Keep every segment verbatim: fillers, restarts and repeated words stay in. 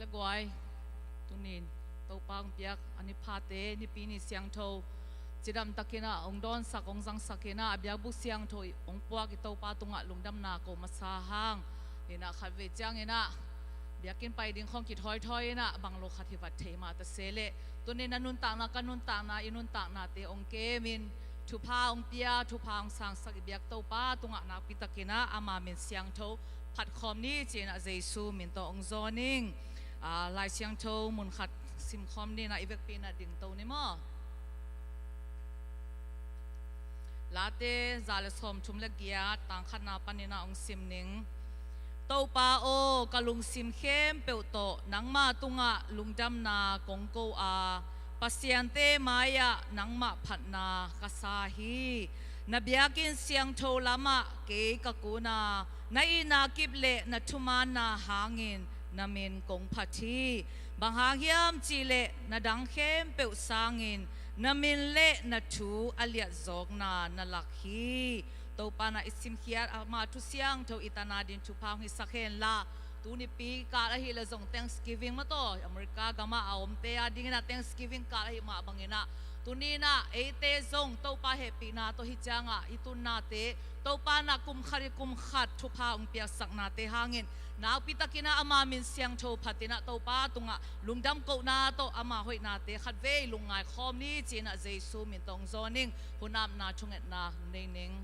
Guai, tunin Topa hong piak a ni phate, Nipi ni siangtho cidamtakin ah hong dawnsak, hong zangsakin ah, a biakbuk siangtho hong puak i Topa tungah lungdamna ko masa hang. Inah khatvei ciangin ah biakinn pai ding khawng kithawithawi inah bang lo khat hi vat thei mah ta se leh, tunin a nuntakna, ka nuntakna, i nuntaknate hong kemin thupha hong pia, thupha hong sangsak i biak Topa tungah nakpitakin ah ama min siangtho phatkhawm ni, ci-in ah Jesu min tawh hong zawn ing. Aa, Lai Siangtho mun khat simkhawm ni inah i vekpi inah dingto ni maw? Late za le sawmthum le giat, tang khatna panin ah hong sim ning. Topa aw, ka lungsim khempeuh tawh nangmah tungah lungdamna kong ko a, pasiante mai-ah nangmah phatna ka sa hi. Na biakinn siangtho lamah kei ka kun a, na itna kip le na thumaanna hangin na min kong phat hi. Bang hang hiam cihleh na dang khempeuh sangin na min le na thu a liatzawkna na lak hi. Topa na i simkhiat ama thu siangtho i tana ding thupha hong hisak henla, tuni pi kal ahih leh zong Thanksgiving mah tawh America gamah a omte a dingin ah Thanksgiving kal ahih mah bangin ah, tuni inah eite zong Topa hehpihna tawh hih ciangah i tunnate, Topa na kum khat i kum khat thupha hong piaksaknate hangin nakpitakin ah ama min siangtho phatin ah Topa tungah lungdam kohna tawh ama hoihnate khatvei lungngai khawm ni, ci-in ah Jesu min tawh hong zawn ing. Hun apna thungetna hong nei ning.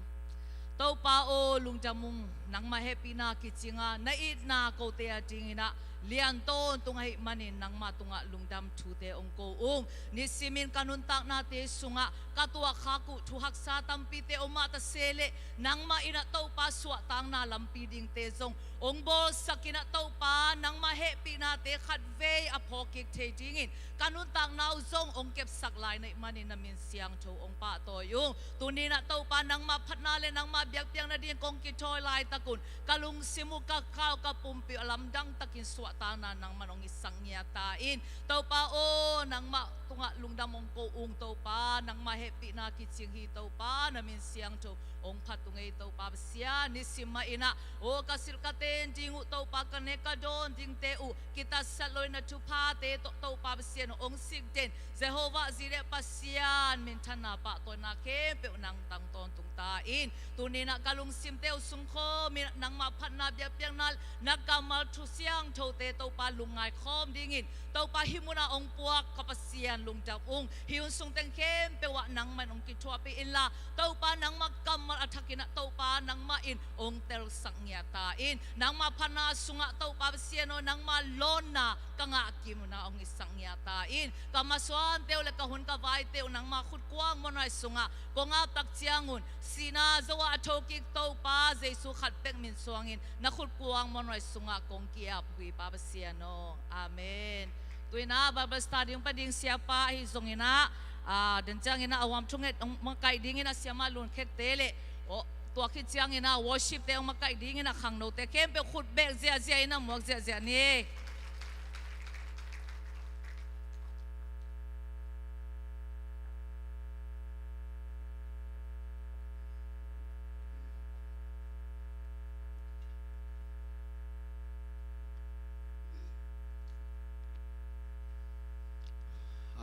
Topa aw, lungdam ung, nangmah hehpihna kicing a, na itna kote a dingin ah lian tawntung ahih manin nangmah tungah lungdam thute hong ko ung. Nisimin ka nuntaknate sungah ka tuahkhak uh thu haksa tampite om mah ta se leh, nangmah in ah Topa suahtakna lampi dingte zong hong bawlsakin ah Topa nangmah hehpihnate khatvei a phawkkik thei dingin ka nuntakna uh zong hong kepsak lai na hih manin na min siangtho hong pahtawi ung. Tuni inah Topa nangmah phatna le nangmah biakpiakna ding kong kithawi laitak un ka lungsim uh, ka kha uh, ka pumpi uh a lamdang takin suahtakna nangman hong hisak ngiat ta in. Topa aw, nangmah tungah lungdam hong ko ung. Topa nangmah hehpihna kicing hi. Topa na min siangtho hong phat ung ei Topa Pasian. Nisim mah inah aw, ka silh ka ten ding uh Topa, ka nek ka dawn dingte uh kitatsat loin na thuphate tawh Topa Pasian aw, hong sikden Jehovah Jireh Pasian minthanna pahtawina khempeuh nang tang tawntung ta in. Tuni inah ka lungsimte uh sungkhawmin nangmah phatna biakpiakna na kammal thu siangthote Topa lungngai khawm dingin Topa hih munah hong puak ka Pasian lungdam ung. Hih hun sung teng khempeuh ah nangmah in hong kithuahpih inla, Topa nangmah kammal a thakin ah Topa nangmah in hong telsak ngiat ta in. Nangmah phatna sungah Topa Pasian aw, nangmah lawnna ka ngah kim un ah hong hisak ngiat ta in. Ka masuante uh le ka hun ka vaite uh nangmah khutkuang muanhuai sungah kong aptak ciangun, sihna zo-ah a thokik Topa Jesu khat bek min suangin na khutkuang muanhuai sungah kong ki-ap uh hi Pa Pasian aw. Amen. Tu-in ah Bible study hong pia ding siapa ahi zongin ah, ah, den ciangin ah a huam thunget hong makaih dingin ah siamah Lun Khekte le, aw, tua khit ciangin ah worship-te hong makaih dingin ah khangnote khempeuh khut bek ziahziah in ah muak ziahziah ni.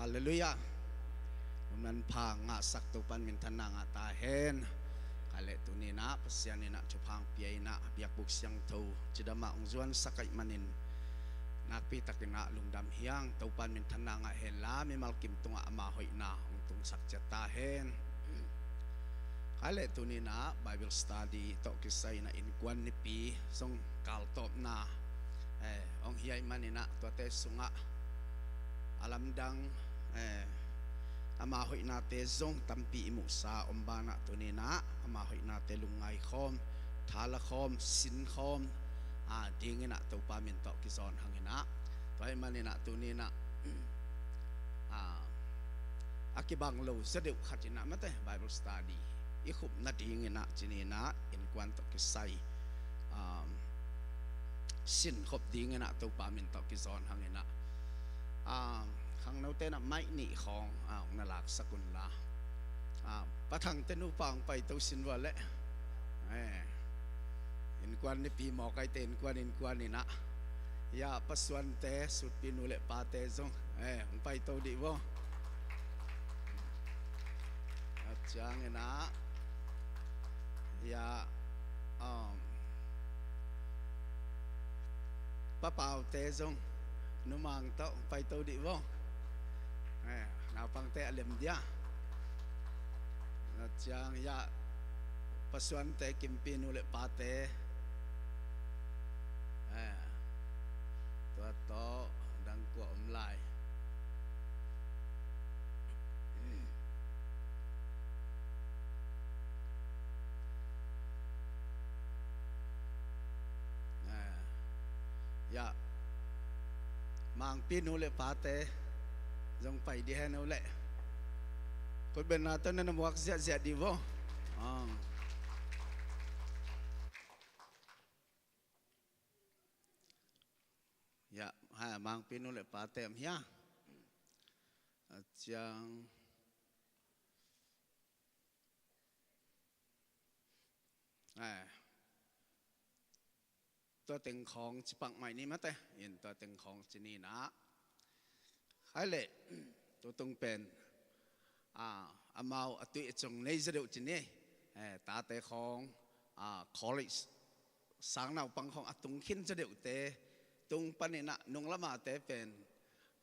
Halleluiah. Lungdam pha ngahsak Topa'n minthanna ngah ta hen. Khaile tuni-in ah Pasian in ah thupha hong pia in ah biakbuk siangtho cidam ah hong zuansak ahih manin nakpi takin ah lungdam hi hang. Topa'n minthanna ngah hen la, mimal kim tungah ama hoihna hong tungsak ciat ta hen. Khaile tuni-in ah Bible study tawh kisai in ah innkuan nipi zong kaltawpna, eh, hong hi ahih manin ah tuate sungah a lamdang, eh, ama hoihnate zong tampi i muhsa om banah tuni-in ah ama hoihnate lungngai khawm, thala khawm, sin khawm, ah, dingin ah Topa min tawh kizawn hang in ah. Tua ahih manin ah tuni-in ah, ah, a kibang lo zaw deuh khat in ah mate Bible study i khupna dingin ah ci-in ah innkuan tawh kisai, um, sin khop dingin ah Topa min tawh kizawn hang in ah, um, khangnote in ah mic nih khawng, ah, hong na laksak un la. Ah, Pa Thangte nupa hong paito sin vua leh, eh, innkuan nipi mawkaite innkuan innkuan in ah Ya, pasuante, sutpi nu le pate zong, eh, hong paito dih vo. A ciangin ah, ya, um, papaute zong numang tawh hong paito dih vo. Eh, naupangte a lem dia. A ciang ya, pasuante, kimpi nu le pate. Eh, tua tawh dang kua om lai. Eh, ya, mangpi nu le pate zong pai dih hen uh leh. Kutbenna tawh na na muak ziahziah dih vo. Ah. Ya, ha, mangpi nu le pate om hia. A ciang. Eh. Tua teng khawng ci pak mai ni mate. In tua teng khawng ci ni na. Hai le, tutung pen, ah, amau a tui a cung nei za deuh ci ni. Eh, tate khawng, ah, college sang naupang khawng a tung khin za deuhte tung panin ah nung lamate pen,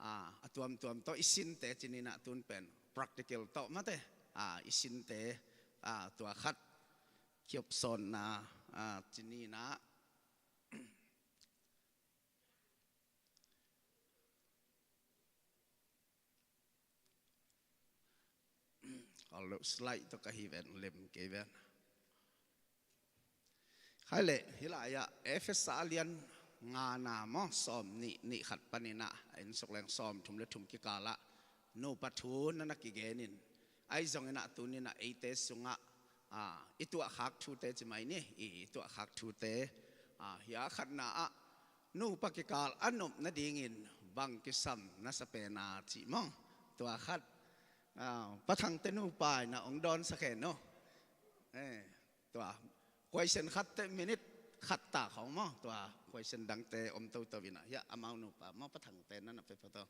ah, a tuamtuam tawh i sinte ci ni na, tun pen practical tawh mate, ah, i sinte, ah, tua khat kiopsawnna, ah, ci ni na. Ol lo slide tawh ka hi ven, lem kei ven. Khai le, hi lai-ah Efesa lian ngana maw, sawm nih, nih khat panin ah, a inn suk leng sawm thum le thum kikal ah nupa thu na na kigen in. Ahi zongin ah tuni-in ah eite sungah, ah, i tuahkhak thute ci mai ni, i, i tuahkhak thute, ah, hi a khatna ah nupa kikal a nop nadingin bang kisam na sa pen a cih maw. Tua khat, ah, Pa Thangte nupa in ah hong dawnsak hen uh. Eh, tua question khat teh minute khat ta khawng maw. Tua question dangte om toto in ah, hi a amau nupa maw, Pa Thangte na na pia pha to.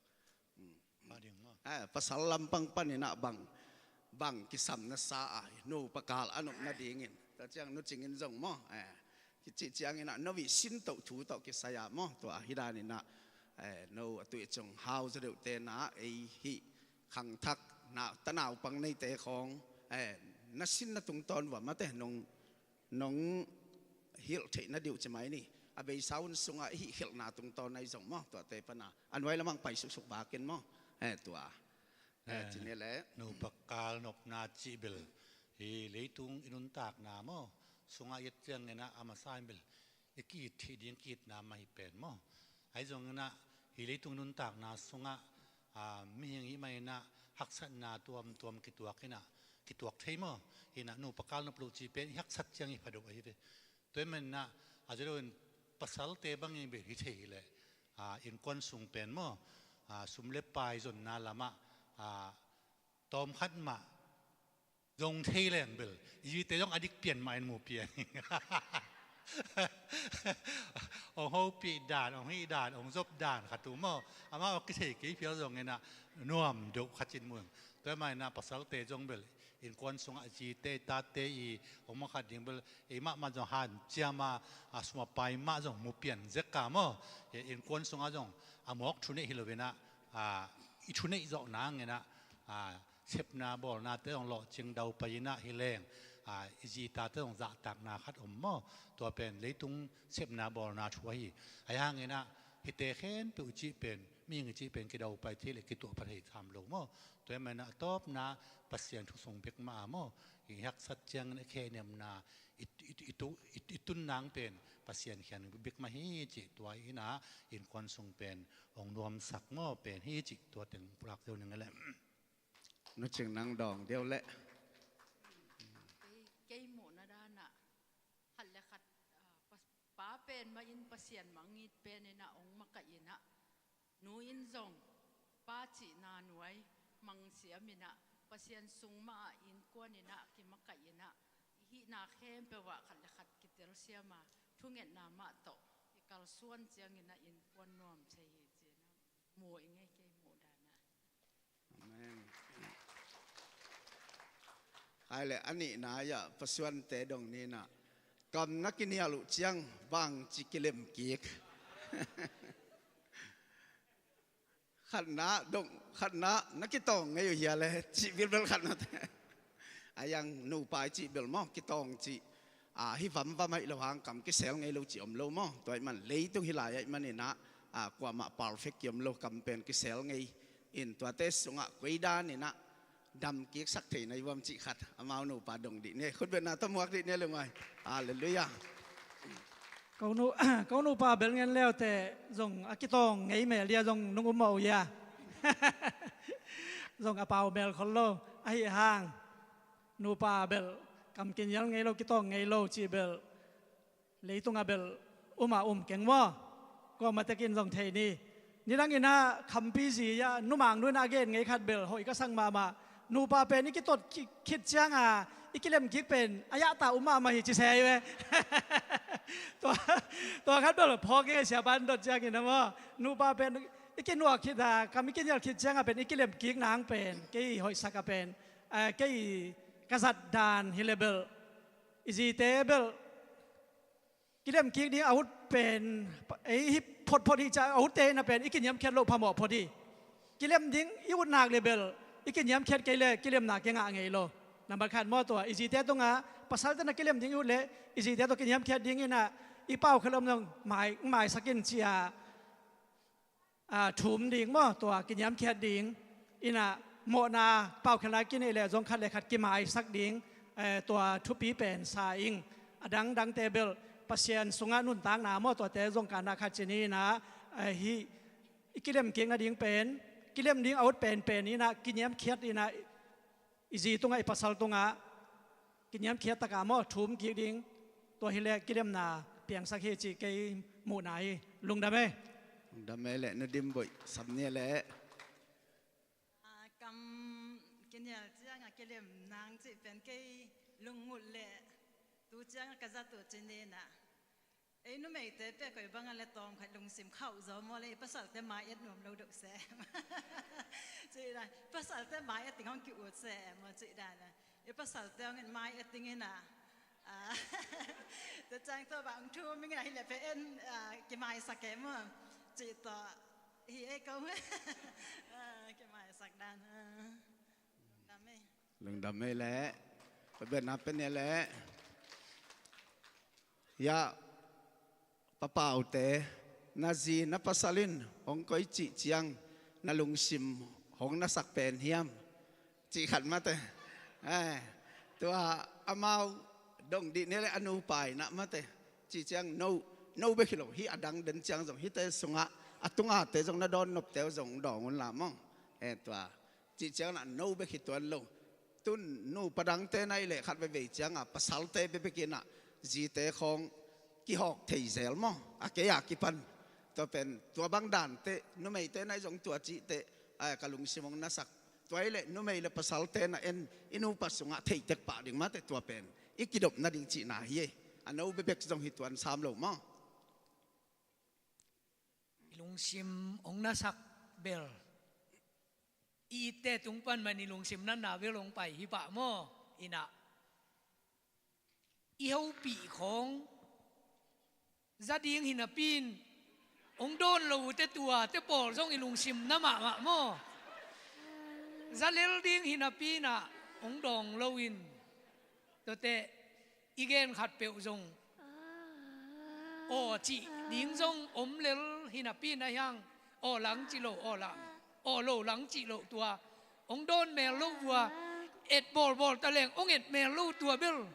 Hmm. Pa ding maw. Eh, pasal lampang panin ah bang, bang kisam na sa a, nupa kal a nop nadingin. Tua ciang Nu Cing in zong maw, eh, kici ciangin ah no vision tawh thu tawh kisai a maw. Tua hi danin ah, eh, no a tui cung hau za deuhte na ei hih khangthak na, ta naupang neite khawng, eh, na sinna tungtawn uh a mate nong nong hilh theih na ding uh ci mai ni. A beisa hun sungah i hih hilhna tungtawn ahi zong maw, tuate pana a nuai lamah pai suksuk bakin maw. Eh, tua. Eh, eh, ci ni le. Nupa kal nopna cih bel hi leitung i nuntakna maw sungah i et ciangin ah a masa in bel i ki-it theih ding ki-itna mah hi pen maw. Ahi zongin ah hi leitung i nuntakna sungah, ah, mihing hih manin ah haksatna tuamtuam kituak in ah, kituak thei maw. Hi in ah nupa kal nop loh cih pen i haksat ciang i pha deuh ahi ve. Tua ahih manin ah a zi lo in pasalte bangin bel hi thei hi leh, ah, innkuan sung pen maw, ah, sum le pai zonna lamah, ah, tawm khat mah zong thei leng bel i zite zong a dik pian mah in mu pian. Hong hopih dan, hong hih dan, hong zop dan khat uh maw, amau a kithei kei phial zongin ah nuam deuh khat in mu. Tua ahih manin ah pasalte zong bel innkuan sungah zite tate i hong mawk khat ding bel ei mahmah zong hanciam a, a sum a pai mah zong mu pian zek a maw. Innkuan sungah zong a mawk thuneih hi lo in ah, a, i thuneih zawh nangin ah, a, sepna bawlnate zong lawhcing daupai in ah hi leng, a, i zi tate zong zahtakna khat om maw. Tua pen leitung sepna bawlna thu ahi. Ahi hangin ah hihte khempeuh i cih pen, mihing i cih pen kidaupai thei le kituahpha thei tham lo maw. Tua ahih manin ah a tawpna Pasian thu sung bek mah a maw, i haksat ciangin a khenemna i, i, i, i, i tun nang pen Pasian khian bek mah hi cih tua in ah innkuan sung pen hong nuamsak maw pen hi cih tua teng pulak deuh ning a leh. Nu Cing nang dawng deuh leh. Kei, kei muhna dan ah khat le khat, ah, pa, pa pen mah in Pasian mangngilh pen in ah hong makaih in ah, nu in zong pa cihna nuai mangsiam in ah, Pasian sung mah ah innkuan in ah kimakaih in ah, i hihna khempeuh ah khat le khat kitelsiam a, thungetna mah tawh i kal suan ciangin a innkuan nuam thei hi ci-in a mu ing ei, kei muh dan ah. Amen. Khai le a nihna ah pasuante dong ni-in ah, kam na kinial uh ciang bangci kilem kik? Khatna dong, khatna na kitawng ngei uh hia le cih bilbel khatna te. A, yang nupa i cih bel maw, kitawng cih, a, hi vamvam ahih lo hang kam kisel ngei lo cih om lo maw. Tua ahih man leitung hi lai ahih manin ah, a, kuamah perfect ki om lo, kam pen kisel ngei in, tuate sungah koi danin ah dam kiksak thei na hi vuam cih khat amau nupa dong dih ni. Khutbetna tawh muak dih ni le mai. Halleluiah. Ko nu, ko nupa bel ngen leute zong a kitawng ngei mel dia zong nung um mawh uh hia? Zong a pau mel khol lo. Ahi hang nupa bel kam kinial ngei lo, kitawng ngei lo cih bel leitungah bel um a um keng maw. Kuamah tekin zong thei ni. Nidangin ah khampi zi ah numang nu in a gen ngei khat bel hoih ka sak mahmah. Nupa pen i kitot ki-, khit cianga i kilem kik pen a yahta um mahmah hi ci se hi ve. Tua, tua khat bel phawk ing ei, siapa in dot ciangin ah maw. Nupa pen i kinuak khit a, kam i kinial khit cianga pen i kilem kik nang pen kei hoihsak a pen, eh, kei ka zat dan hi le bel i zite bel kilem kik ding a ut pen, ei hi photphot hi ciah a utte in a pen i kiniamkhiat loh phamawh phot hi. Kilem ding i ut nak le bel i kiniamkhiat kei le kilemna kingah ngei lo. Nambat khat maw, tua i zite tungah pasalte na kilem ding i ut le i zite tawh kiniamkhiat ding in ah i paukhial om zong mai, maisak in ci-a a, thum ding maw, tua kiniamkhiat ding in ah mawhna paukhial lai kineih leh zong khat le khat kimaisak ding, eh, tua thupi pen sa ing. A dangdangte bel Pasian sungah nuntakna maw, tuate zong kanah khat ci ni in ah, eh, hih i kilem kik nading pen, kilem ding a ut penpen in ah kiniamkhiat in ah i zi tungah, i pasal tungah kiniamkhiat takah maw, thum kik ding, tua hi leh kilemna piangsak hi cih kei muhna hi. Lungdam e. Lungdam e leh, nu Dim Boih, sam ni leh. A, kam kinial ciangah kilem nang cih pen kei lungngut leh tu ciangah ka zat uh ci ni in ah. Ei numeite pia koi bangah le tawmkhat lungsim khauh zaw maw le, i pasalte mai et nuam lo deuh se em. Cih dan, pasalte mai et ding hong ki-ut se em maw, cih dan a. I pasalte hong in mai et ding in ah. A, tua ciang tua bang thum ing in ah hi le pe en, a, kimaisak e maw. Cih tawh hi ei ko. A, kimaisak dan. A. Lungdam e. Lungdam e leh. Pabetna pe ni leh. Ya, papaute, na zi na pasal in hong koih cih ciang na lungsim hong nasak pen hiam? Cih khat mate. Eh, tua amau dong dih ni leh, a nupa in ah mate. Cih ciang no, no bek hi lo, hih a dang den ciang zong hihte sungah a tungate zong na dawn nopte uh zong dawng un la maw. Eh, tua cih ciangin ah no bek hi tuan lo. Tun nupa dangte na hih leh khat veivei ciangah pasalte bekbek in ah zite khawng kihawk thei zel maw, a kei a kipan. Tua pen, tua bang dante, numeite na hih zong tua cihte, a, ka lungsim hong nasak. Tua hi leh numei le pasalte na en, i nupa sungah theitek pah ding mate, tua pen i kidop nading cihna hi e. A no bekbek zong hi tuan sam lo maw. I lungsim hong nasak bel, i itte tung pan man i lungsim natna bel hong pai hi pah maw. In ah i hopih khawng za ding hi napi in hong dawn lo uh te, tuate pawl zong i lungsim na mahmah maw. Za lel ding hi napi in ah hong dawng lo in, tuate i gen khat peuh zong aw cih ding zong om lel hi napi in ah hiang, aw lang cih lo, aw lang, aw lo lang cih lo, tua hong dawn mel lo, tua et bawlbawl ta leng hong et mel lo, tua bel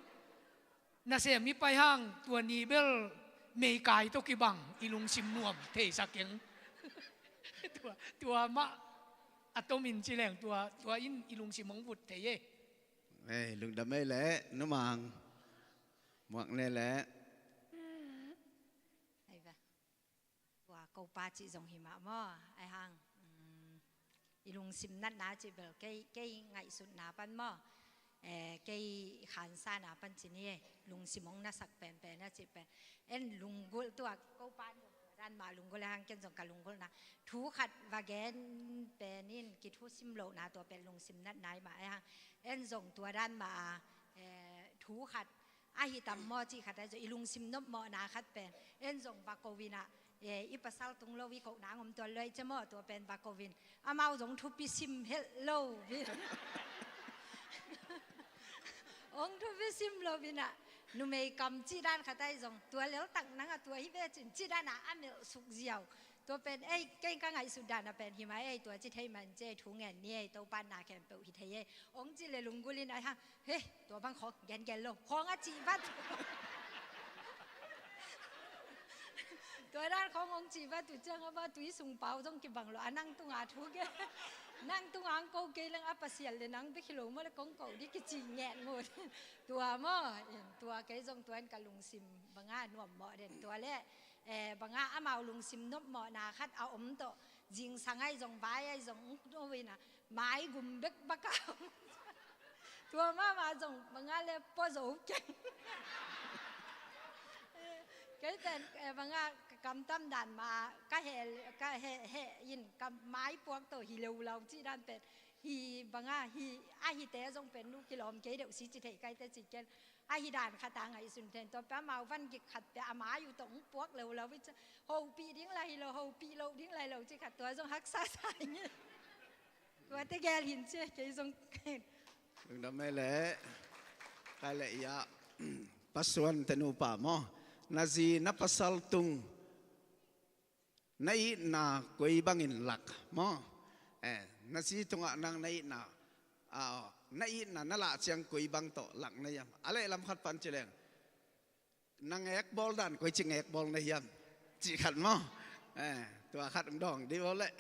nasem i pai hang, tua ni bel meikai tawh kibang i lungsim nuam thei sa keng. Tua, tua mah a tomin ci leng tua, tua in i lungsim hong vut thei e. Eh, lungdam e leh, numang. Muak ne leh. Ai va. Tua kopa cih zong hi mah maw. Ai hang, um, i lungsim natna cih bel kei, kei ngaihsutna pan maw. Eh, kei khansana pan ci ni e. Lungsim hong nasak penpen a cih pen. En lunggulh tua kopa in Dan mah lunggulh a hang, ken zong ka lunggulhna thu khat va gen pen in, kithusim lohna tua pen lungsim natna i mah a hang. En zong tua dan mah a, eh, thu khat ahi tam maw cih khat ahi zong, i lungsim nopmawhna khat pen en zong va ko in ah, eh, i pasal tung lo i kohna ngom tua luai cia maw, tua pen va ko in. Amau zong thupi sim helh lo in. Hong thupi sim lo in ah, numei kam cih dan khat ahi zong, tua leltak nang a tua hi ve cin cih dan a a melh suk ziau. Tua pen ei, kei ka ngaihsut dan a pen hi mah ei, tua ci thei man ci ei, thu ngen ni ei, Topa na khempeuh hi thei ei. Hong ci le lunggulh in a hang, he, tua bang khawng gengen lo, khawng a cih vat. Tua dan khawng hong cih vat uh ciang a, va tui sung pau zong kibang lo a, nang tunga thu gen, nang tunga hong ko kei leng a Pasian le nang bek hi lo maw le kong ko dih kici nget ngut. Tua maw, in tua kei zong tua in ka lungsim banga nuam mawh den tua le, eh, banga amau lungsim nopmawhna khat a om tawh, zingsang ahi zong, vai ahi zong, hong to in a, maigum bek baka om. Tua mahmah zong banga le pua zo keng. Kei pen, eh, banga ka kamtam dan mah, ka heh, ka heh, heh in, ka mai puak tawh hi lo lau cih dan pen, hi banga, hi, a hite zong pen nu kilawm kei deuh si ci thei kai te ci ken. Ahi dan khat a ngaihsun ten tua pia mau van gik khat pia a mai uh tawh hong puak lo lo i cia, hopih ding lai hi lo, hopih lo ding lai lo ci khat tua zong haksa sa ing. Tua te gel hin cia kei zong. Lungdam ei leh. Kai leh ia, Pasuan te nupa maw, na zi na pasal tung na itna koi bangin lak maw? Eh, na zi tungah nang na itna, ah, na itna na lah ciang koi bang tawh lak na hiam? A lehlam khat pan ci leng, na ngekbawl dan koi ci ngekbawl na hiam? Cih khat maw? Eh, tua khat hong dawng dih bawl leh.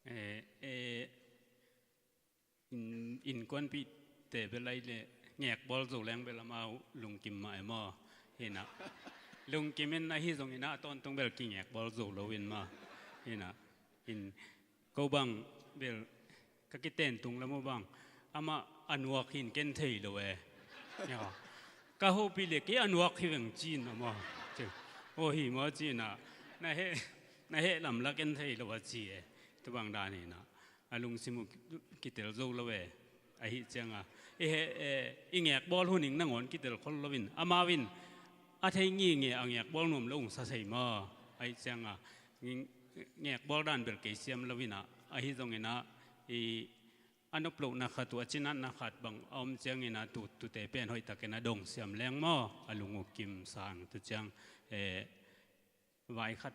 Eh, eh, in, innkuanpihte bel ai le ngekbawl zo leng bel amau lungkim mah e maw? Hi na. Lungkim in ahi zongin a tawntung bel kingekbawl zo lo in maw? Hi na. In ko bang bel ka kiten tung lam uh bang amah a nuak hin ken thei lo e. Ya. Ka hopih le kei a nuak hi veng ci in amah. Ci. Aw hi maw ci in a. Na heh, na heh lam la ken thei lo a ci e. Tu bang dan hi na. A lungsim uh kitel zo lo e. Ahi cianga i he, eh, i ngekbawl hun ing nangawn kitel khol lo in. Amau in a thei nginge a ngekbawl nuam lo ung sa sei maw? Ahi cianga ngekbawl dan bel kei siam lo in a. Ahi zongin a i a noplohna khat uh a cinatna khat bang a om ciangin a tu, tute pen hoihtakin a dong siam leng maw? A lung uh kim sang tu ciang, eh, vai khat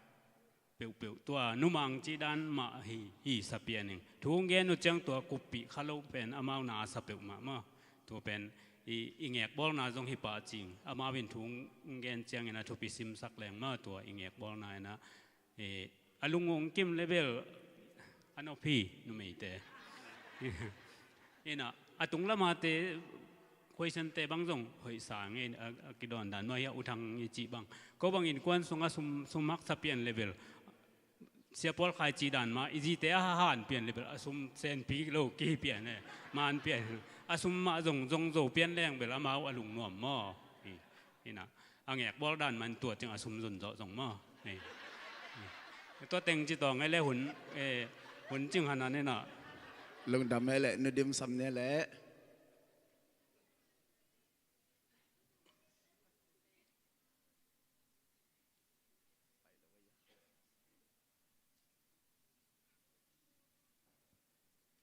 peuhpeuh tua numang cih dan mah hi, hi sa pian ing. Thu hong gen uh ciang tua kuppih kha lo pen amau na a sa peuhmah maw? Tua pen i, i ngekbawlna zong hi pah cing. Amau in thu hong gen ciangin a thupi simsak leng maw? Tua i ngekbawlna in a, eh, a lung hong kim le bel a nop hi numeite. Ina, a tung lamate, question te bang zong hoih sa ngei a, a kidawn dan maw hi a, U Thang i cih bang. Ko bang innkuan sungah sum, sum haksa pian le bel, Sia Paul Khai cih dan mah, i zite a hahan pian le bel, a sum senpi lo ki pian e, man pian. A sum mah zong, zong zo pian leng bel, amau a lungnuam maw? Hi, hi na. A ngekbawl dan man tua cing a sum zon zawh zong maw? Hi. Hi. Tua teng ci tawng e le hun, eh, hun cing hanan e na. Lungdam e le, Nu Dim Sam ne le.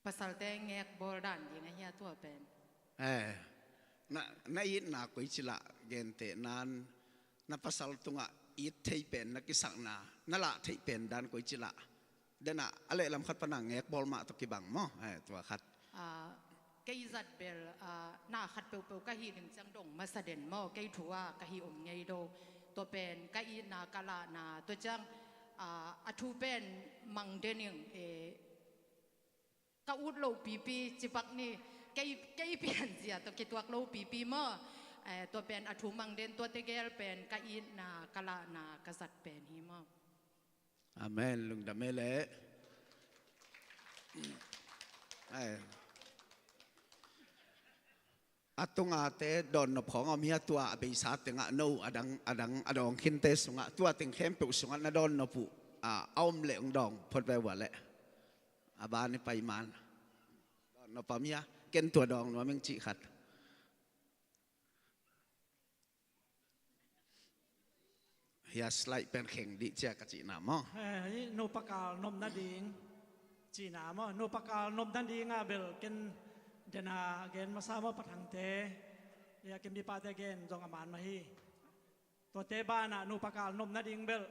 Pasalte ngekbawl dan ding ahi a tua pen. Eh, na, na itna koi ci lah, gentehnan, na pasal tungah it thei pen, na kisakna, na lah thei pen dan koi ci lah. Dena, a lehlam khat pana ngekbawl mah tawh kibang maw? Eh, tua khat. Ah, kei zat bel, ah, na khat peuhpeuh ka hih ding ciang dong masa den maw, kei thu a ka hih om ngei do. Tua pen, ka itna, ka lahna, tua ciang, ah, a thu pen mang den ing, eh, ka ut loh pipi, cipak ni, kei, kei pianzia tawh kituak loh pipi maw? Eh, tua pen a thu mang den, tua tegel pen, ka itna, ka lahna, ka zat pen hi maw? Amen. Lungdam e le. Ai. A tungate dawnnop khawng a om hi a, tua a beisa tengah no a dang, a dang a dawng khinte sungah tua teng khempeuh sungah na dawnnop uh a, a om leh hong dawng phot ve ua leh. A ban i pai man dawnnop a om hi a, ken tua dawng nuam ing cih khat. Hia slide pen kheng dih cia ka cihna maw? Eh, nupa kal nopna ding cihna maw? Nupa kal nopna ding a bel ken dena gen masa maw pathangte. Hia ken bipate gen zong a man mah hi. Tuate banah nupa kal nopna ding bel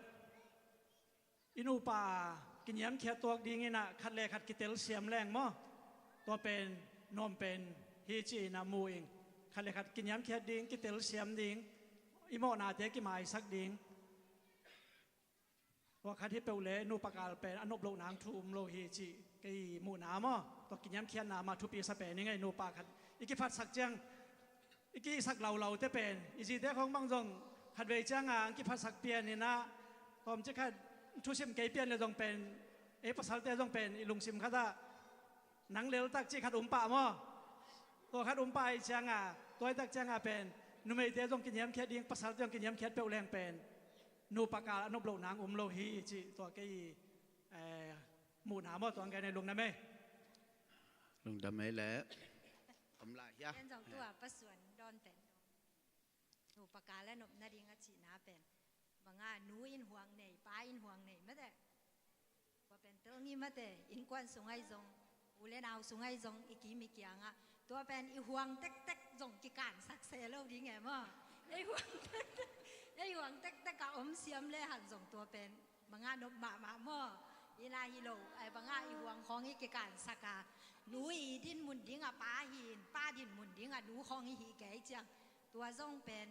i nupa kiniamkhiat tuak dingin ah khat le khat kitelsiam leng maw? Tua pen nuam pen hi ci-in ah mu ing. Khat le khat kiniamkhiat ding, kitelsiam ding, i mawhnate kimaisak ding. Tua khat hi peuh le nupa kal pen a nop loh nang thu um lo hi cih kei muhna maw? Tua kiniamkhiatna mah thupi sa pen i ngei nupa khat i kiphatsak ciang i kihihsak laulaute pen i zite khawng bang zong khatvei cianga ang kiphatsak pian inah kawmci khat thusim kei pian le zong pen ei pasalte zong pen i lungsim khatah nang leltak cih khat umpah maw? Tua khat umpah ahi cianga tuaitak cianga pen numeite zong kiniamkhiat ding, pasalte zong kiniamkhiat peuh leng pen nupa kal a nop loh nang um lo hi cih tua kei, eh, muhna maw? Tua ang gen ei lungdam ei. Lungdam ei le. Om lai hia. Ken zong tua pasuan dawn pen nupa kal a nopna ding a cihna pen banga nu in huang nei, pa in huang nei mate. Tua pen tel ngim mate, innkuan sung ahi zong, u le nau sung ahi zong i kim i kiangah tua pen i huang tektek zong kikansak se lo ding e maw? Ei huang tektek, ei huang tektek a om siam le han zong tua pen banga nop mahmah maw? Ina hi lo, ai banga i huang khawng i kikansak a, nu i dinmun dingah pa hi in, pa dinmun dingah nu khawng i hi kei ciang tua zong pen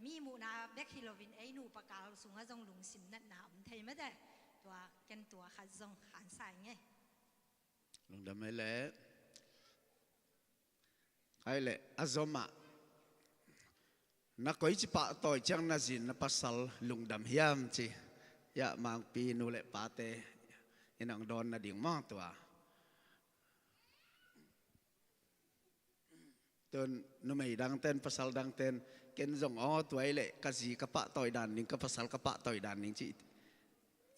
mi muhna bek hi loin ei nupa kal sungah zong lungsim natna om thei mate. Tua ken tua khat zong khansa ing ei. Lungdam ei le. Ai le a zomah na koici pahtawi ciang na zin na pasal lungdam hiam ci. Iah mangpi nu le pate in ang dawn nading maw tua. Tun numei dangten pasal dangten ken zong aw tuai leh ka zi ka pahtawi dan ding, ka pasal ka pahtawi dan ding ci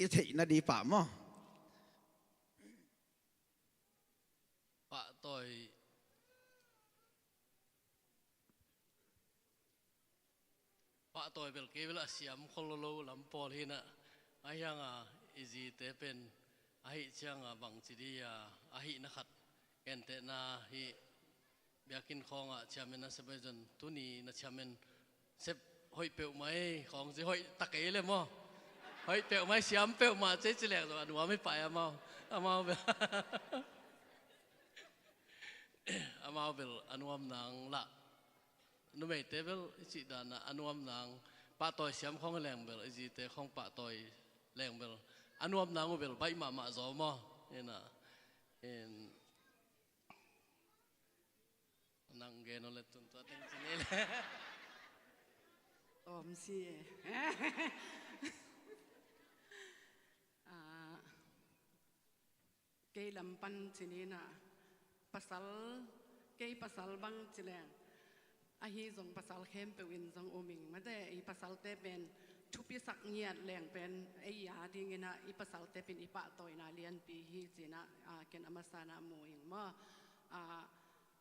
i theih na di pah maw? Pahtawi. Pahtawi bel kei bel a siam khol lo lam pawl hinah a hianga i zite pen a hih cianga bangci di a, a hihna khat gentehna hih biakinn khawngah chairman a sep ahi zon tuni na chairman sep hoih peuhmah ei khawng ci hoih takei le maw? Hoih peuhmah ei siam peuhmah cei ci lek zong a nuam hi pai amau, amau bel amau bel a nuam nang lah. Numeite bel i cih danah a nuam nang pahtawi siam khawng hi leng bel i zite khawng pahtawi leng bel a nuam nang uh bel baih mahmah zaw maw? Ina in nang gen aw le tun tua teng ci ni le. Om si e. Ah, kei lam pan ci ni na pasal, kei pasal bang ci leng ahi zong pasal khempeuh in zong um ing mate, i pasalte pen thupisak ngiat leng pen ei a dingin ah i pasalte pen i pahtawina lianpi hi ci na, ah, ken a masa na mu ing maw? Ah,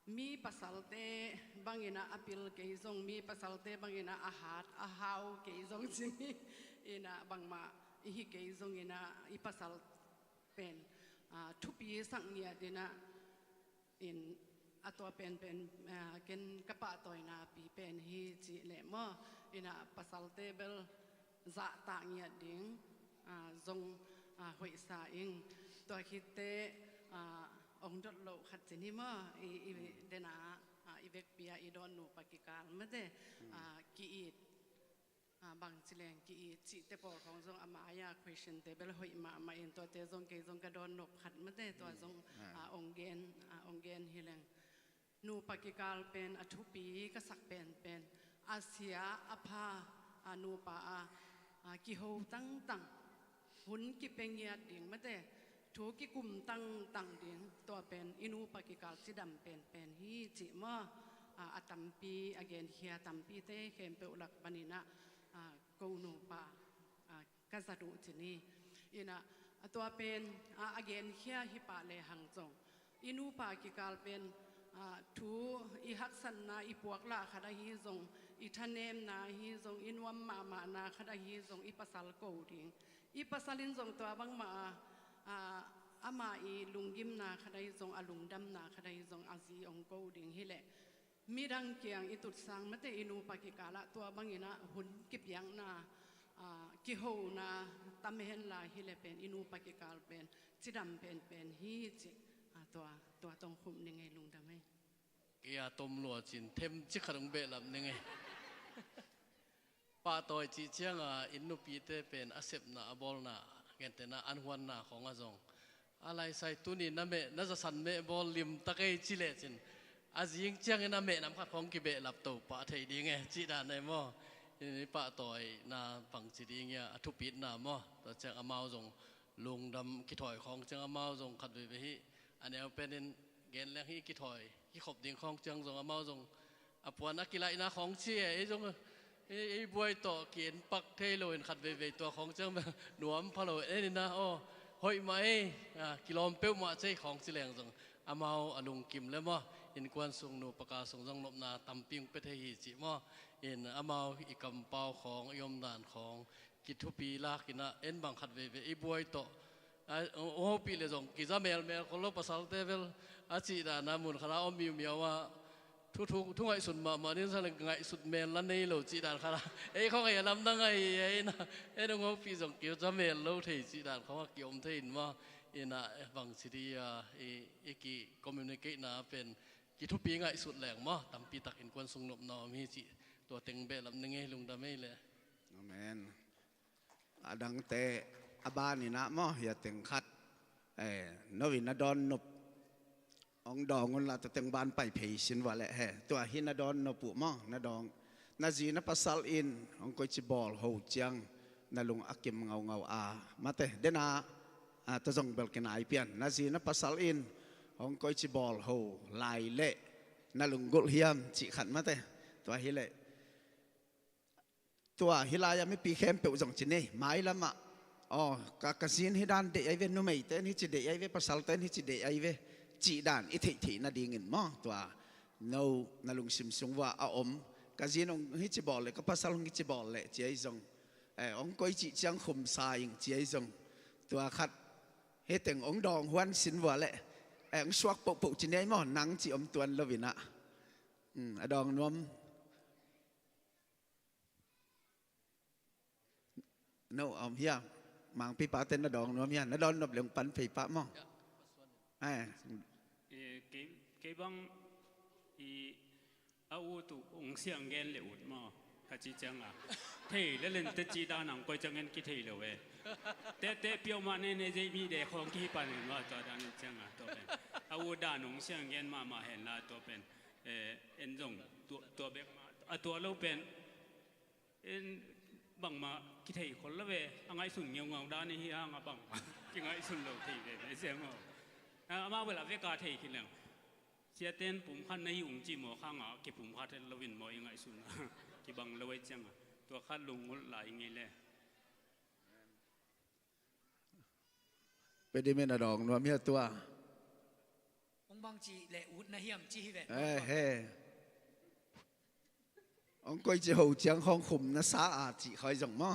mi pasalte bangin ah a pil kei zong, mi pasalte bangin ah a hat a hau kei zong ci ni ina bangmah i hi kei zongin ah i pasal pen, ah, thupi sak ngiat ina in a tua penpen, ah, ken ka pahtawina pi pen hi cih leh maw? Ina pasalte bel zahtak ngiat ding, ah, zong, ah, hoihsa ing. Tua khitte, ah, ong dot loh khat ci ni maw? I, i dena, ah, i vekpi a i dawn nupa kikal mate, ah, ki-it. Ah, bangci leng ki-it cihte pawl khawng zong a mai-a question te bel hoih mahmah in tuate zong kei zong ka dawn nop khat mate tua zong, ah, ong gen, ah, ong gen hi leng. Nupa kikal pen a thupi ka sak penpen a sia a pha, a nupa a, a kiho tangtang hun kipia ngiat ding mate thu kikum tangtang ding tua pen i nupa kikal cidam penpen hi cih maw? a, a tampi, a genkhia tampite khempeuh lak panin ah, a, ko nupa, a, ka zat uh ci ni. Inah, a tua pen, a, a genkhia hi pah lehang zong, i nupa kikal pen, a, thu i haksatna i puaklah khat ahi zong, i thanemna ahi zong, i nuam mahmahna khat ahi zong, i pasal ko ding. I pasal in zong tua bangmah a, a, ama i lunggimna khat ahi zong, a lungdamna khat ahi zong, a zi hong ko ding hileh, midang kiang i tutsang mate, i nupa kikalah tua bangin ah hun kipiakna, a, kihona tam henla hileh pen, i nupa kikal pen cidam penpen hi ci, a, tua, tua tong khum ning ei, lungdam ei. Kei a tom lua cin them ci khat hong behlap ning ei. Pahtawi cih cianga inn nupite pen a sepna, a bawlna, gentehna an huanna khawng a zong, a laisai tuni na meh, na zasan meh bawl limtak ei ci lecin, a zing ciangin a mehnam khat khawng kibehlap to pah thei ding e cih dan ei maw. I pahtawina bangci ding ia, a thupitna maw. Tua ciang amau zong lungdam, kithawi khawng ciang amau zong khat veivei hi. A neu penin gen leng hi, kithawi kikhop ding khawng ciang zong amau zong a puan a kilaihna khawng ci e, ei zong ei, ei buai tawh ki-en pak thei lo in khat veivei tua khawng ciang nuam pha lo en ina aw, hoih mah ei, a, kilawm peuhmah cei khawng ci leng zong amau a lungkim le maw. Innkuan sung, nupa kikal sung zong nopna tampi hong pia thei hi cih maw. In amau i kampau khawng, i omdan khawng kithupi lak ina, en bang khat veivei i buai tawh a, hong hopih le zong kiza melmel khol lo, pasalte bel a cih dana mun khat a om miumiau a, thu, thu, thu ngaihsun mahmah nin sa le ngaihsut mel la nei lo cih dan khat a, ei khawng ei a lamdang a hi e ina, en hong hopih zong kiza mel lo thei cih dan khawng a kiom thei in maw. Ina, eh, bangci di a, i, i ki communicate na pen kithupi ngaihsut leng maw, tampi tak innkuan sung nopna om hi cih tua teng behlap ning ei, lungdam ei le. Amen. A dangte a banin ah maw, hia teng khat, eh, no in na dawn nop hong dawng un la, tua teng ban pai phei sin vua leh he. Tua hi na dawn nop uh maw, na dawng. Na zi na pasal in hong koici bawl ho ciang na lung a kim ngaungau a, mate, dena, a, tua zong bel kinai pian. Na zi na pasal in hong koici bawl ho lai leh na lunggulh hiam cih khat, mate. Tua hileh tua hi lai-ah mipi khempeuh zong ci nei, mailamah, aw, ka, ka zin hi dan deih ai ve, numeite in hici deih ai ve, pasalte in hici deih ai ve, cih dan i theih theih nadingin maw, tua no na lungsim sung vua a om, ka zin hong hici bawl leh, ka pasal hong hici bawl leh ci ai zong, eh, hong koi cih ciang khumsa ing ci ai zong, tua khat hi teng hong dawng huan sin vua leh, eh, hong suak pohpoh ci nei maw, nang ci om tuan lo in ah. Hmm, a dawng nuam. No, om hia. Mangpi pate na dawng nuam hia. Na dawn nop leng pan phei pah maw. Eh. Eh, kei, kei bang i a ut uh hong siang gen le ut maw. Ka ci ciang a. Thei le len te ci dan ang koi ciang en kithei lo e. Te, te piau mah ne ne zei mi de khawng kihi pan en maw, tua dan ciang a, tua pen. A ut dan hong siang gen mahmah hen la tua pen. Eh, en zong tua, tua bek mah. A tua lo pen. En bangmah kithei khol lo ve, a ngaihsun ngeungau dan i hi hang a bangmah kingaihsun lo thei veve sia maw. A, amau bel a veka thei khin leng. Siaten pumkhat na hi ung ci maw, khang a kipumkhat lo in maw i ngaihsun a. Kibang lo ei ciang a. Tua khat lunggulh lai i ngei le. Pedimin a dawng nuam hia tua. Hong bang cih leh ut na hiam cih hi ve. Eh, he. Hong koi cih ho ciang hong khum na sa a cih khoi zong maw.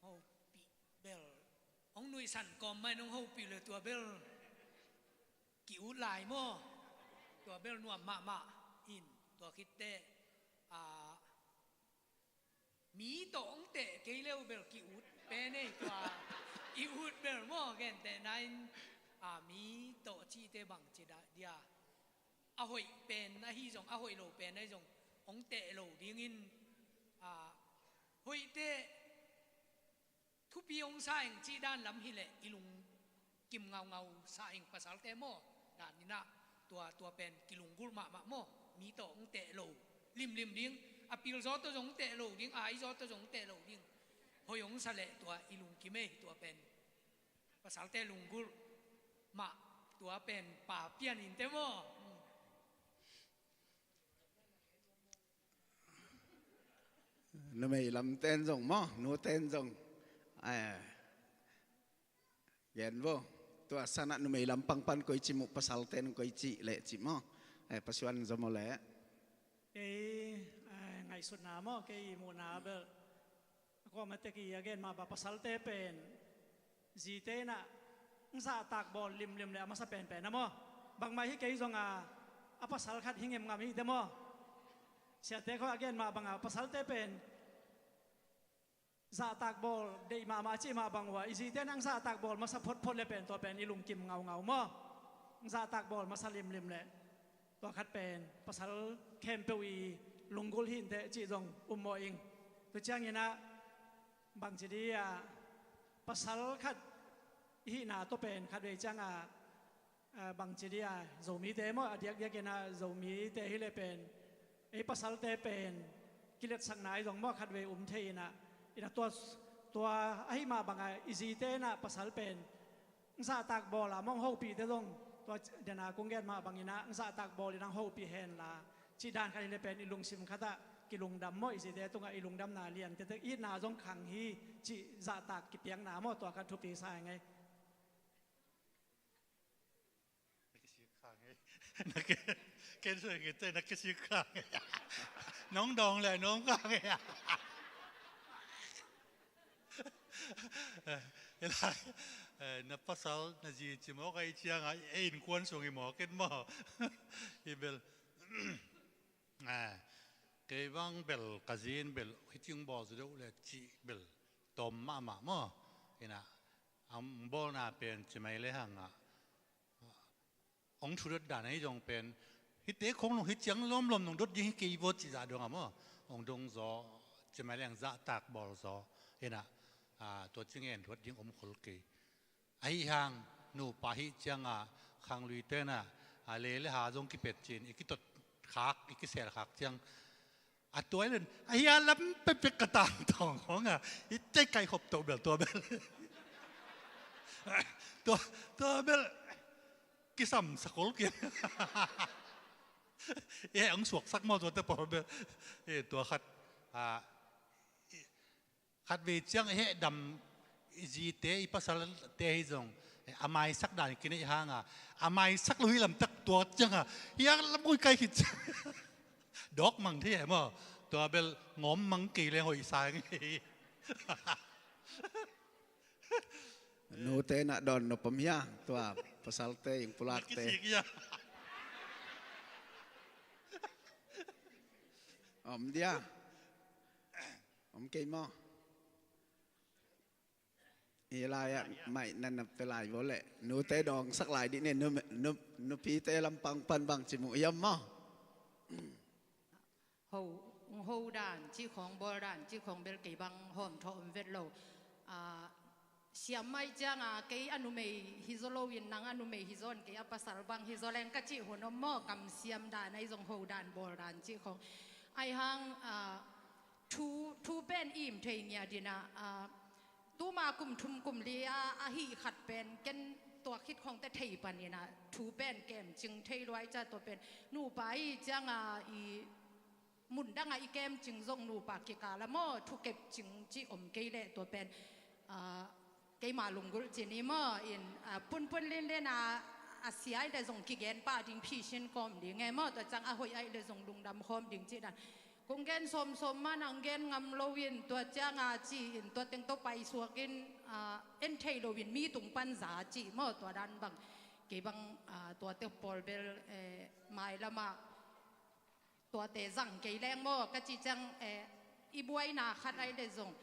Hopih bel. Hong nuihsan kawm mai nong hopih le tua bel ki-ut lai maw. Tua bel nuam mahmah in tua khitte, a, mi tawh hong teh kei leu bel ki-ut pen ei tua. I ut bel maw, gentehna in, a, mi tawh cihte bang ci dah dia. A hoih pen ahi zong, a hoih lo pen ahi zong, hong teh lo dingin, a, hoih teh thupi hong sa ing cih dan lam hileh i lung kim ngaungau sa ing pasalte maw. Dan in ah tua, tua pen kilunggulh mahmah maw. Mi tawh hong teh lo limlim ding, a pil zaw tawh zong hong teh lo ding, a ai zaw tawh zong hong teh lo ding. Hoih hong sa leh tua i lungkim ei, tua pen pasalte lunggulh mah, tua pen pa pian in te maw. Hmm. Numei lamten zong maw, nuten zong, eh, gen vo. Tua sanah numei lampang pan koici muh, pasalten koici leh ci maw. Eh, pasuan zom aw leh. Kei, eh, ngaihsutna maw, kei muhna bel, a kuamah tek i a gen mah bang pasalte pen zite inah zahtak bawl limlim leh a masa penpen a maw. Bangmah hi kei zong a, a pasal khat hi ngemngam hi te maw. Siate khawng a gen mah bang a pasalte pen zahtak bawl deih mahmah cih mah bang uh a, i zite inah zahtak bawl masa photphot leh pen tua pen i lungkim ngaungau maw. Zahtak bawl masa limlim leh tua khat pen pasal khempeuh i lunggulh hi inteh cih zong um mawh ing. Tua cianginah bangci dih a, pasal khat i hihna tawh pen khatvei ciangah, ah, bangci dih a, Zomite maw, a diakdiakinah Zomite hi leh pen, ei pasalte pen kiletsakna ahi zong maw, khatvei um thei inah, inah tua, tua ahi mah bangah i zite inah pasal pen zahtak bawl a mawng hopihte zong tua dena kong gen mah banginah zahtak bawl inah hopih henla cih dan khat hi leh pen i lungsim khatah kilungdam maw, i zite tungah i lungdamna lian tete itna zong khang hi cih zahtak kipiakna maw, tua khat thupi sa ing ei. Na kisik khang ei. Na ke, ken suai ngete na kisik khang ei. Nong dong leh nong khang ei. Eh, eh, na pasal na zi ci mawk a i ciangah, eh, innkuan sung i mawk in maw. I bel, eh, kei bang bel ka zin bel hicing bawl zaw deuh leh cih bel tawm mahmah maw. Inah ang bawlna pen ci mai lehangah, ong thudot dan ahi zong pen, hihte khong nong hi ciang lawmlawm nong dot ding hi kei vua cih zah dong a maw. Ong dong zaw, ci mai leng zahtak bawl zaw. Inah, ah, tua ci ngen thuat ding om khol kei. Ahi hang, nupa hih ciangah, khanglui tenah, ah, le le ha zong kipet cin, i kitot khak, i kisel khak ciang. A tua i len, a hia lam pekpek ka tangtawng khong a, i tei kai khop toh bel tua bel. Tua, tua bel, kisam sakol kia. E, ang suaksak maw tua te pawl bel. E, tua khat, a, khatvei ciang i heh dam i zite, i pasalte hi zong, a maisak dan i kineih hanga, a maisak lo hi lamtak tua cianga, hiang lam ui kai khit ciang. Dawk mang thei e maw, tua bel ngawm mang kei leng hoih sa ngei. Nute na dawn nop om hia, tua pasalte, ing pulakte. Kisik hia. Om dia. Om kei maw. Hi lai-ah maih na na pia lai vua leh nute dawngsak lai dih ne, nu, nu, nupite lampang pan bangci muh hiam maw? Ho, ho dan cih khawng, bawl dan cih khawng bel kei bang hawm thawh om vet lo. A, siam mai cianga kei a numei hi zaw loin nang a numei hi zaw in kei a pasal bang hi zaw leng ka cih hun om maw, kam siam dan ahi zong ho dan bawl dan cih khawng. Ahi hang, a, thu, thu pen im thei ngiat in ah, a, tuma kum thum kum li a, a hih khat pen ken tua khit khawngte thei panin ah thu pen kemcing thei luai ciah tua pen nupa i cianga i mun dangah i kemcing zong nupa kikal ah maw thu kepcing cih om kei leh tua pen, a, keima lunggulh cin i maw in, a, punpun linlen a, a sia i le zong kigen pah ding phisin kawm ding e maw tua ciang a hoih a i le zong lungdam khawm ding cih dan. Kong gen sawmsawm man ang gen ngam loin tua cianga ci-in tua teng tawh paisuakin, a, en thei loin mi tung pan za cih maw tua dan bang. Kei bang, a, tuate pawl bel, eh, mailamah tuate zang kei leng maw ka cih ciang, eh, i buaina khat ai le zong,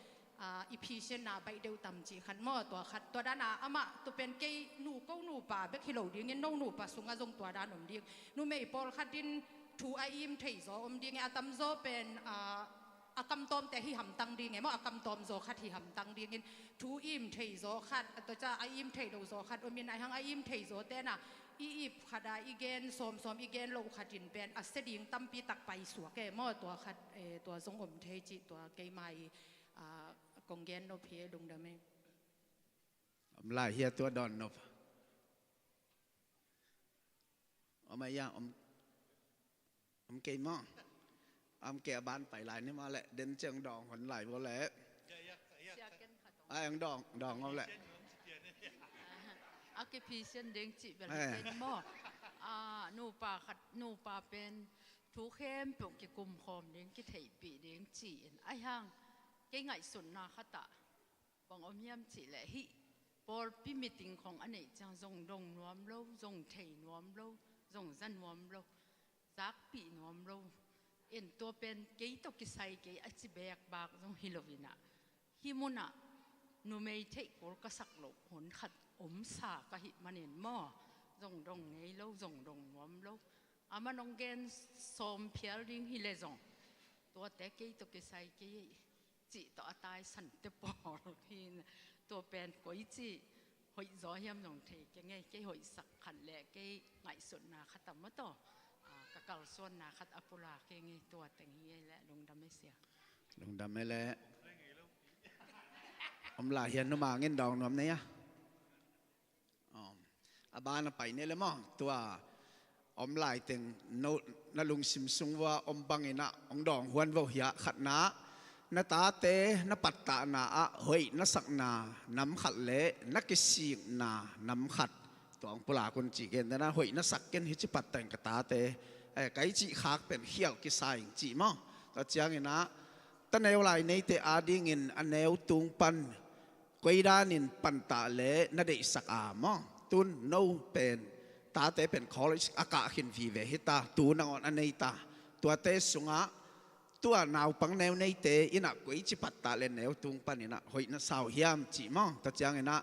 a, i phisinna baih deuh tam cih khat maw tua khat tua dana amah tua pen kei nu ko nupa bek hi lo dingin no nupa sungah zong tua dan om ding. Numei pawlkhat in thu a im thei zaw om ding e, a tamzaw pen, a, a kamtawmte hi hamtang ding e maw, a kamtawm zaw khat hi hamtang dingin thu im thei zaw khat, a tua ca a im thei lo zaw khat om in ahi hang a im thei zaw tena i ip khata i gen sawmsawm i gen lo khatin pen a sia ding tampi tak paisuak e maw tua khat, eh, tua zong om thei cih tua keima i, a, kong gen nop hi e lungdam e. Om lai hia tua dawn nop? Om a ia, om, om kei maw? Am ke a ban pai lai ni mah leh, den ciang dawng hon lai vo leh. Ai, ang dawng, dawng om leh. A kiphisian ding cih bel hi ken maw. A, nupa khat, nupa pen thu khempeuh kikumkhawm ding, kitheihpih ding ci-in. Ai hang, kei ngaihsutna khatah bang om hiam cih leh hih pawlpi meeting khong a neih ciang zong dong nuam lo, zong thei nuam lo, zong za nuam lo, zakpih nuam lo. In tua pen kei tawh kisai kei a ci bekbak zong hi lo inah, hih munah numei theih kul ka sak loh hun khat om sa ka hih manin maw, zong dong ngei lo, zong dong nuam lo. Aman hong gen sawm phial ding hi leh zong, tuate kei tawh kisai kei cih tawh a taisante pawl hi. Tua pen koici hoih zaw hiam zong thei kei ngei, kei hoihsak khat leh kei ngaihsutna khat a maw taw, a, ka kalsuanna khat a pulak hi ngei, tua teng hi ngei leh. Lungdam e sia. Lungdam e leh. Om lai hian numang in dawng nuam nei a. Om. A ban a pai ni leh maw, tua om lai teng no, na lungsim sung vua om bangin ah hong dawng huan vo hia. Khatna, na tate na pattahna ah hoih na sakna nam khat leh na kisikna nam khat, tua hong pulak un ci ken. Dana hoih na sak ken, hici pattah ing ka tate, eh, kai cih khak pen khial kisa ing cih maw. Tua ciangin ah ta neu lai neite adingin a neu tung pan koi danin pattah leh na deihsak a maw. Tun no pen tate pen college a kah khin vive hi ta, tu nangawn a nei ta. Tuate sungah tua naupang neu neite in ah koici pattah leh neu tung panin ah hoih na sa uh hiam cih maw. Tua ciangin ah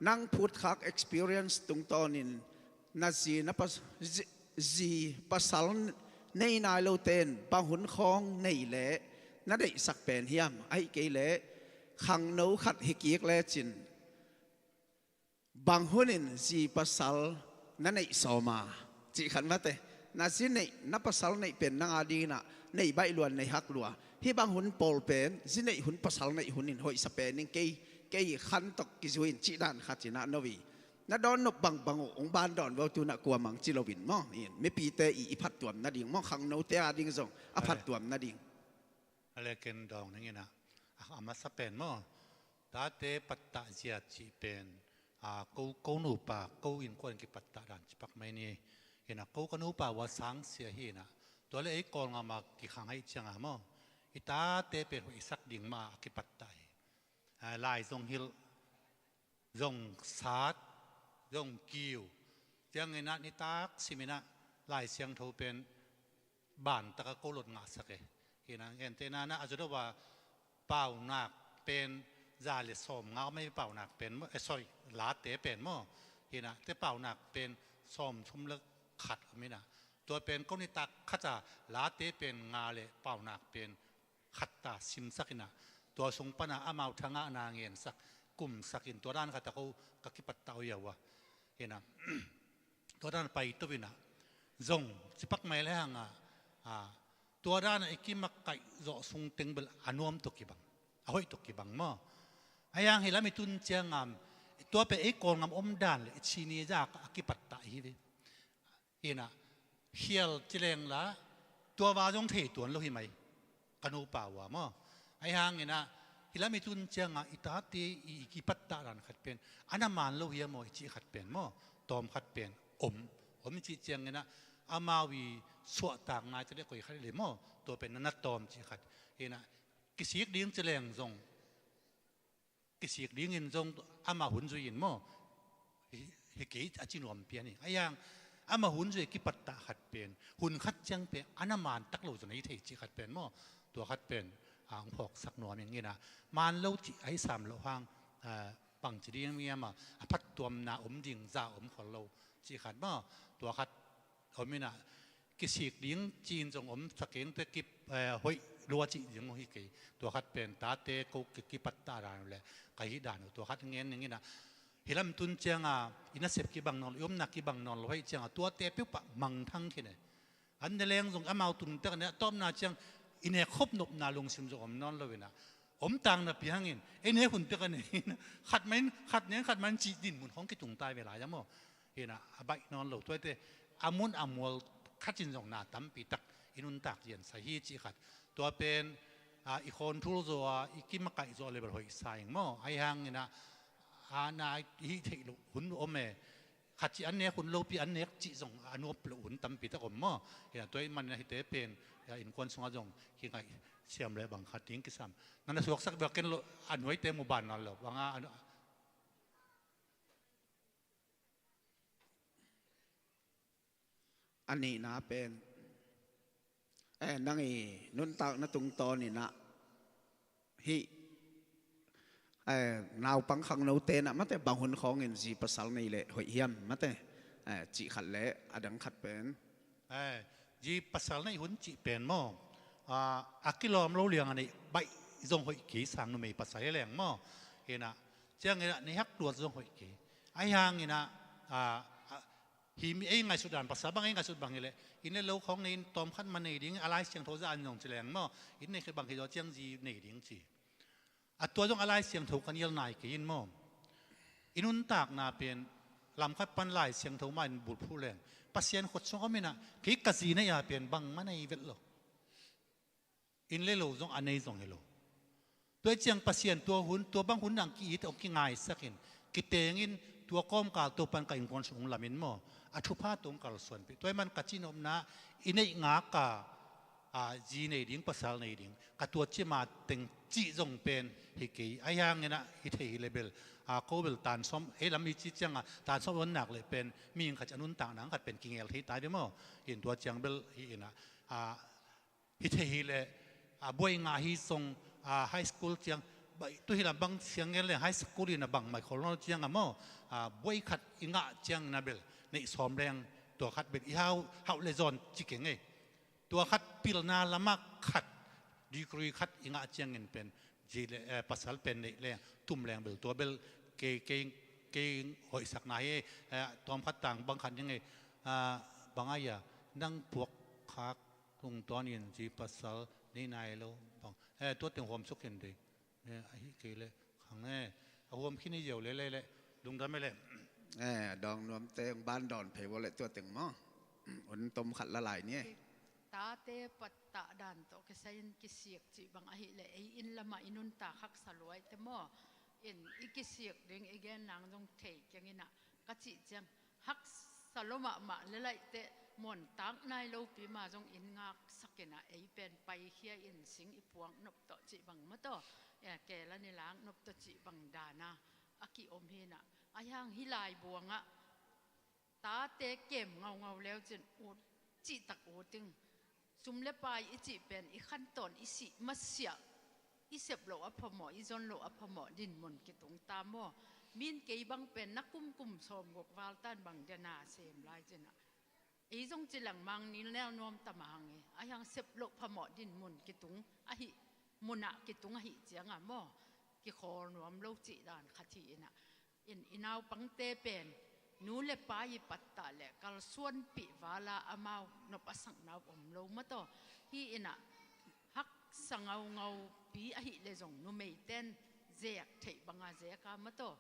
nang phutkhak experience tungtawnin na zi na pas-, zi, zi pasal nei nai lote in bang hun khawng nei leh na deihsak pen hiam? Ahih kei leh khangno khat hi kik lecin bang hunin zi pasal na neih sawm a, cih khat mate. Na zi neih, na pasal neih pen nang adingin ah neih baih lua, neih hak lua. Hih bang hun pawl pen zi neih hun, pasal neih hunin hoihsa pen ing, kei, kei khan tawh kizui in cih dan khat in ah no i na dawn nop bangbang uh hong ban dawn vo, tu-in ah kuamah ci lo in maw. In mipite i, i phattuam nading maw, khangnote ading zong a phattuam nading. A le ken dawng ning in ah, a, a masa pen maw, tate pattah zia cih pen, a, ko, ko nupa, ko innkuan kipattah dan ci pak mai ni. In ah ko ka nupa uh a sangsia hi in ah, tua leh ei Kawlgam a kikhang ahih ciangin maw, i tate pen hoihsak ding mah a kipattah hi. A, lai zong hilh, zong sat, zong kiu. Ciangin ah nitak simin ah Lai Siangtho pen ban taka ko lot ngahsak e. Hi in ah, gentehna in ah a zot uh a paunak pen za le sawmnga om hi, paunak pen maw, eh, sorry, late pen maw. Hi in ah te paunak pen sawmthum le khat om in ah, tua pen ko nitak khat a late pen nga le paunak pen khat ta simsak in ah, tua sung pan ah amau thangahna ngensak, kumsak in tua dan khat ah ko ka kipattah uh hi a uh a. Hi in ah tua dan pai to in ah, zong ci pak mai le hang a, a, tua dan ah i kimakaih zawh sung teng bel a nuam tawh kibang, a hoih tawh kibang maw. Ahi hang hih lam i tun ciangin, tua pen ei Kawlgam om dan le i ci ni zak a kipattah hi ve. Hi in ah khial ci leng la, tua va zong thei tuan lo hi mai, ka nupa uh a maw. Ahi hangin ah hih lam i tun ciangin i tate i, i kipattah dan khat pen a na man lo hi a maw i cih khat pen maw, tawm khat pen om, om i cih ciangin ah amau i suahtak nai ci leh koi khat leh maw, tua pen na na tawm cih khat. Hi in ah kisik ding ci leng zong, kisik dingin zong amah hun zui in maw, hi, hi kei a ci nuam pian hi. Ahi hang amah hun zui kipattah khat pen, hun khat ciang pen a na man tak lo zong a hi thei cih khat pen maw, tua khat pen a hong phawksak nuam ing. Hi in ah man lo cih a hi sam loh hang, a, bang ci ding hiam a, a phattuamna om ding za om khol lo cih khat maw, tua khat om in ah, kisik ding ci-in zong om sa keng, te ki, eh, hoih lua cih ding uh hi kei. Tua khat pen tate ko ki, kipattah dan uh le ka hih dan uh, tua khat ngen ning in ah, hih lam tun ciangin i nasep kibang nawn lo, i omna kibang nawn lo ahih ciangin tuate peuhpah mangthang khin e. An ne leng zong amau tun tek a ne, a tawpna ciang i nek khop nopna lungsim zong om nawn lo in ah, om tang napi hangin ei nek hun tek a ne in, khat mah in, khat ne in, khat mah in cih dinmun hong kitung tai ve lai a maw. Hi in ah a baih nawn lo, tuate a mun a mual khat in zong na tampi tak i nuntak zian sai hi cih khat. Tua pen, a, i khawnthul zaw a, i kimakaih zaw a level hoih sa ing maw. Ahi hangin ah, a, na i hih theih loh hun om e. Khat cih an nek hun lopi an nek cih zong a nuam loh hun tampi tak om maw. Hi a, tua ahih manin ah hihte pen, a, innkuan sungah zong kingaih siam le bang khat ding kisam. Na na suaksak bek ken lo, a nuaite mu ban nawn lo. Bang a, a, A nihna pen, eh, nang i nuntakna tungtawn in ah hih, eh, naupang khangnote in ah mate bang hun khawngin zi pasal nei leh hoih hiam mate, eh, cih khat le a dang khat pen. Eh, zi pasal nei hun cih pen maw? Ah, a kilawm lo liang a neih baih zong hoih kei sang numei pasal hi leng maw? Hi in ah, ciangin ah nei hak luat zong hoih kei. Ahi hangin ah, ah, ah, hi mi ei ngaihsut dan pasal bang ei ngaihsut bang hi leh, inn le lo khawng nei in tawm khat ma nei ding, a Lai Siangtho za an zong ci leng maw? Inn nei khe bang hi zaw ciang zi nei ding ci. A tua zong a Lai Siangtho ka nial nai kei in maw? I nuntakna pen lam khat pan Lai Siangtho mah in bulphuh leng, Pasian khut sung om in ah, kei ka zi nei a pen bang ma nei vet lo. Inn le lo zong a nei zong hi lo. Tua ciang Pasian tua hun, tua bang hun nang ki-it hong kingaisak in, kiteng in, tua kawmkal Topan ka innkuan sung hong lam in maw? A thupha tawh hong kalsuanpih. Tua ahih man ka cihnopna, i neih ngak a, a, zi nei ding, pasal nei ding, ka tua ci ma teng cih zong pen hi kei. Ahi hangin ah, hi thei hi le bel, a, ko bel tan sawm, ei lam i ci ciang a, tan sawm i hon nak leh pen, mihing khat ci a nuntakna khat pen kingel thei ta ve maw? Hi in tua ciang bel hi in ah, a, hi thei hi leh, a, buai ngah hi zong, a, high school ciang, ba, tu hi lam bang siang ngen leng high school in a bang mai khol nawn ciang a maw, a, buai khat i ngah ciang na bel, neih sawm leng, tua khat bel i hau, hauh le zawn ci keng ei. Tua khat pilna lamah khat, degree khat i ngah ciangin pen, zi le, eh, pasal pen neih leng, tum leng bel, tua bel, kei, kei, kei hoihsakna hi, eh, tawm khat tang bang khat ning ei, ah, bang a ia, nang puak khak tungtawn in zi pasal nei nai lo bang. Eh, tua teng huam suk in dei. Eh, ahi kei leh khang eh. A huam khin i ziau le le le. Lungdam e le. Eh, dawng nuamte hong ban dawn phei baw le tua teng maw? Un tom khat la lai ni e. Tate pattah dan tawh kisai in kisiak cih bang ahih leh ei inn lamah i nuntak haksa luaite maw? In i kisiak ding i gen nang zong thei keng in ah ka cih ciang haksa lo mahmah le laihteh, muantak nai lopi ma zong inn ngaksak in ah ei pen paikhia in sing i puak nop tawh cih bang maw tawh, eh, kela ni lak nop tawh cih bang dan a, a ki-om hi in ah, ahi hang hih lai buang ah tate kem ngaungau leu cin ut, cihtak ut ing. Sum le pai i cih pen i khantawn i sih masiah, i sep loh a phamawh, i zon loh a phamawh dinmun kitung ta maw? Min kei bang pen na kum kum sawmguk val tan bang dena sem lai cin ah, ei zong ci leng mang ni nel nuam ta mang e. Ahi hang sep loh phamawh dinmun kitung ahih, mun ah kitung ahih ciang a maw? Kikhawl nuam lo cih dan khat hi in ah, in i naupangte pen nu le pa i pattah le kalsuanpih val a amau nop a sakna om lo maw tawh. Hi in ah haksa ngaungaupi ahih leh zong numeite'n zek theih bang a zek a maw tawh.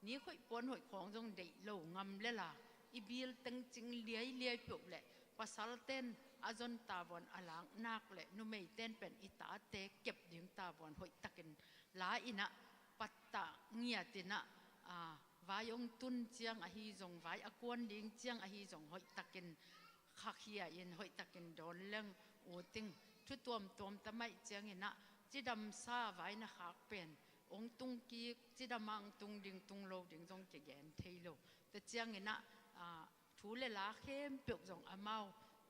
Ni khoih puan hoih khawng zong deih lo ngam le la, i bil teng cing liailiai peuh le pasalte'n a zon tavuan a lak nak le numeite'n pen i tate kep ding tavuan hoih takin la in ah pattah ngiat in ah, a, vai hong tun ciang ahi zong, vai a kuan ding ciang ahi zong hoih takin khakhia in, hoih takin dawn leng ut ing. Thu tuamtuam ta maih ciangin ah cidamsa vai na khak pen hong tung kik, cidam a hong tung ding tung lo ding zong kigen thei lo. Tua ciangin ah, a, thu le la khempeuh zong amau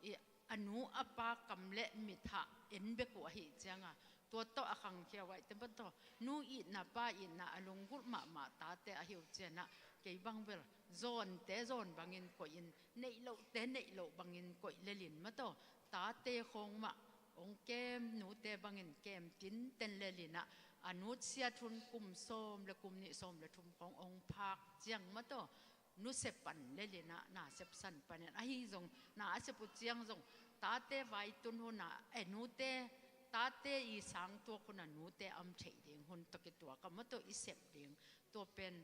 i a nu a pa kam le mit hah en bek uh ahih ciang a, tua tawh a khangkhia uh ahih teh maw tawh, nu itna pa itna a lunggulh mahmah tate ahi uh ciang ah, kei bang bel zawnte zawn bangin koih in, neih lohte neih loh bangin koih lel in maw tawh, tate khawng mah hong kem, nute bangin kem tinten lel in ah, a nusiat hun kum sawm le kum nih sawm le thum khawng hong phak ciang maw tawh, nusep pan lel in ah, nasep san panin ahi zong, na a sep uh ciang zong, tate vai tun hun ah, eh, nute, tate i sang tuak hun ah nute a om theih ding hun tawh kituak a maw tawh i sep ding. Tua pen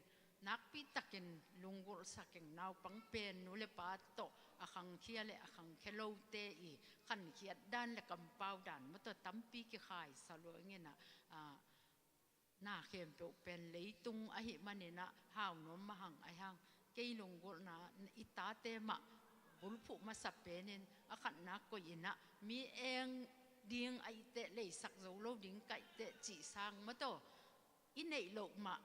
Nakpi takin lunggulhsak ing. Naupang pen nu le pa tawh a khangkhia le a khangkhia lote i khankhiat dan le kampau dan maw tawh tampi kikhaisa lua ing in ah, ah, na khempeuh pen leitung ahih manin ah hau nuam mah hang, ahi hang kei lunggulhna i tate mah bulphuh masa penin a khatna koih in ah mi eng ding ahih teh leisak zo lo ding ka hih teh cih sang maw tawh i neih loh mah,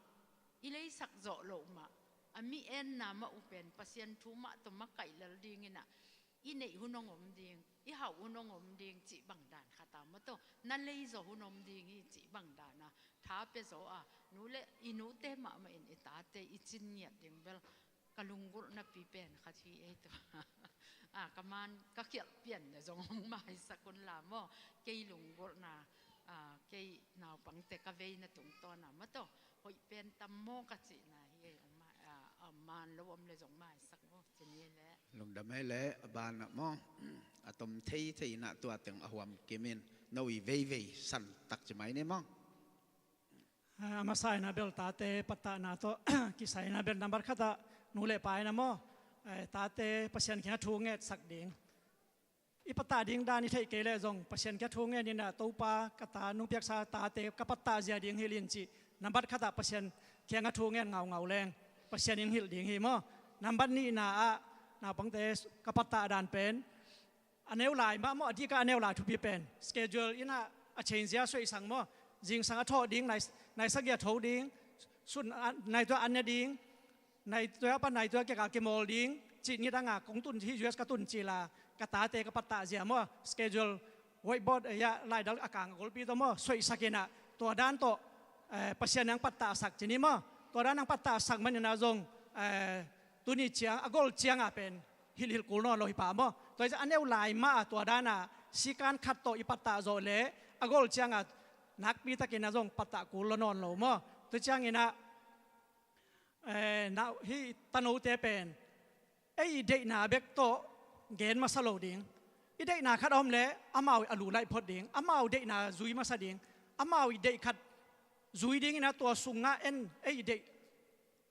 i leisak zawh loh mah, a mi enna mah uh pen Pasian thu mah tawh makaih lel ding in ah i neih hun hong om ding, i hauh hun hong om ding cih bang dan khat a maw tawh na lei zawh hun om ding hi cih bang dan a tha pia zaw a, nu le i nute mahmah in i tate i cin ngiat ding bel ka lunggulhnapi pen khat hi ei tua. Ah, ka man ka khialh pian le zong hong maisak un la maw. Kei lunggulhna, ah, kei naupangte ka veina tungtawn a maw tawh hoih pen tam maw ka cihna hi ei. Hong mai, ah, a man lo om le zong maisak maw ci ni le. Lungdam ei le. A ban ah maw, a tom thei thei in ah tua teng a huam kim in no i veivei san tak ci mai ni maw. A masa in ah bel tate pattahna tawh kisai in ah bel nambat khat ah nu le pa in ah maw, eh, tate Pasian kiang ah thu ngetsak ding. I pattah ding dan i theih kei leh zong Pasian kiang ah thu ngen in ah, Topa, ka ta nong piaksa tate ka pattah zia ding hilh in cih nambat khat ah Pasian kiang ah thu ngen ngaungau leng Pasian in hilh ding hi maw. Nambat nihna ah naupangte ka pattah dan pen a neu lai mah maw, a dik ah a neu lai thupi pen schedule in ah a change zia suaisang maw. Zingsang a thawh ding, nai, nai sagih a tho ding, sun a, nai tua an ne ding, nai tua pan nai tua kek a kimawl ding cih ni dang a kong tun hi, U S ka tun cil a ka tate ka pattah zia maw, schedule, whiteboard, eh, ya, laidal a kang a golpi tawh maw suaisak in ah tua dan tawh, eh, Pasian in hong pattahsak ci ni maw. Tua dan hong pattahsak man in ah zong, eh, tuni ciang a gol ciang a pen hilhhilh kul nawn lo hi pah maw. Tua hi ciang a neu lai mah a tua dan a sikan khat tawh i pattah zawh leh a gol ciang a nakpi takin ah zong pattah kul lo nawn lo maw. Tua ciangin ah, eh, na, hih tanote pen ei i deihna bek tawh gen masa lo ding. I deihna khat a om leh amau a lu laih phot ding, amau deihna zui masa ding. Amau i deih khat zui ding in ah tua sungah en ei i deih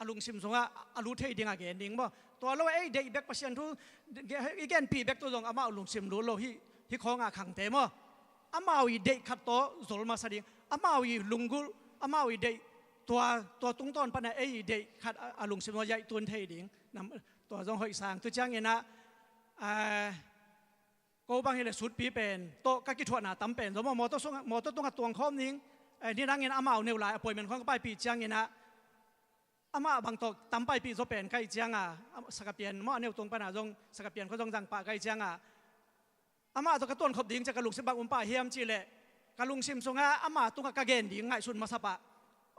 a lungsim sungah a lut thei ding a gen ding maw. Tua lo ei deih bek Pasian thu i genpih bek tawh zong amau lungsim lut lo hi, hih khawng a khangte maw. Amau i deih khat tawh zol masa ding, amau i lunggulh, amau i deih, tua, tua tungtawn pan a ei i deih khat a, a lungsim tawh yaih tun thei ding. Nam, tua zong hoih sang. Tua ciangin ah, eh, ko bang hi leh sutpi pen tawh ka kithuahna tam pen zaw maw, mawtaw sung, mawtaw tungah tuang khawm ning, eh, ni dangin amau neu lai appointment khawng ka paipih ciangin ah amah bang tawh tam paipih zaw pen ka hih ciang a, am, sakapian maw, a neu tung pan a zong sakapian khawng zong zang pah ka hih ciang a, amah tawh ka tuankhop ding ciang ka lungsim bang um pah hiam cih leh ka lungsim sungah ama tungah ka gen ding ngaihsun masa pah.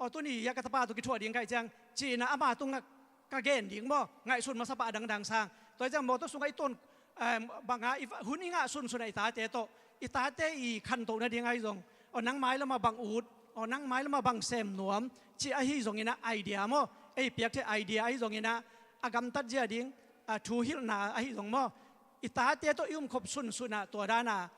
Aw, tuni hiah ka tapa tawh kithuah ding ka hih ciang ci-in ah ama tungah ka gen ding maw, ngaihsun masa pah a dangdang sang. Tua hi ciang mawtaw sungah i tuan, em, bangah i va-, hun i ngah sunsun ah i tate tawh, i tate i khantoh nading ahi zong, aw, nang mailamah bang ut, aw, nang mailamah bang sem nuam cih ahi zongin ah idea maw, ei piak thei idea ahi zongin ah a gamtat zia ding, a, thuhilhna ahi zong maw, i tate tawh i umkhop sunsun ah tua dan a,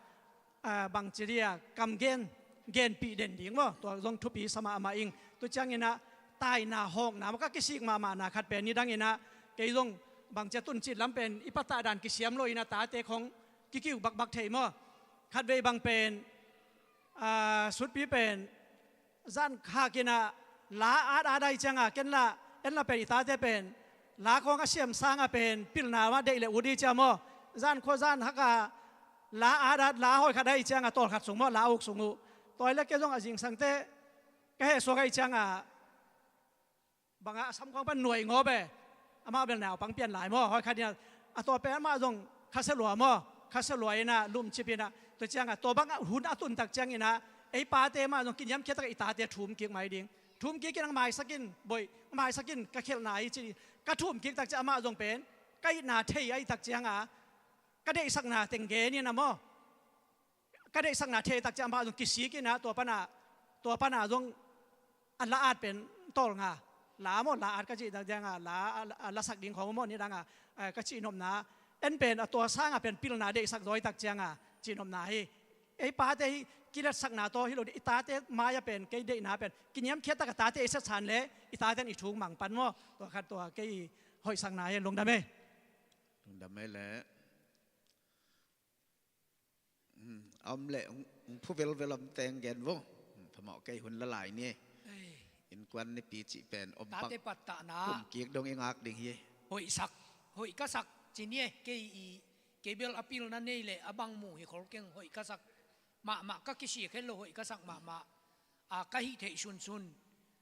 a, bangci dia kam gen, genpih den ding maw, tua zong thupi sa mahmah ing. Tua ciangin ah taina hawkna maw, ka kisik mahmahna khat pen ni dangin ah kei zong bangci a tuncit lam pen i pattah dan kisiam lo in ah tate khawng kikiu bakbak thei maw. Khatvei bang pen, a, sutpi pen zan khak in ah la at at ahi ciang a, ken la, en la pen i tate pen la khawng a siam sang a pen pilna mah deih leh ut hi ciang maw. Zan khua zan hak a la at at, la hawi khat ahi ciang a tawl khat sung maw, la uk sung uh. Tua hi leh kei zong a zingsangte ka heh suak ahi ciang a bangah a sam khawng pan nuai ngawp e. Amah bel naupang pian lai maw, hawi khat in ah, a tua pen amah zong khasia lua maw, khasia lua in ah, lumcip in ah, tua ciang a tua bangah hun a tun tak ciangin ah ei pate mah zong kiniamkhiat tak a i tate thum kik mai ding. Thum kik in ah maisak in, boih, maisak in, ka khelhna hi ci. Ka thum kik tak ciang amah zong pen ka itna thei ahi tak ciang a, ka deihsakna teng gen in ah maw, ka deihsakna thei tak ciang amah zong kisik in ah, tua pan a, tua pan a zong a la at pen tawl nga. La maw, la at ka cih tak ciang a, la, a, a lasak ding khawng maw, ni dang a, eh, ka cihnopna, en pen a tua sang a pen pilna deihsak zaw hi tak ciang a cihnopna hi. Ei pate hi kiletsakna tawh hi lo ding, i tate mai-a pen kei deihna pen kiniamkhiat tak a tate ei sat san le i taten i thu mang pan maw. Tua khat tua kei hoihsakna hi, lungdam ei. Lungdam ei le. Hmm, a om le hong, hong phu velvel om teng gen vo. Hmm, phamawh kei hun la lai ni. Ei. Innkuan nipi cih pen om bang. Tate pattahna. Kum kik dong i ngak ding hi. Hoihsak, hoih ka sak ci ni e, kei i, kei bel a pilna nei le a bang mu hi khol keng, hoih ka sak mahmah, ka kisik het lo, hoih ka sak mahmah. A ka hih theih sunsun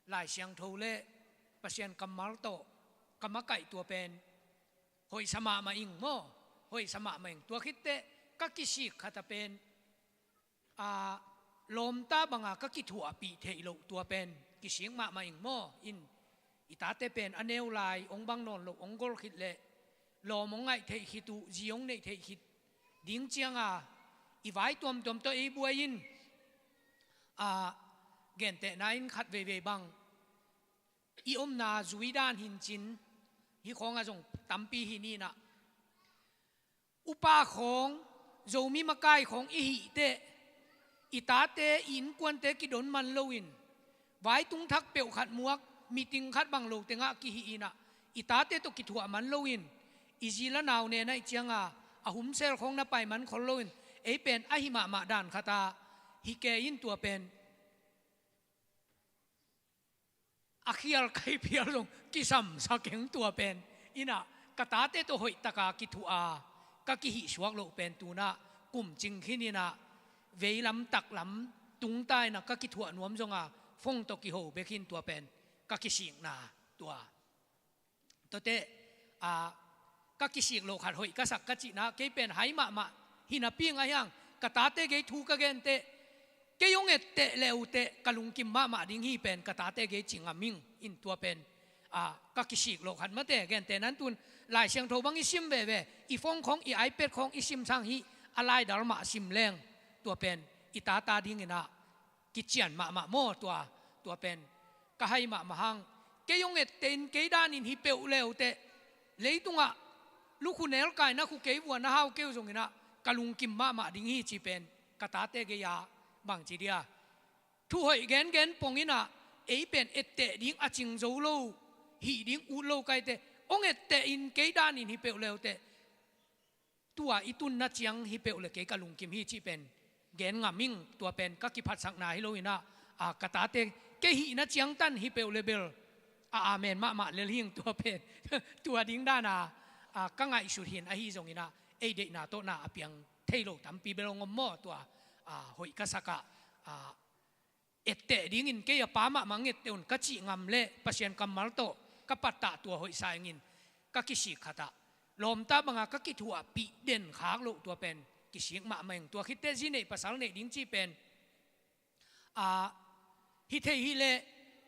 Lai Siangtho le Pasian kammal tawh ka makaih tua pen hoihsa mahmah ing maw, hoihsa mahmah ing. Tua khitteh ka kisik khat a pen, a, lawmta banga ka kithuahpih theih loh tua pen kisik mahmah ing maw. In, i tate pen a neu lai hong bang nawn loh, hong gol khit leh lawm hong ngaih theih khit uh, zi hong neih theih khit ding cianga i vai tuamtuam tawh ei buai in, a, gentehna in khat veivei bang i omna zui dan hi in cin, hih khawngah zong tampi hi ni in ah, upa khawng, Zomi makai khawng i hih teh, i tate, i innkuante kidon man loin, vaitung thak peuh khat muak, meeting khat bang lo tengah kihih in ah, i tate tawh kithuah man loin, i zi la nau nen ahih cianga a humsel khawng na pai man khol loin, ei pen ahi mahmah dan khat ah hi kei in, tua pen a khial kai phial zong kisam sa keng, tua pen in ah ka tate tawh hoih taka kithuah a ka kihih suak loh pen tu in ah kum cing khin in ah veilam taklam tung ta in ah ka kithuah nuam zong a phone tawh kiho bek hi in, tua pen ka kisikna tua. Tuate, a, ka kisik loh khat hoih ka sak ka cihna, kei pen hai mahmah hi napi ing, ahi hang ka tate gei thu ka gen teh, kei hong etteh le uh teh ka lungkim mahmah ding hi pen ka tate gei ci ngam ing in, tua pen, a, ka kisik loh khat mate. Gentehna in tu in Lai Siangtho bang i sim veve, i phone khawng, i iPad khawng i sim sang hih a laidal mah sim leng, tua pen i tate ading in ah kician mahmah maw. Tua, tua pen ka hai mahmah hang. Kei hong etteh in, kei danin hi peuh le uh teh, leitungah lukhu nelkaina khu kei vua na hau kei uh zong in ah ka lungkim mahmah ding hi, ci pen ka tate gei a bangci dia thu hoih gengen pong in ah, ei pen etteh ding a cing zo lo, hih ding ut lo ka hih teh, hong etteh in, kei danin hi peuh le uh teh, tua i tunna ciang hi peuh le kei ka lungkim hi, cih pen gen ngam ing. Tua pen ka kiphatsakna hi lo in ah, a, ka tate kei hihna ciang tan hi peuh le bel a, amen mahmah lel hi ing, tua pen tua ding dan a, a, ka ngaihsut hi in, ahi zong in ah ei deihna tawh na a piang thei lo tampi bel hong om maw. Tua, a, hoih ka sak ah, a, etteh dingin kei a pa mahmah hong etteh un ka cih ngam leh Pasian kammal tawh ka pattah tua hoihsa ing in, ka kisik khat ah lawmta banga ka kithuahpih den khak loh, tua pen kisik mahmah ing. Tua khitteh zi neih pasal neih ding cih pen, a, hi thei hi leh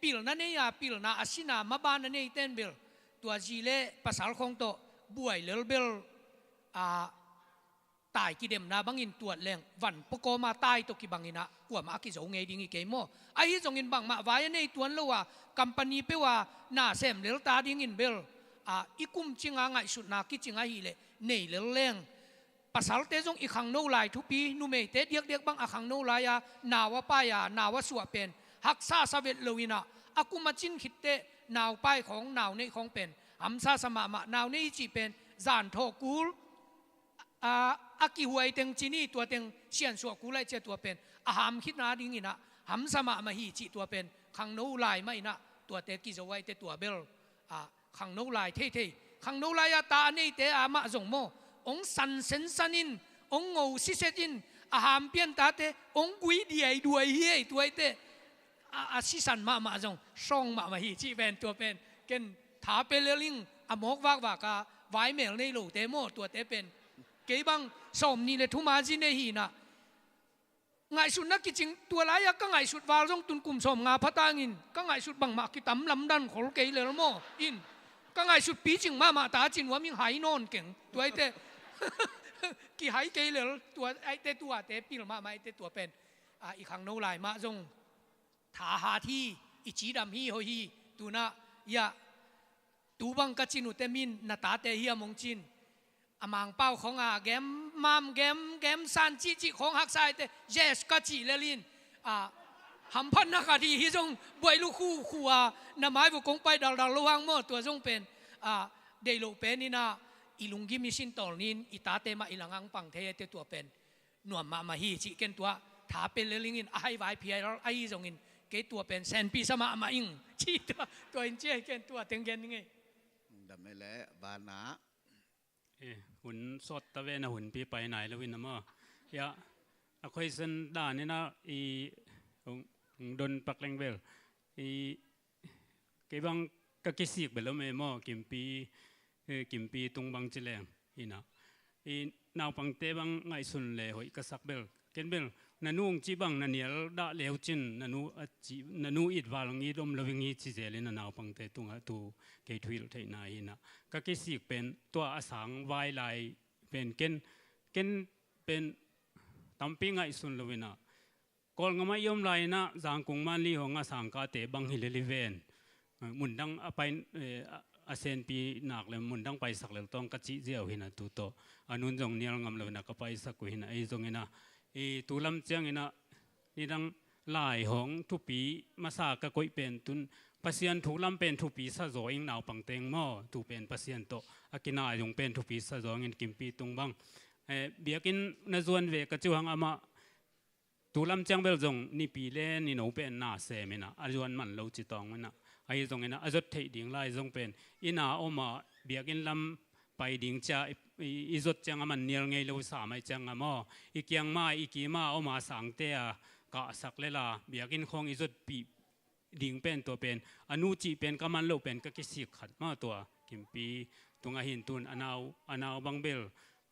pilna nei a, pilna a sin a maban a neite in bel tua zi le pasal khawng tawh buai lel bel, a, tai kidemna bangin tuat leng van pua kawma tai tawh kibang in ah kuamah a kizo ngei ding hi kei maw. Ahi zongin bangmah vai a nei tuan lo a, company peuh a na sem lel ta dingin bel, a, i kum cing a ngaihsutna kicing ahih leh nei lel leng, pasalte zong i khangno lai thupi, numeite diakdiak bang a khangno lai a, nau a pai a, nau a suah pen haksa sa vet lo in ah, a kum a cin khitteh nau pai khawng, nau neih khawng pen hamsa sa mahmah. Nau neih i cih pen zan thawh kul, a, a kihuai teng ci ni, tua teng siansuah kul ahih ciang tua pen a ham khitna dingin ah hamsa mahmah hi, cih tua pen khangno lai mah in ah tuate kizo ahih teh, tua bel, a, khangno lai theithei. Khangno lai-a ta a neite amah zong maw, hong san sensan in, hong ngo siset in, a ham pian tate hong gui diaiduai hi ei, tua ahih teh a, a sisan mahmah zong sawng mahmah hi, cih pen tua pen ken tha pe lel ing. A mawk vakvak a vaimel nei lote maw, tuate pen kei bang sawmnih le thum a zi nei hi in ah, ngaihsutna kicing, tua lai-a ka ngaihsut val zong tun kum sawmnga pha ta ing in, ka ngaihsut bangmah kitam lamdang khol kei lel maw. In, ka ngaihsut picing mahmah ta ci nuam ing, hai nawn keng. Tua ahih teh kihai kei lel, tua ahih teh tuate pil mahmah ahih teh tua pen, a, i khangno lai mah zong thahat hi, i cidam hi, hoih hi. Tu in ah, ya, tu bang ka cin uh teh min na tate hiam hong cin, a Mangpau khong a gem mam gem gem san cihcih khong haksa ite, yes ka cih lel in, a, hamphatna khat hi hi zong buai lukhu khu a na mai vua kong pai daldal lo hang maw, tua zong pen, a, deih loh pen in a, i lunggim i sintawl ni in i tate mah i langah pang thei ite, tua pen nuam mahmah hi cih ken tua tha pen lel ing in, a hai vai phial ahi zongin kei tua pen senpi sa mahmah ing ci tua, tua in ci ahi ken tua teng gen ning ei. Dam ei leh banah. Eh, hun sawt ta ve na, hun pi pai nai lo in a maw. Ya, a question dan in a i hong, hong don pak leng bel. I kei bang ka kisik bel om e maw, Kimpi, eh, Kimpi tung bang ci leng. Hi na. I naupangte bang ngaihsun le hoih ka sak bel. Ken bel, na nu hong cih bang na nial dah leu cin, na nu a cih, na nu it val hong it om lo ing hi ci zel in a naupangte tungah tu kei thuhilh theihna hi na. Ka kisik pen tua a sang vai lai pen ken, ken pen tampi ngaihsun lo in a. Kawlngam ah i om lai in a, Zangkung Manli hong a sangkate bang hi lel hi ven. Mundang a pai, eh, a, a senpi nak le mundang paisak lel tawng ka cih ziau hi na tu tawh. A nun zong nial ngam lo in a ka paisak uh hi na, ei zong in a. I tu lam ciang in a, nidang lai hong thupi masa ka koih pen tun, Pasian thu lam pen thupi sa zaw ing naupang teng maw, tu pen Pasian tawh a kinai zong pen thupi sa zaw ing in Kimpi tung bang. Eh, biakinn na zuan ve ka ci uh hang amah, tu lam ciang bel zong nipi le nino pen na sem in a, a zuan man lo ci tawng in a. Ahi zong in a, a zot theih ding lai zong pen inn a om a, biakinn lam pai ding cia i, i, i zot ciang a man nial ngei lo sa mai ciang a maw. I kiang ma, i kim a om a sangte a kahsak lel a, biakinn khawng i zotpih ding pen tua pen, a nu cih pen ka man loh pen ka kisik khat maw tua, Kimpi tungah hin tun a nau, a nau bang bel,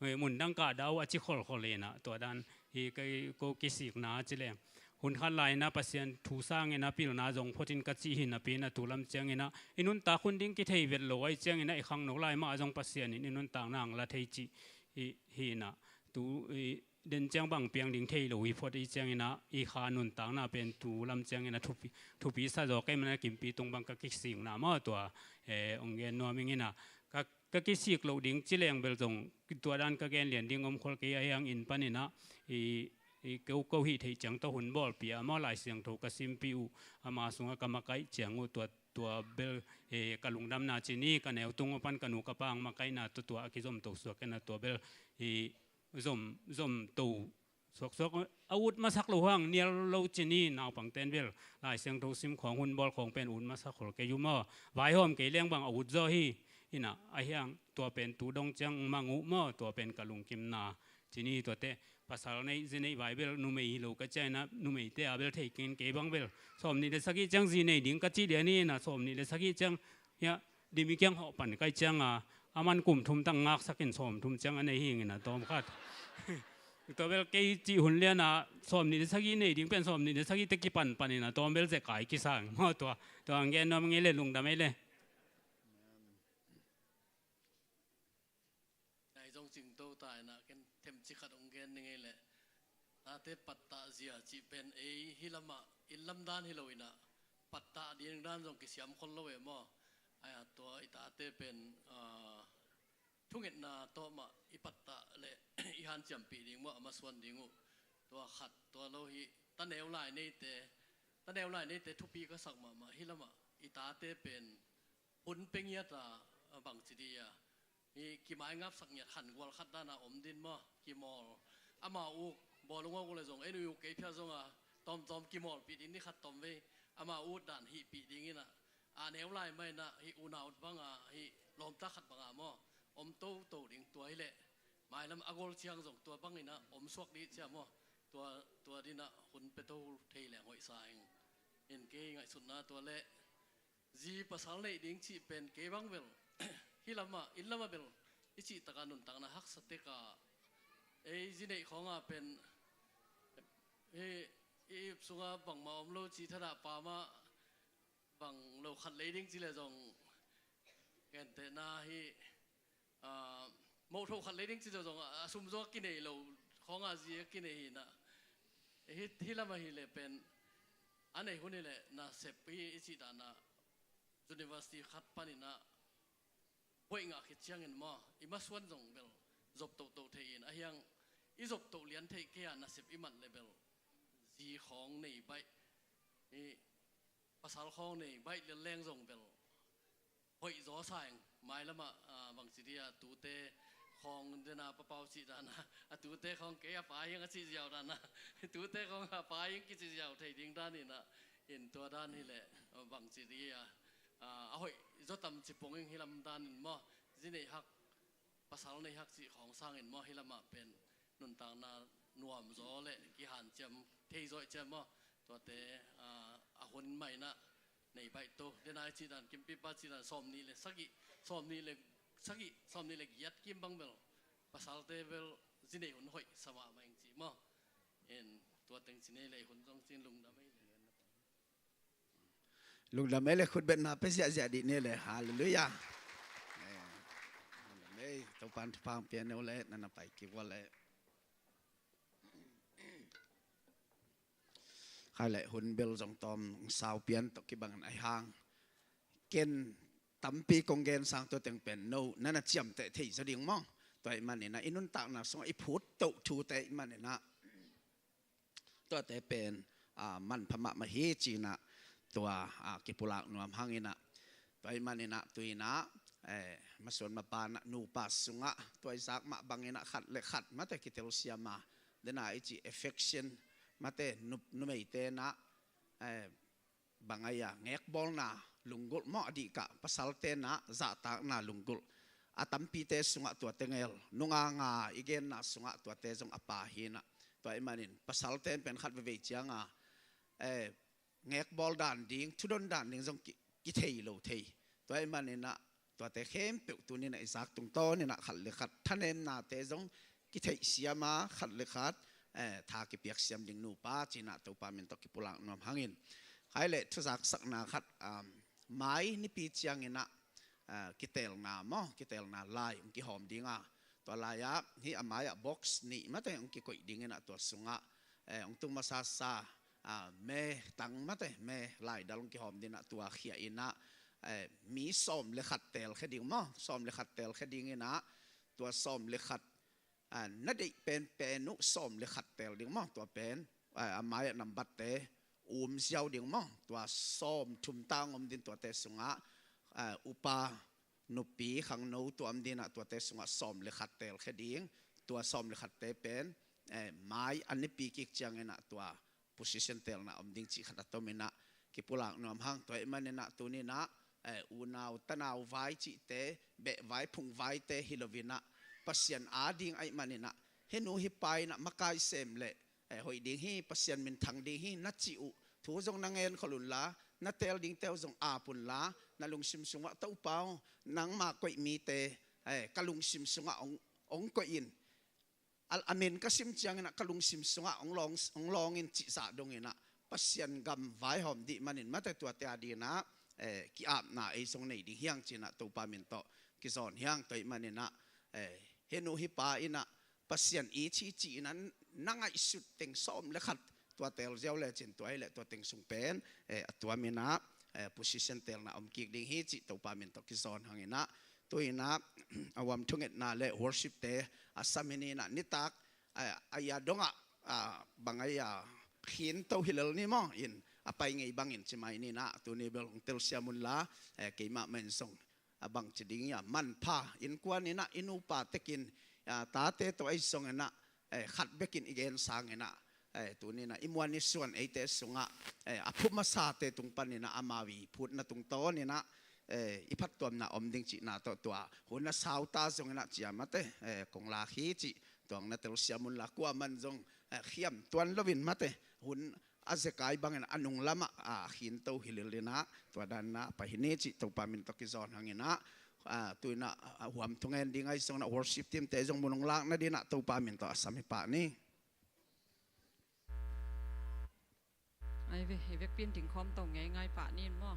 eh, mundang kah dah uh a ci kholkhol in a, tua dan hi ka, ko kisikna ci leng. Hun khat lai in a Pasian thu sang in a pilna zong phot in ka cih hi napi in a tu lam ciang in a, i nuntak hun ding kithei vet lo ahi ciang in a, i khangno lai mah zong Pasian in i nuntakna hong la thei cih hi, hi in a, tu, i, den ciang bang piang ding thei lo hi phot i ciang in a, i kha nuntakna pen tu lam ciang in a thupi, thupi sa zaw kei man a Kimpi tung bang ka kisikna maw tua, eh, hong gen nuam ing in a. Ka, ka kisik loh ding ci leng bel zong tua dan ka gen lian ding om khol kei, ahi hang inn pan in a, i, i ko, ko hih theih ciang tawh hun bawlpih a maw, Lai Siangtho ka simpih uh, ama sungah ka makaih ciang uh tua, tua bel, eh, ka lungdamna ci ni, ka neu tung uh pan ka nu ka pa hong makaihna tua, tua a kizom to suak in a tua bel, i, zom, zom to suaksuak a ut masak lo hang nial lo ci ni, naupang ten bel Lai Siangtho sim khawng hun bawl khawng pen ut masak khol kei uh maw. Vaihawm kei leng bang a ut zaw hi. Hi na, ahi hang tua pen tu dong ciang mang uh maw, tua pen ka lungkimna ci ni. Tuate pasal neih zi neih vai bel numei hi lo ka ci a, hi na, numeite a bel thei keng, kei bang bel sawm nih le sagih ciang zi nei ding ka cih lian hi na, sawm nih le sagih ciang, hiah, dim i kiang hawh pan kai ciang a, a man kum thum tang ngaksak in sawm thum ciang a nei hi ing in a tawm khat. Tua bel kei cih hun lian a sawm nih le sagih nei ding pen sawm nih le sagih te kipan pan in a tawm bel zek kai kisang. Maw tua, tua hong gen nuam ing ei le, lungdam ei le. Nai zong cingto ta in a, ken themci khat hong gen ning ei le. Tate pattah zia cih pen ei hih lamah inn lam dan hi lo in a, pattah ding dan zong kisiam khol lo e maw. Aia tua i tate pen, ah, thungetna tawh mah i pattah le i hanciampih ding maw, a masuan ding uh. Tua khat, tua lo hi, taneu lai neite, taneu lai neite thupi ka sak mahmah hih lamah i tate pen hun pe ngiat a, a bangci dih a, hi kimaingapsak ngiat, han gual khat dan a om ding maw, kimawl. Ama uk bawlung awk le zong, ei nui uk kei phial zong a, tawmtawm kimawlpih ding ni khat tawm vei. Ama ut dan hihpih ding in a, a neu lai mah in a, hi unau bang a, hi lawmta khat bang a maw, om toto ding tua hi leh. Mailam a gol ciang zong tua bang in a om suak dih cia maw. Tua, tua ding a hun pe to thei leng hoih sa ing. In kei ngaihsutna tua le. Zi pasal neih ding cih pen kei bang bel, hih lamah, inn lamah bel i cih taka nuntakna haksa tek a, ei zi neih khawng a pen, hi, i ip sungah bangmah om lo ci thadah pa mah bang lo khat lei ding ci le zong, gentehna hi, ah, mohthoh khat lei ding ci zong zong a sum zong a kinei lo khawng a zi a kinei hi na. Hih, hih lam ahi le pen a nei hun hi le nasep hi i cih dan a university khat pan in a buaih ngah khit ciangin maw, i masuan zong bel zop tohtoh thei in, ahiang i zop toh lian theih kei a nasep i mat le bel zi khawng nei baih, i pasal khawng nei baih lian leng zong bel hoih zaw sa ing. Mailamah, ah, bangci dia tute khawng dena papau cih dana, a tute khawng kei a pa hiang a cih ziau dana, tute khawng a pa hiang kici ziau thei ding dan ina, in tua dan hileh, ah, bangci dia, ah, a hoih zaw tam ci pong ing hilam dan in maw, zi nei hak, pasal nei hak cih khawng sangin maw, hilamah pen nuntakna nuam zaw le kihanciam thei zaw i ciam maw, tuate, ah, a hun maina nei baih to. Dena i cih dan, Kimpipa cih dan, sawm nih le sagih, sawm nih le sagih, sawm nih le giat kim bang bel pasalte bel zi nei hun hoih sa mahmah ing cih maw. In tua teng ci nei le hun zong cin lungdam ei le. Lungdam ei le, khutbetna pe ziahziah dih ni le. Halleluiah. Eh, lungdam ei, Topan thupha hong pia ni le, na na pai kik ua le. Khai le hun bel zong tawm sau pian tawh kibangin ahi hang, ken tampi kong gen sang tua teng pen no na na ciamteh thei zaw ding maw. Tua ahih manin ah i nuntakna sungah i phut toh thute ahih manin ah tuate pen, ah, manpha mahmah hi ci-in ah tua, ah, kipulak nuam hang in ah. Tua ahih manin ah tu-in ah, eh, masuan mapa in ah nupa sungah tua i zak mah bangin ah khat le khat mate kitelsiam a, dena i cih affection mate, nu, numeite in ah, eh, bang a ia ngekbawlna lunggulh maw, a dih kah pasalte in ah zahtakna lunggulh. A tampite sungah tuate ngel, nunganga i genna sungah tuate zong a pha hi in ah. Tua ahih manin pasalte in pen khat veivei cianga, eh, ngekbawl dan ding, thudon dan ding zong ki, kithei lo thei. Tua ahih manin ah tuate khempeuh tuni in ah i zak tungtawn in ah khat le khat thanemnate zong kitheihsiam a, khat le khat, eh, tha kipiaksiam ding nupa ci-in ah Topa min tawh kipulak nuam hangin. Khai le thuzaksakna khat, um, mai nipi ciangin ah, ah, kiteelna maw, kiteelna lai hong kihawm ding a, tua lai-ah hih a mai-ah box nih mate hong kikoih ding in ah tua sungah, eh, hong tung masasa, ah, me tang mate, me laidal hong kihawm ding in ah tua khia in ah, eh, mi sawm le khat teelkhia ding maw, sawm le khat teelkhia ding in ah tua sawm le khat, ah, na deih penpen uh sawm le khat teel ding maw, tua pen, ah, a mai-ah nambatte um ziau ding maw, tua sawm thum tang om ding tuate sungah, ah, upa nupi khangno tua om ding in ah tuate sungah sawm le khat teelkhia ding, tua sawm le khatte pen, eh, mai a nipi kik ciangin ah tua position teelna om ding cih khat a tom in ah kipulak nuam hang. Tua ahih manin ah tuni in ah, eh, unau tanau vai cihte, beh vai phung vaite hi lo in ah Pasian a ding ahih manin ah, hih nu hih pa in ah makai sem le, eh, hoih ding hi, Pasian minthang ding hi na cih uh thu zong na ngen khol un la, na teel dingte uh zong ap un la, na lungsim sungah Topa aw, nangma koih mite, eh, ka lungsim sungah hong, hong koih in. A, a min ka sim ciangin ah ka lungsim sungah hong lawng, hong lawng in cih zah dong in ah Pasian gam vaihawm dih manin mate tuate a ding in ah, eh, ki-apna ei zong nei ding hi hang ci-in ah Topa min tawh kizawn hi hang. Tua ahih manin ah, eh, hih nu hih pa in ah Pasian it hi ci-in ah na ngaihsut teng sawm le khat tua teel ziau lecin tua hileh tua teng sung pen, eh, a tuam in ah, eh, position teelna om kik ding hi cih Topa min tawh kizawn hang in ah. Tu-in ah a huam thungetna le worship-te a sam hi ni in ah nitak, eh, a ia dongah, ah, bang a ia khinto hi lel ni maw, in a pai ngei bangin ci mai ni in ah tuni bel hong telsiam un la, eh, keimah mah in zong a bangci ding ia manpha innkuan in ah i nupa tekin, ah, tate tawh ahi zongin ah, eh, khat bekin i gen sangin ah, eh, tuni in ah i muan i suan eite sungah, eh, a phu masate tung panin ah amau i phutna tungtawn in ah, eh, i phattuamna om ding cihna tawh tua hun a sau ta zongin ah ciamate, eh, kong lak hi cih tua hong na telsiam un la, kuaman zong, eh, khiam tuan loin mate hun a zekai bangin a nung lamah, ah, khinto hi lel in ah tua dan in ah pai hi ni cih Topa min tawh kizawn hang in ah, ah, tu-in ah, ah, huam thungen ding ahi zongin ah worship team-te zong mun hong lakna ding in ah Topa min tawh a sam hi pah ni. Ai ve, i vekpi in dingkhawm to ngeingai pah ni in maw.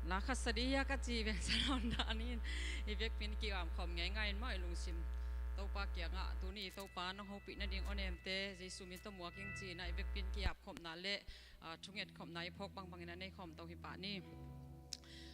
La khat sa dih hia ka ci veng sa nawn dah ni in. I vekpi in ki-apkhawm ngeingai in maw, i lungsim Topa kiangah tuni i Topa nong hopih nading awnemte Jesu min tawh muak ing ci-in ah i vekpi in ki-apkhopna le, ah, thungetkhopna i phawk bangbangin a neikhawm to hi pah ni.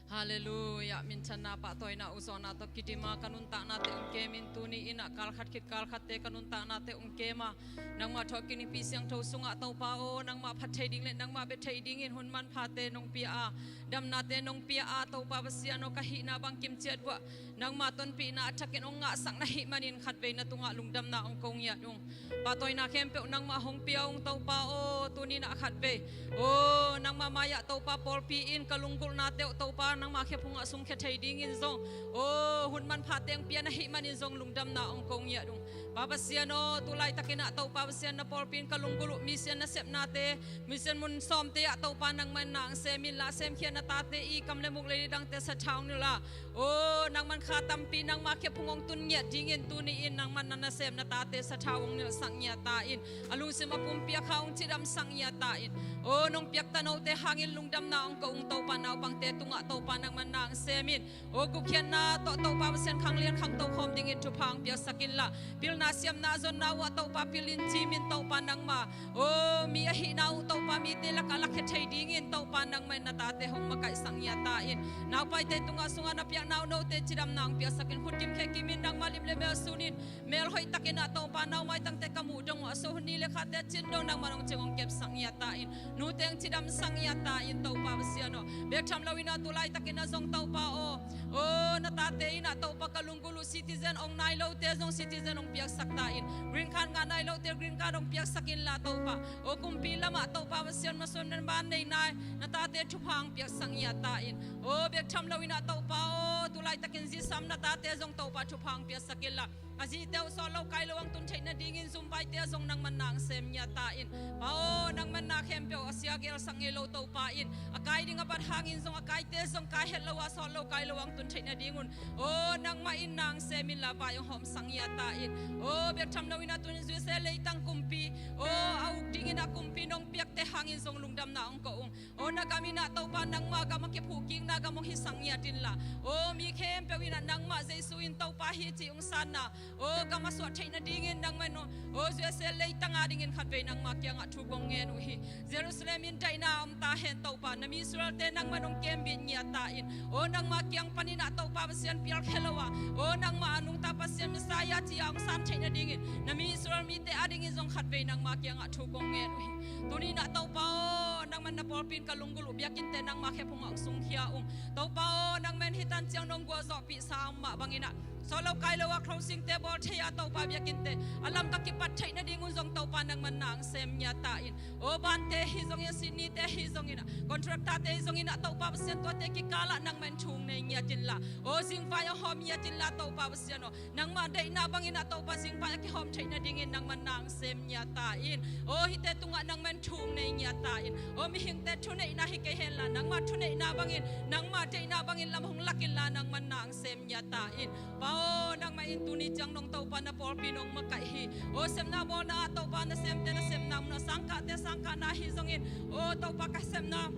Halleluiah. Minthanna pahtawina uh zawhna tawh kidima ka nuntaknate ong kemin tuni innah kalkhat khit kalkhatte ka nuntaknate ong kema nangmah thawhkik nipi siangtho sungah Topa aw, nangmah phat thei ding le nangmah bia thei dingin hun manphate nong pia a, damnate nong pia a, Topa Pasian aw, ka hihna bang kimciat uah nangmah tonpihna a thakin ong ngahsak na hih manin khatvei na tungah lungdamna ong ko ngiat ung. Pahtawina khempeuh nangmah hong pia ung Topa aw, tuninah khatvei aw nangmah mai-ah Topa pawlpi in ka lunggulhnate uh Topa nangmah khephungah sungkhia thei dingin zong aw hun manphate ong pia na hih manin zong lungdamna ong ko ngiat ung. Pa Pasian aw, tu laitakinah Topa Pasian na pawlpi in ka lunggulh uh mission nasepnate, mission mun sawmte ah Topa nangman na ong semin la, semkhia na tate i kam le muk le dangte satha ong nilh la. Aw nangman kha tampi nangmah khephung ong tun ngiat dingin tuni in nangman na nasem na tate satha ong nilhsak ngiat ta in, a lungsim a pumpi a kha ong cidamsak ngiat ta in. Aw nong piakta note hangin lungdamna ong ko ung Topa, naupangte tungah Topa nangman na ong semin aw gupkhiatna tawh Topa Pasian khanglian khangto khawm dingin thupha ong piaksak inla, pilna siamna zonna uah Topa pilin cimin Topa nangmah aw mi ahihna uh Topa mite lakah lakhia thei dingin Topa nangmah in na tate hong makaihsak ngiat ta in, naupaite tungah sungah na piakna uh note cidamna ong piaksak in, khutkim khekimin nangmah lim le mel sunin mel hoihtakinah Topa naumaitangte ka muh dong uh a so hun ni le khate a cin dong nangmah ong cing ong kepsak ngiat ta in, nute ong cidamsak ngiat ta in Topa Pasian aw, bek tham loinah tu laitakinah zong Topa aw, aw na tate innah Topa ka lunggulh uh citizen ong nai lote zong citizen ong piaksak ta in, green card ngah nai lote green card ong piaksak inla Topa aw kumpi lamah Topa Pasian masuan man ban nei nai na tate thupha ong piaksak ngiat ta in, aw bek tham loinah Topa aw tu laitakin zisam na tate zong Topa thupha ong piaksak inla, a zite uh sawt lo kai lo ang tun theih nadingin zumvaite ah zong nangman na ong sem ngiat ta in. Pa aw nangman na khempeuh a sia gelsak ngei lo Topa in a kai ding a bat hangin zong a kaite zong kai het lo ah sawt lo kai lo ang tun theih nadingun aw nangmah in na ong semin la vai ong hawmsak ngiat ta in. Aw bek tham loinah tunin zuise leitang kumpi aw a uk dingin a kumpi nong piakte hangin zong lungdamna ong ko ung. Aw na gam innah Topa nangmah gam a kiphuhkikna gam ong hisak ngiat inla, aw mi khempeuh innah nangmah Jesu in Topa hi cih ong sanna aw gam a suah theih nadingin nangman aw zuise leitang a dingin khatvei nangmah kiangah thu kong ngen uh hi. Jerusalem in daihna a om ta hen Topa, na mi Israelte nangman ong kembit ngiat ta in, aw nangmah kiang paninah Topa Pasian pialkhia lo ah aw nangmah a nungta Pasian Messiah ci-a ong san theih nadingin na mi Israel mite a dingin zong khatvei nangmah kiangah thu kong ngen uh hi. Tuninah Topa aw nangman na pawlpi in ka lunggulh uh biakinnte nangmah khephungah ong sungkhia ung. Topa aw nangman hitan ciang nong gualzawhpihsa a om mah banginah sawt lo kai lo a closingte bawl thei a Topa biakinnte a lam ka kipat theih nadingun zong Topa nangman na ong sem ngiat ta in, aw bante hi zongin a sinite hi zonginah contractorte hi zonginah Topa Pasian tuate kikalah nangman thu ong nei ngiat inla, aw zingvai a hawm ngiat inla Topa Pasian aw nangmah deihna banginah Topa zingvai a kihawm theih nadingin nangman na ong sem ngiat ta in, aw hihte tungah nangman thu ong nei ngiat ta in, aw mihingte thuneihna hi kei henla nangmah thuneihna bangin nangmah deihna bangin lam hong lak inla nangman na ong sem ngiat ta in. Pa aw nangmah in tuni ciang nong Topa na pawlpi nong makaih hi. Aw sepna bawlna ah Topa nasemte nasepna mun ah sangkahte sangkahna hi zongin aw Topa ka sepna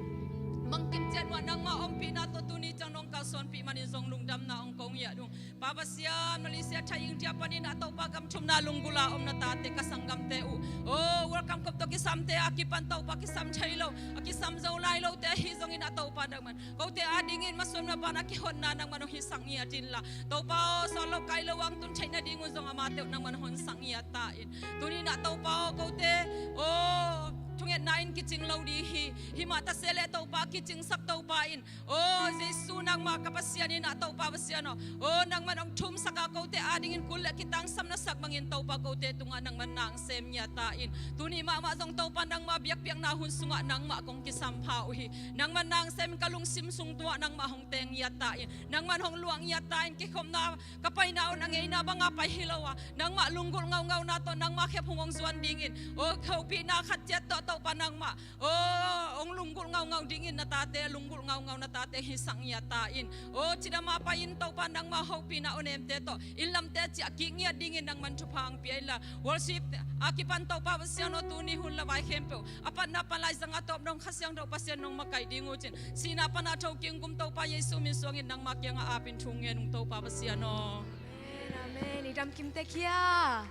mang kimciat uah nangmah ompihna tawh tuni ciang nong kalsuanpih manin zong lungdamna ong ko ngiat ung. Pa Pasian Malaysia thai India paninah Topa gam thumna lunggulh a om na tate ka sanggamte uh aw World Cup kop tawh kisamte a kipan Topa kisam thei lo a kisam zo lai lote ahi zonginah Topa nangman kote a dingin masuan maban a kihonna nangman ong hisak ngiat inla Topa aw sawt lo kai lo ang tun theih nadingun zong amate uh nangman hong honsak ngiat ta in. Tuninah Topa aw kote aw thungetna in kicing lo ding hi. Himah tase le Topa kicingsak Topa in aw Jesu nangmah ka Pasian innah Topa Pasian aw, aw nangman ong thumsak a kote a dingin kul le kitangsam na sak bangin Topa kote tungah nangman na ong sem ngiat ta in. Tuni mahmah zong Topa nangmah biakpiakna hun sungah nangmah kong kisampha uh hi. Nangman na ong semin ka lungsim sung tungah nangmah hong teng ngiat ta in, nangman hong luah ngiat ta in. Kikhopna ka paina un a ngeina banga pai hi lo a, nangmah lunggulh ngaungauna tawh nangmah khephung hong zuan dingin, aw hopihna khat ciat tawh Topa nangmah aw hong lunggulh ngaungau dingin na tate, lunggulh ngaungau na tate hisak ngiat ta in. Aw cidam a pai-in Topa nangmah hopihna awnemte tawh inn lamte ciah kik ngiat dingin nangman thupha hong pia inla, worship a kipan Topa Pasian aw tuni hun la vai khempeuh a patna pan laizang a tawp nong Kha Siangtho Pasian nong makaih ding uh cin, sihna pana thokik ung Topa Jesu min suangin nangmah kiangah apin thu ngen ung Topa Pasian aw. Amen, amen. I damkim tek hia?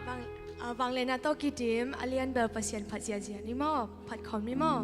Vang, ah, vangliatna tawh kidim, a lianbel Pasian phat ziazia ni maw, phat khawm ni maw?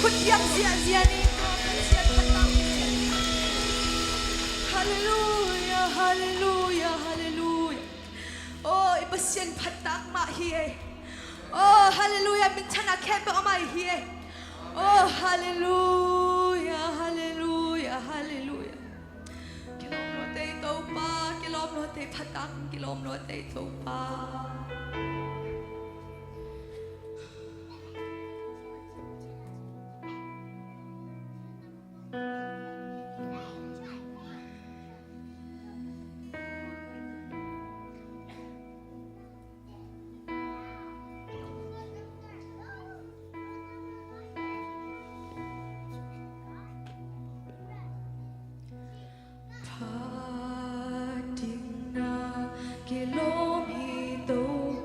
Khut biak ziahziah ni, Pasian phattak ziah ni. Halleluia, halleluia, halleluia. Oh, i Pasian phattak mah hi e. Oh, halleluia, minthanna khempeuh amah hi e. Oh, halleluia, halleluia, halleluia. Kilawm luat ei Topa, kilawm luat ei phattak, kilawm luat ei Topa. Phat dingna kilawm hi Topa.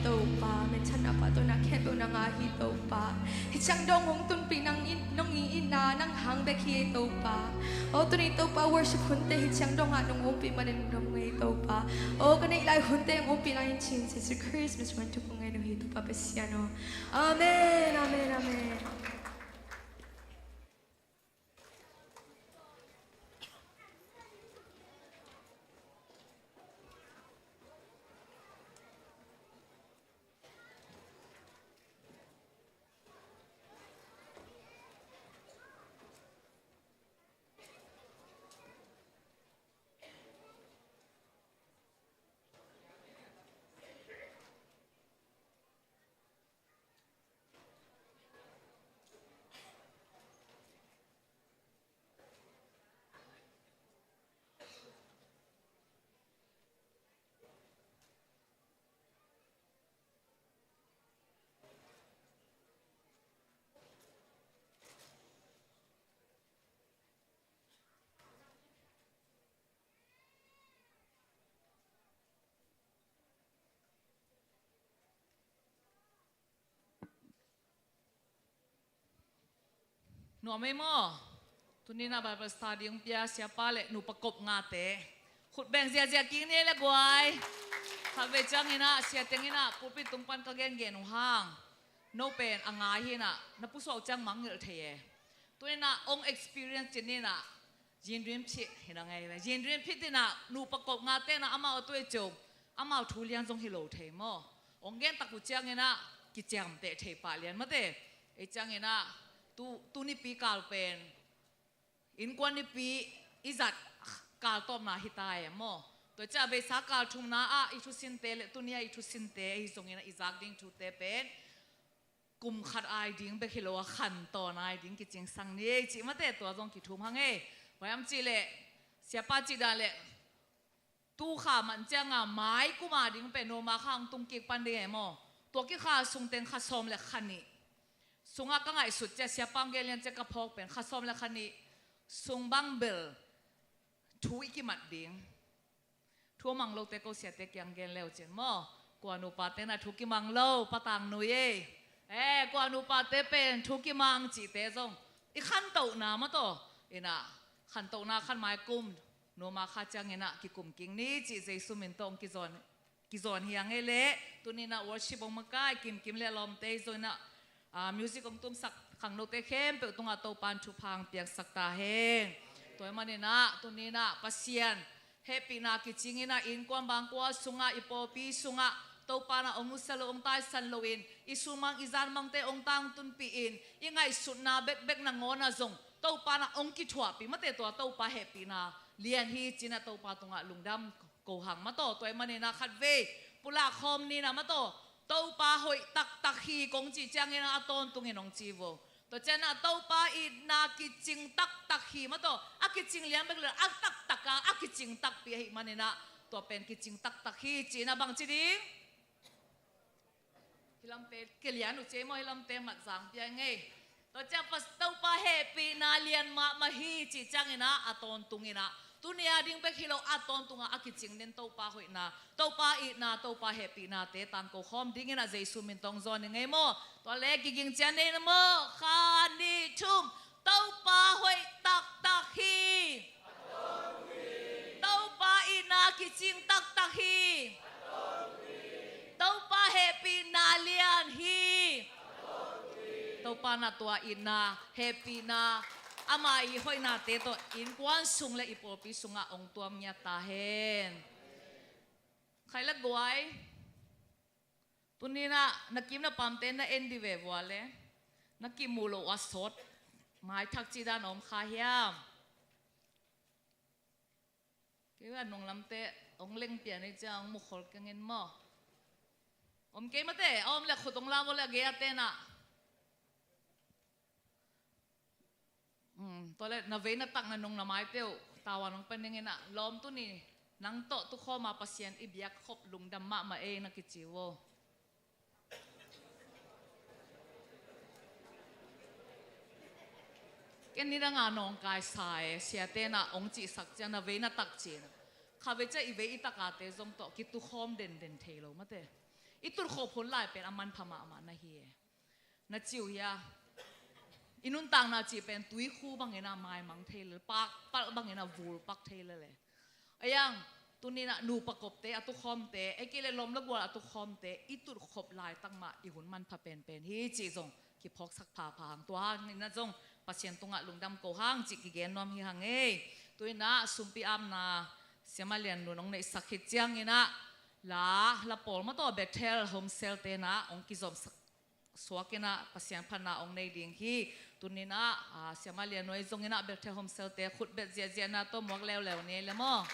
Topa, minthanna, pahtawina khempeuh nang a hi Topa. Hih ciang dong hong tunpih nang in, nong i itna nang hang bek hi Topa. O tuni Topa worship hunte hih ciang dong ah nong ompih manin lungdam ung ei Topa. O ka neih lai hunte hong ompih lai in cin Jesu Khrist min suang thu kong ngen uh hi Topa Pasian aw. Amen, amen, amen. Nuam ei maw? Tuni-in ah Bible study hong pia siapa le nupa kop ngate khut beng ziahziah kik ni ei le guai. Khatvei ciangin ah sia teng in ah pulpit tung pan ka gengen uh hang no pen a ngai hi in ah na pusuak ciang mangngilh thei e. Tuni-in ah hong experience cih ni in ah Jin Rin Phit hi na ngei ve. Jin Rin Phit in ah nupa kop ngate in ah amau a tuai ciu, amau thu lian zong hi lo thei maw. Ong gen tak uh ciangin ah kiciamteh thei pah lian mate. Ei ciangin ah tu, tu nipi kal pen innkuan nipi i zat kal tawpna hi ta e maw. Tua ciah beisa kal thumna ah i thusinte le tuni a i thusinte ahi zongin ah i zak ding thute pen kum khat ai ding bek hi lo a, khantawn ai ding kicingsang ni ei cih mate, tua zong kithum hang ei. Bang hiam cih leh siapa cih dan leh tu kha man cianga mai kum a ding pen noma kha hong tung kik pan ding ei maw. Tua kikha sung teng kha sawm le kha nih sungah ka ngaihsut ciah, siapa hong gen lian ciah ka phawk pen kha sawm le kha nih sung bang bel thu i kimat ding. Thu a mang lote ko siate kiang gen leu cin maw. Kua nupate na thu kimang lo, patang nui ei. Eh, kua nupate pen thu kimang cihte zong i khantohna mataw. Ina khantohna khan mai kum numa kha ciangin ah kikum king ni cih Jesu min tawh hong kizawn, kizawn hi a ngei leh. Tuni in ah worship hong makai kimkim le lawmte hi zong in ah ah, music hong tumsak khangnote khempeuh tungah Topan thupha hong piaksak ta hen. Tua ahih manin ah tuni in ah Pasian hehpihna kicing in ah innkuan bangkua sungah, i pawlpi sungah Topan ah hong nusia lo, hong taisan loin i sumang i zanmangte hong tangtunpih in i ngaihsutna bekbek nangawn ah zong Topan ah hong kithuahpih mate, tua Topa hehpihna lian hi ci in ah Topa tungah lungdam ko hang mataw. Tua ahih manin ah khatvei pulak khawm ni in ah mataw, Topa hoih taktak hi kong cih ciangin ah a tawntungin hong ci vo. Tua ciangin ah Topa itna kicing taktak hi mataw. A kicing lian bek le a taktak a, a kicing takpi ahih manin ah tua pen kicing taktak hi ci in ah bangci ding? Hih lamte kilian uh ci ei maw, hih lamte matzang pia ngei. Tua ciang Topa hehpihna lian mahmah hi cih ciangin ah a tawntungin ah tuni a ding bek hi lo, a tawntung a a kicing den Topa hoihna, Topa itna, Topa hehpihnate tangko khawm dingin ah Jesu min tawh hong zawn ni ngei maw. Tua le kiging cian nei na maw. Kha nih thum. Topa hoih taktak hi. Topa itna kicing taktak hi. Topa hehpihna lian hi. Topa na tua itna hehpihna ama i hoihnate tawh innkuan sung le i pawlpi sungah hong tuam ngiat ta hen. Khai le guai. Tuni in ah na kim na pamte na en dih ve vua le na kimuh loh a sawt maithak cih dan a om kha hiam? Kei a nunglamte hong lengpian ei ciang hong mukhol keng in maw. Om kei mate, a om le khut hong la vua le a gei a te in ah. Tua le na vei na tak na nung na maite uh tavuan hong pen ning in ah, lawm, tuni nang tawh tukhawm a Pasian i biak khop lungdam mahmah ei na kici uh aw. Ken nidang a nawngkai sa e, siate in ah hong cihsak ciang na vei na tak ci in ah. Kha vei ciang i vei i tak a te zong tawh kitukhawm denden thei lo mate. I tutkhop hun lai pen a manpha mahmah na hi e. Na ci uh hia? I nuntakna cih pen tuikhu bangin ah maimang thei lel, pakpalh bangin ah vulpak thei lel e. A iang, tuni in ah nupa kopte a tukhawmte, ei kei le lawm le gual a tukhawmte i tutkhop laitak mah i hun manpha penpen hi cih zong kiphawksak phapha hang. Tua hangin ah zong Pasian tungah lungdam ko hang cih kigen nuam hi hang ei. Tu in ah sumpi apna Siama Lian Nun hong neihsak khit ciangin ah la, la pawl mah tawh Bethel Home Cell te in ah hong kizomsak suak in ah Pasian phatna hong nei ding hi. Tuni in ah, ah, Siama Lian Nuai zong in ah Bethel Home Cell te khutbet ziahziahna tawh muak leuleu ni le maw.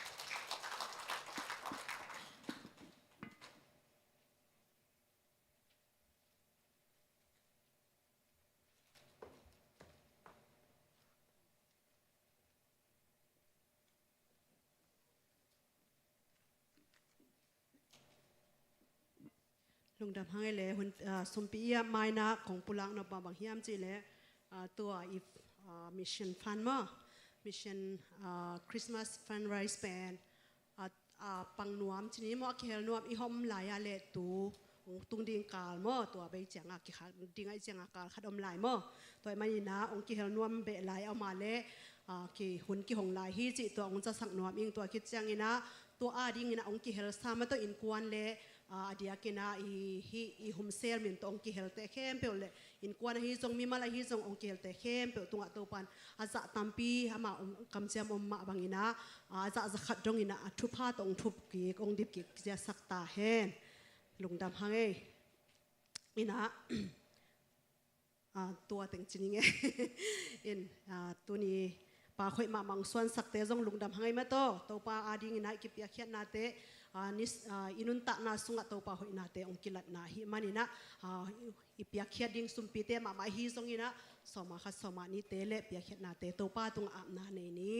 Lungdam hang ei le hun, ah, sumpi i a maina kong pulak nop bang hiam cih le, ah, tua i, ah, mission fund maw, mission, ah, Christmas fundraise pen, ah, ah, pang nuam ci ni maw, a kihel nuam i hom lai a le tu hong tung ding kal maw, tua bei ciang a kikhak ding a i ciang a kal khat om lai maw. Tua i manin ah hong kihel nuam beh lai a om a le, ah, ki hun kihong lai hi cih tua hong casak nuam ing. Tua khit ciangin ah tua a dingin ah hong kihel sa mah tawh innkuan le a, a diakin ah i, hih i home cell min tawh hong kihelte khempeuh le innkuan ahi zong, mimal ahi zong hong kihelte khempeuh tungah Topa'n a zah tampi amah om, kamciam om mah bangin ah, a, a zah za khat dongin ah a thupha tawh hong thup kik, hong dip kik ciatsak ta hen. Lungdam hang ei. In ah, a, tua teng ci ning e. In, a, tuni pak hoih mahmah hong suansakte zong lungdam hang ei maw. Topa adingin ah i kipiakkhiatnate, a, ni, a, i nuntakna sungah Topa hoihnate hong kilatna ahih manin ah, a, i, i piakkhiat ding sumpite mahmah ahi zongin ah, sawma khat sawma nihte le piakkhiatnate Topa tungah apna nei ni.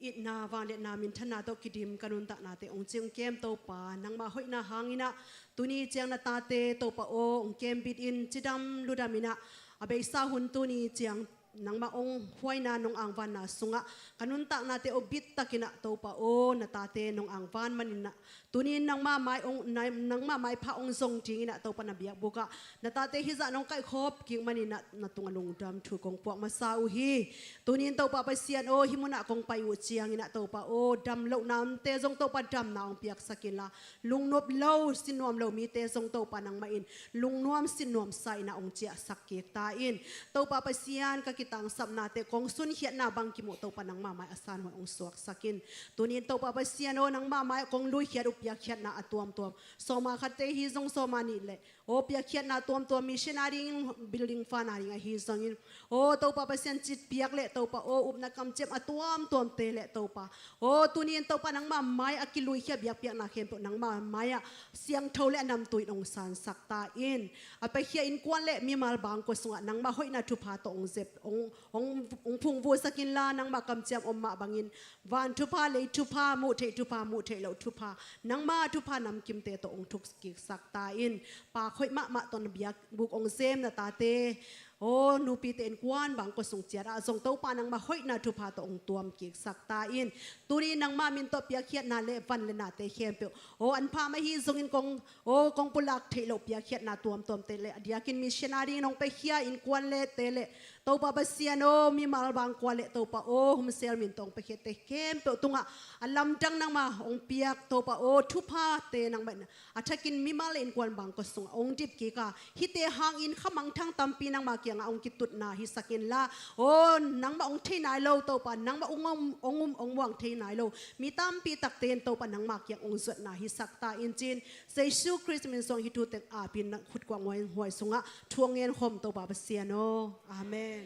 Itna, vangliatna, minthanna tawh kidim ka nuntaknate hong cing kem Topa, nangmah hoihna hangin ah tuni ciang na tate Topa aw hong kembit in, cidam ludamin ah a beisa hun tuni ciang nangmah hong huaina nong angvanna sungah ka nuntaknate aw bittakin ah Topa aw na tate nong angvan manin ah tuni in nangmah mai hong, na, nangmah maipha hong zong dingin ah Topa na biakbuk ah na tate hih zah nong kaihkhop kik manin ah na tungah lungdam thu kong puak masa uh hi. Tuni in Topa Pasian aw, hih munah kong pai uh ciangin ah Topa aw, dam loh namte zong Topa damna hong piaksak inla, lungnop lo, sinnuam lo mite zong Topa nangmah in lungnuam sinnuam sa in ah hong ciahsak kik ta in. Topa Pasian, ka kitangsapnate kong sunkhiatna bang kimuh Topa nangmah mai a sanhuai hong suaksak in. Tuni in Topa Pasian aw, nangmah mai kong luikhiat uh piakkhiatna a tuamtuam, sawma khatte hi zong sawma nih le aw piakkhiatna tuamtuam, missionary in building fund a ding ahi zongin, aw Topa Pasian, citpiak le Topa aw upna kamciam a tuamtuamte le Topa aw tuni in Topa nangmah mai a kiluikhia biakpiakna khempeuh nangmah mai ah siangtho le a namtui in hong sansak ta in. A paikhia innkuan le mimal bangkua sungah nangmah hoihna thupha tawh hong zep, hong, hong, hong phungvuhsak inla, nangmah kamciam om mah bangin van thupha, lei thupha, muh theih thupha, muh theih loh thupha, nangmah thupha namkimte tawh hong thuk kiksak ta in. Pak hoih mahmah tawh na biakbuk hong zem na tate aw, nupite innkuan bangkua sung ciat ah zong Topa nangmah hoihna thupha tawh hong tuam kiksak ta in. Tuni nangmah min tawh piakkhiatna le van le nate khempeuh aw, an pham ahi zongin kong, aw, kong pulak theih loh piakkhiatna tuamtuamte le a diakin missionary in hong paikhia innkuan le te le Topa Pasian aw, mimal bangkua le Topa aw, home cell min tawh hong piakhiate khempeuh tungah a lamdang nangmah hong piak Topa aw, thuphate nangmah in a thakin mimal le innkuan bangkua sungah hong dip kik a, hihte hangin kha mangthang tampi nangmah kiangah hong kitutna hisak inla, aw nangmah hong thei nai lo Topa, nangmah hong um, hong um, hong muang thei nai lo mi tampi takte in Topa nangmah kiang hong zuatna hisak ta in, ci-in Jesu Khrist min suang hih thu teng apin na khutkuah nguai huai sungah thu hong ngen khawm Topa Pasian aw. Amen.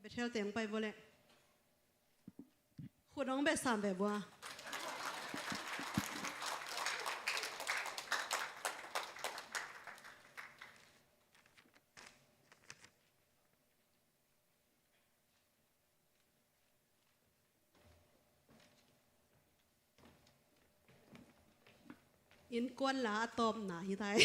Bethel teng pai vua le. Khut hong beh sam beh vua. Innkuan la a tawpna hi tai.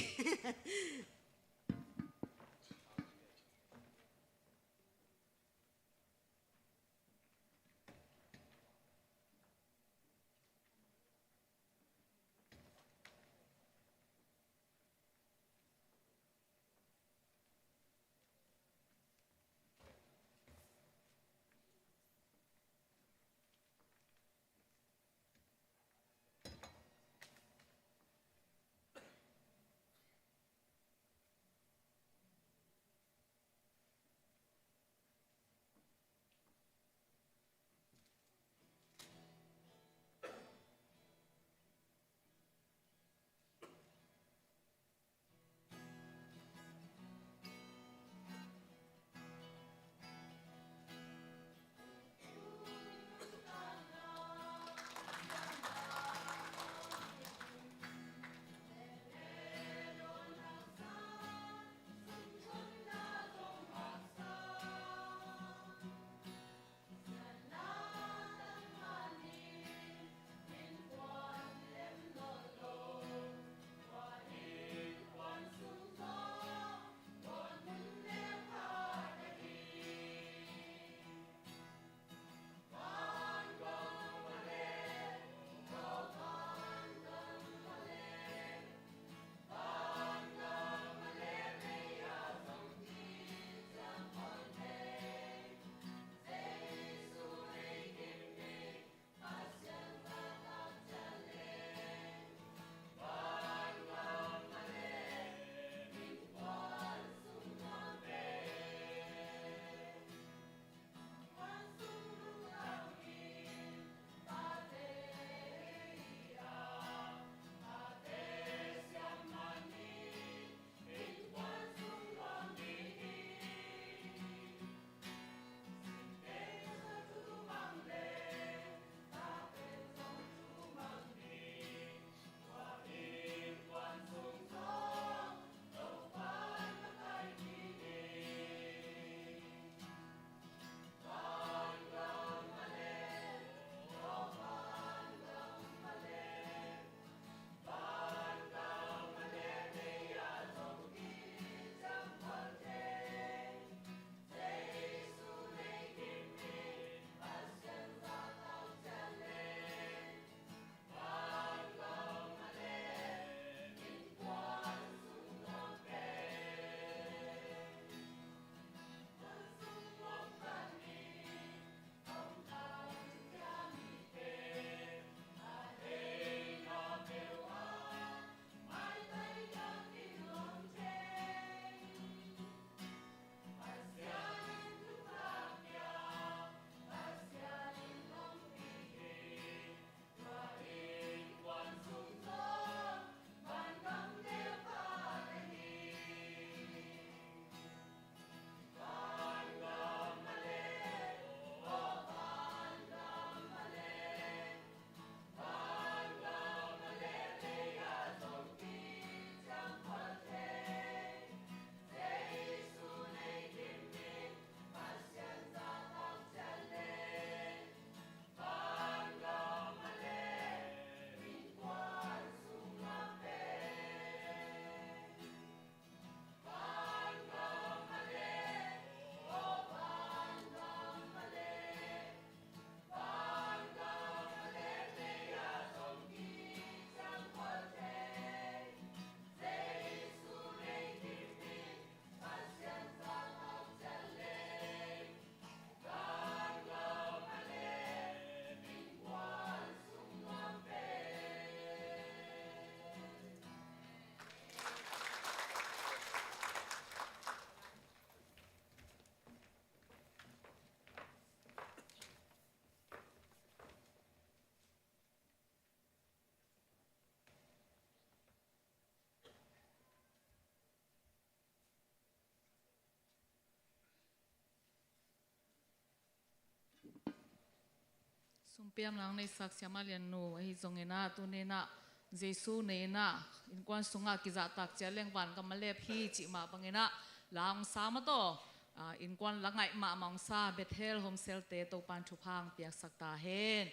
Piang nang nei sak Siama Lian nu ahi zongin ah, tuni in ah Jesu nei in ah innkuan sungah kizahtak ciat leng van gam a lep hi cih mah bangin ah, la hong sa maw taw, ah, innkuan la ngaih mahmah hong sa Bethel Home Cell-te Topa'n thupha hong piaksak ta hen.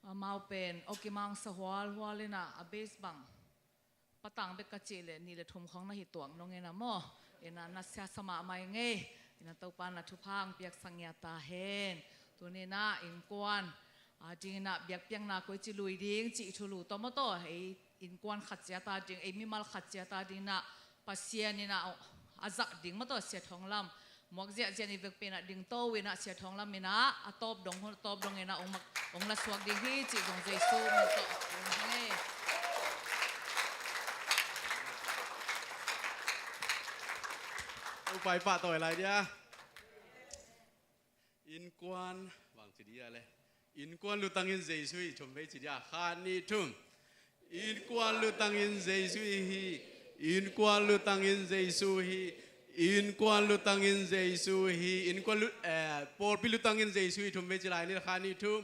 Amau pen awkim a hong sa hualhual in ah, a base bang patang bek ka cih leh nih le thum khawng na hi tuak nung in ah maw. In ah na siasa mahmah ing ei. In ah Topa'n na thupha hong piaksak ngiat ta hen. Tuni in ah innkuan, ah, ding in ah biakpiakna koici lui ding cih thulu tawh maw taw, ei innkuan khat ciat a ding, ei mimal khat ciat a ding in ah Pasian in ah a zak ding maw taw, Sia Thawng Lam muak ziahziah ni vekpi in ah dingto in ah Sia Thawng Lam in ah a tawp dong hun, a tawp dong in ah hong mak, hong la suak ding hi cih zong Jesu min tawh hong hang ei. Upai pah tawi lai dia. Innkuan bang ci dia le. Innkuan lutangin Jesu hi, thum vei ci dia. Khat, nih, thum. Innkuan lutangin Jesu hi. Innkuan lutangin Jesu hi. Innkuan lutangin Jesu hi. Innkuan lu-, eh, pawlpi lutangin Jesu hi, thum vei ci lai ni. Khat, nih, thum.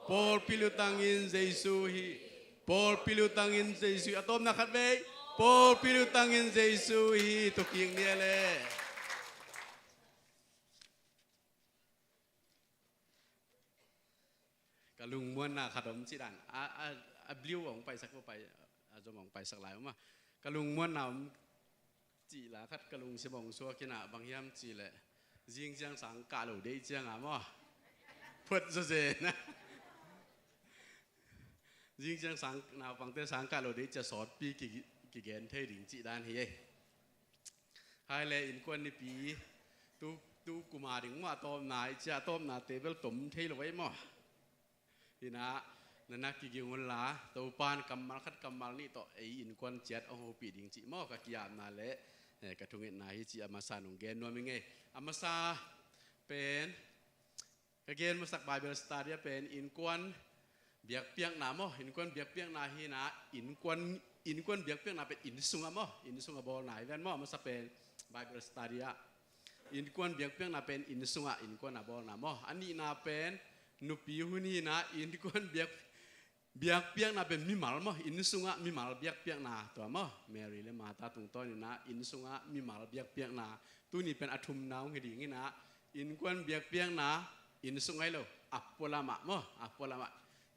Pawlpi lutangin Jesu hi. Pawlpi lutangin Jesu hi. A tawpna khat vei. Pawlpi lutangin Jesu hi. Tukik ni a le. Ka lungmuanna khat om cih dan. A, a, a bliu hong paisak, hong pai, a zom hong paisak lai om a. Ka lungmuanna om cih la khat ka lungsim hong suak in ah, bang hiam cih leh, zing ciang sang kah lo deih ciang a maw, phuat zawzen a. Zing ciang sang, naupangte sang kah lo deih ciang sawtpi ki, kigen thei ding cih dan hi ei. Hai le innkuan nipi, tu, tu kum a ding maw a tawpna, i cih a tawpnate bel tom thei lo ei maw. Hi in ah, na na kiging un la, Topa'n kammal khat kammal nih tawh ei innkuan ciat hong hopih ding cih maw, ka ki-apna le, eh, ka thungetna hi cih a masa in hong gen nuam ing ei. A masa pen, ka gen masak Bible study ah pen innkuan biakpiakna maw, innkuan biakpiakna hi in ah, innkuan, innkuan biakpiakna pen inn sungah maw, inn sungah bawlna hi ven maw, a masa pen Bible study ah. Innkuan biakpiakna pen inn sungah innkuan a bawlna maw. A nihna pen nupi hun hi in ah, innkuan biak, biakpiakna pen mimal maw, inn sungah mimal biakpiakna tua maw. Mary le Martha tungtawn in ah inn sungah mimal biakpiakna. Tuni pen a thumna hong hi ding in ah, innkuan biakpiakna inn sung ahi lo, a pualamah maw, a pualamah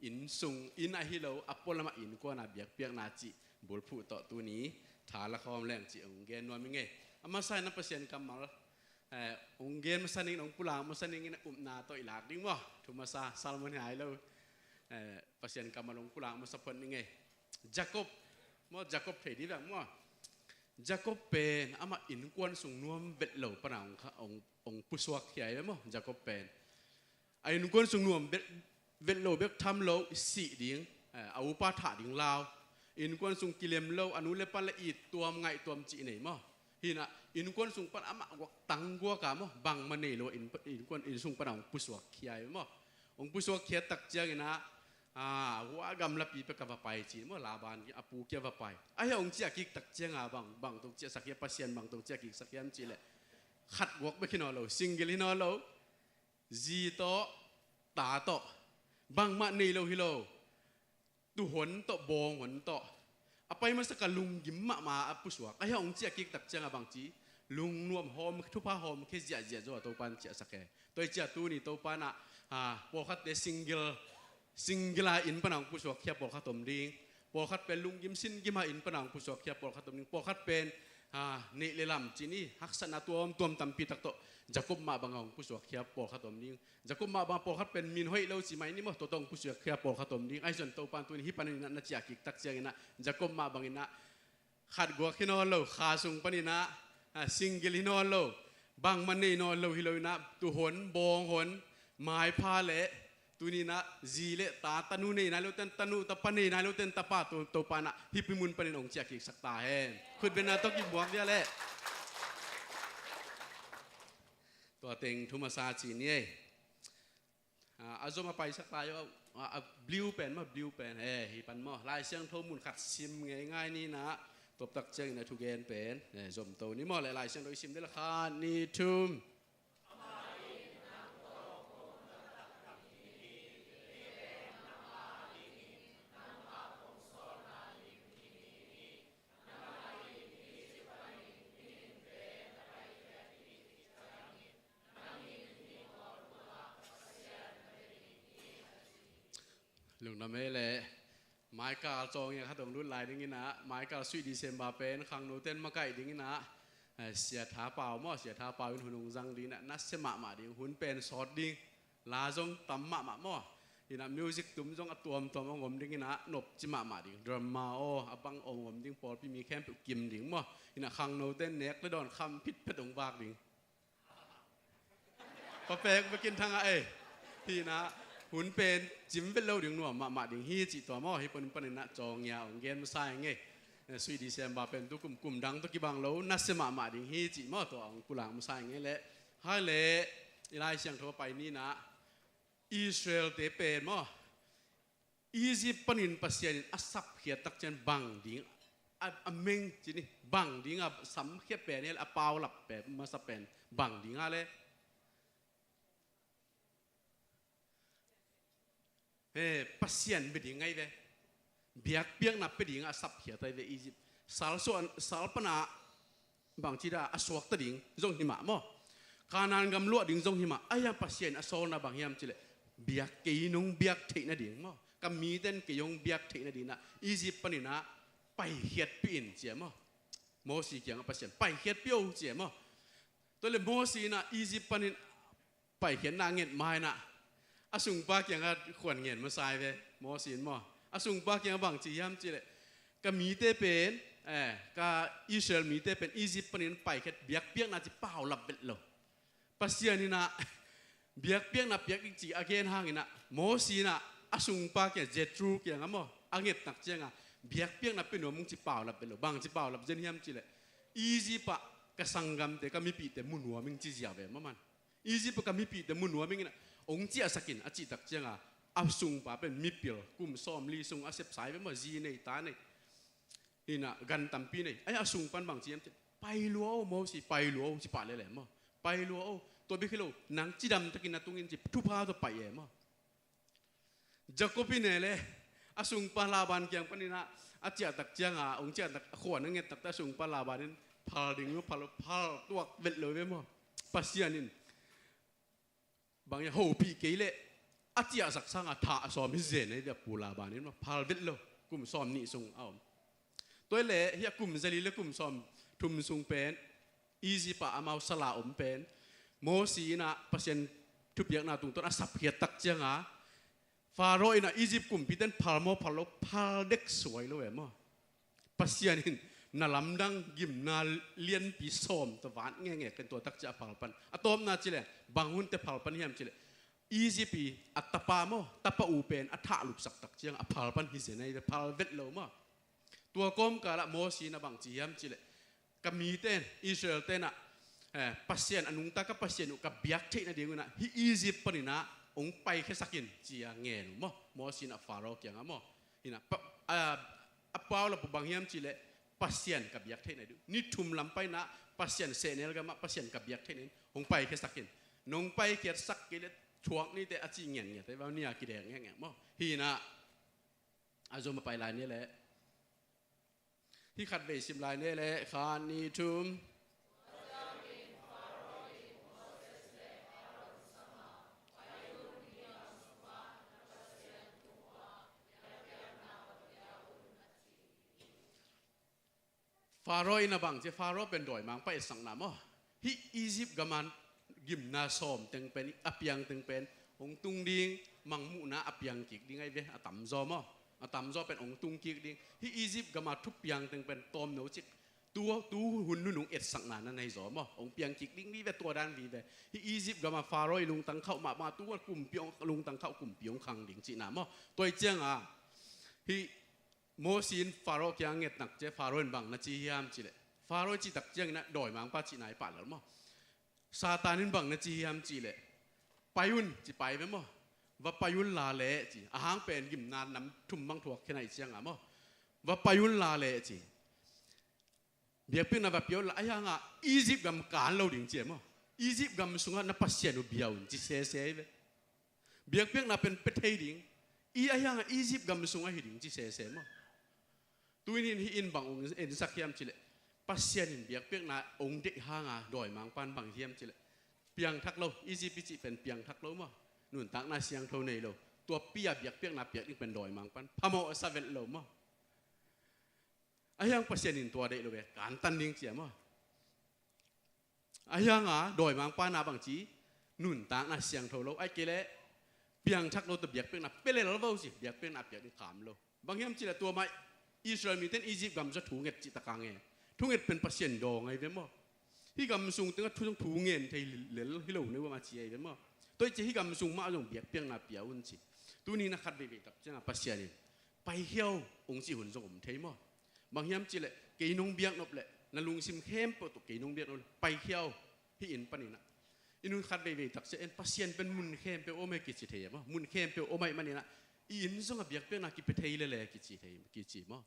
inn sung, inn ahi lo, a pualamah innkuan a biakpiakna cih bulphuh tawh tuni tha la khawm leng cih hong gen nuam ing ei. A masa in ah Pasian kammal, eh, hong gen masa ning, hong pulak masa ning in ah upna tawh i lak ding maw. Thu masa sermon hi ai lo. Eh, Pasian kammal hong pulak masa phot ning ei. Jacob maw, Jacob thei dih vek maw. Jacob pen amah innkuan sung nuam vet lo pan a hong kha, hong, hong pusuak khia hi ve maw, Jacob pen. A innkuan sung nuam vet, vet lo bek tham lo, i sih ding, eh, a upa thah ding lau. Innkuan sung kilem lo, a nu le pa le it tuam ngaih tuam cih nei maw. Hi in ah, innkuan sung pan amah guak tang guak a maw, bangmah nei lo, inn, innkuan, inn sung pan a hong pusuak khia hi maw. Hong pusuak khiat tak ciangin ah, ah, hua gamlapi pek a va pai ci maw, Laban a pu kia va pai. Ahi hong ciah kik tak ciang a bang, bang tawh ciahsak hiam, Pasian bang tawh ciah kiksak hiam cih leh, khat guak bek hi nawn lo, single hi nawn lo. Zi tawh, ta tawh, bangmah nei lo hi lo. Tuuhon tawh, bawnghon tawh. A pai masak a lunggim mahmah a pusuak. Ahi hong ciah kik tak ciang a bang ci, lungnuam hawm, thupha hawm khia ziahziah zaw a Topa'n ciahsak hi. Tua hi ciah tuni Topa'n ah, ah, pawlkhatte single, single a inn pan a hong pusuak khia pawlkhat om ding. Pawlkhat pen lunggim singgim a inn pan a hong pusuak khia pawlkhat om ding. Pawlkhat pen, ah, neih le lam cih ni, haksatna tuamtuam tampi tak tawh Jacob mah bang a hong pusuak khia pawlkhat om ding. Jacob mah bang a pawlkhat pen min hoih lo ci mai ni maw, tua tawh hong pusuak khia pawlkhat om ding. Ahi zong Topa'n tuni hih panin ah na ciah kik tak ciangin ah, Jacob mah bangin ah, khat guak hi nawn lo, kha sung panin ah, ah, single hi nawn lo, bangmah nei nawn lo hi lo in ah, tuuhon, bawnghon, maipha le, tuni in ah, zi le ta, tanu nei nai lo ten, tanu tapa nei nai lo ten, tapa To, Topa'n ah hih pi mun panin hong ciah kiksak ta hen. Khutbetna tawh kimuak dia leh. Tua teng thu masa ci ni ei. Ah, a zom a paisak lai uh, ah, a bliu pen maw, bliu pen, eh, hih pan maw. Lai Siangtho mun khat sim ngeingai ni in ah, tawp tak ciangin a thugen pen, eh, zom to ni maw, le Lai Siangtho i sim dih leh khat, nih, thum. Lungdam ei leh. Maikal cawng ia khat hong lut lai dingin ah, maikal sui December pen khangnoten makaih dingin ah, eh, Sia Tha Pau maw, Sia Tha Pau in hun hong zang dingin ah, nasia mahmah ding, hun pen sawt ding, la zong tam mahmah maw. Inah music tum zong a tuamtuam hong om dingin ah, nopci mahmah ding, drama aw a bang om om ding, pawlpi mi khempeuh kim ding maw. Inah khangnoten nek le dawn kham phitphet hong vak ding. Papek bekin thang ah ei. Hi inah hun pen cim vet lo ding, nuam mahmah ding hi cih tua maw. Hi panin panin ah cawng ia hong gen masa ing ei. Eh, sui December pen tu kum, kum dang tawh kibang lo, nasia mahmah ding hi cih maw, tua hong pulak masa ing ei leh. Hai leh, i Lai Siangtho pai ni inah Israel-te pen maw, Egypt panin Pasian in a sapkhiat tak ciang bang ding a, a meng ci ni, bang ding a samkhia pen, a paulap pen, masa pen bang ding a leh, he, Pasian bia ding ngai ve. Biakpiakna pia ding a sapkhiat ai ve Egypt. Sal suan, sal pana bangci dah a suakta ding zong hi mah maw. Kanaan gam luah ding zong hi mah. Ahi hang Pasian a sawlna bang hiam cih leh, biak, kei nong biak theih nading maw, ka miten kei hong biak theih nading ah Egypt panin ah paikhiatpih in ci a maw. Mosi kiangah Pasian, paikhiatpih o ci a maw. Tua leh Mosi in ah Egypt panin paikhiatna a nget ma in ah, a sungpa kiangah khuan ngen masa ai ve Mosi in maw. A sungpa kiangah bang ci hiam cih leh, ka mite pen, eh, ka Israel mite pen Egypt panin paikhiat, biakpiakna ci paulap vet lo. Pasian in ah biakpiakna piak ding ci a gen hang in ah, Mosi in ah a sungpa kiang, Jethro kiangah maw, a nget tak ciangah, biakpiakna pia nuam ung ci paulap vet lo. Bang ci paulap zen hiam cih leh, Egypt ah ka sanggamte, ka mipihte mu nuam ing ci ziau ve maw man. Egypt ah ka mipihte mu nuam ing in ah, hong ciahsak in a cih tak ciangah, a sungpa pen mipil, kum sawmli sung a sepsa ai ve maw, zi nei, ta nei. Hi inah gan tampi nei. Ahi a sung pan bang ci hiam cih leh, pai lua o Mosi, pai lua o ci pah lele maw. Pai lua o. Tua bek hi lo, nang cidam takin na tungin ci, thupha tawh pai e maw. Jacob in e leh, a sungpa Laban kiang panin ah a ciah tak ciangah, hong ciah tak, a khuan a nget tak teh a sungpa Laban in phal ding maw, phal, phal tuak vet lo ve maw. Pasian in bang hiam, hopih kei leh a ciahsak sangah thah a sawm hi zen ei ve, a pu Laban in maw, phal vet lo. Kum sawmnih sung a om. Tua hi leh hih a kum zali le kum sawmthum sung pen Egypt ah amau sal a om pen Mosi in ah Pasian thupiakna tungtawn a sapkhiat tak ciangah, Pharaoh in ah Egypt kumpite in phal maw, phal lo, phal dek suai lo e maw. Pasian in na lamdang gimna lianpi sawm tawh vat ngenge ken, tua tak ciah a phal pan. A tawpna cih leh, bang hun teh phal pan hiam cih leh, Egypt i a tapa maw, tapa u pen a thah lupsak tak ciang a phal pan hi zen ei ve, phal vet lo maw. Tua kawmkal ah Mosi in ah bang ci hiam cih leh, ka mite in, Israel-te in ah, eh, Pasian a nungta, ka Pasian uh ka biak theih nading un ah hih Egypt panin ah hong paikhiasak in ci a ngen uh maw. Mosi in ah Pharaoh kiangah maw. Hi inah pa, a, a paulap uh bang hiam cih leh, Pasian ka biak theih nading. Ni thum lam pai in ah Pasian sehnel gam ah Pasian ka biak theih nading hong paikhiasak in. Nong paikhiatsak kei leh thuak ni teh a ci ngiatngiat ei ve, ni a kidek ngekngek maw. Hi inah a zom a pai lai ni leh. Hih khatvei sim lai ni leh, khat, nih, thum. Pharaoh in ah bang ci, Pharaoh pen dawimangpa etsakna maw. Hih Egypt gam ah gimna sawm teng pen, a piang teng pen hong tung ding, mangmuhna a piang kik ding ai ve, a tamzaw maw. A tamzaw pen hong tung kik ding. Hih Egypt gam ah thupiang teng pen tawmno cik, tu, tu hun nunung etsakna na nei zaw maw, hong piang kik ding vive, tua dan vive. Hih Egypt gam ah Pharaoh i lungtang khauh mahmah, tu a kumpi hong, lungtang khauh kumpi hong khang ding cihna maw. Tua hi ciangah hih Mosi in Pharaoh kiang nget nak ciang, Pharaoh in bang na ci hiam cih leh, Pharaoh i cih tak ciangin ah dawimangpa cihna i pah lel maw. Satan in bang na ci hiam cih leh, pai un ci, pai ve maw. Va pai un la leh ci. A hang pen gimna nam thum bang thuak khin ahih ciangah maw, va pai un la leh ci. Biakpiakna va pia un la, ahi hangah Egypt gam kan lo ding ci e maw. Egypt gam sungah na Pasian uh bia un ci sese hi ve. Biakpiakna pen pia thei ding, i, ahi hangah Egypt gam sungah hi ding ci sese maw. Tuni in hih in bang hong ensak hiam cih leh, Pasian in biakpiakna hong deih hangah dawimangpa in bang hiam cih leh, piangthak lo, Egypt i cih pen piangthak lo maw. Nuntakna siangtho nei lo. Tua pi-a biakpiakna piak ding pen dawimangpa'n phamawh sa vet lo maw. Ahi hang Pasian in tua deih lo ve, kantan ding ci a maw. Ahi hang a dawimangpa'n a bangci, nuntakna siangtho lo, ahih kei leh piangthak lo tawh biakpiakna pia lel vo ci, biakpiakna piak ding kham lo. Bang hiam cih leh tua mah Israel mite'n Egypt gam sung thunget cih tak a ngen. Thunget pen Pasian dawng ahi ve maw. Hih gam sung tengah thu, thungen thei lel hi lo na uh a ci ahi ve maw. Tua hi ciang hih gam sung mah zong biakpiakna pia un ci. Tuni-in a khat veivei tak ciang a Pasian in paikhia o hong cih hun zong om thei maw. Bang hiam cih leh kei nong biak nop leh, na lungsim khempeuh tawh kei nong biak nop leh, paikhia o, hih inn panin a. I nun khat veivei tak ciang en Pasian pen mun khempeuh om hi kici thei maw. Mun khempeuh om ahih manin a, i inn zong a biakpiakna kipia thei lel e kici thei, kici maw.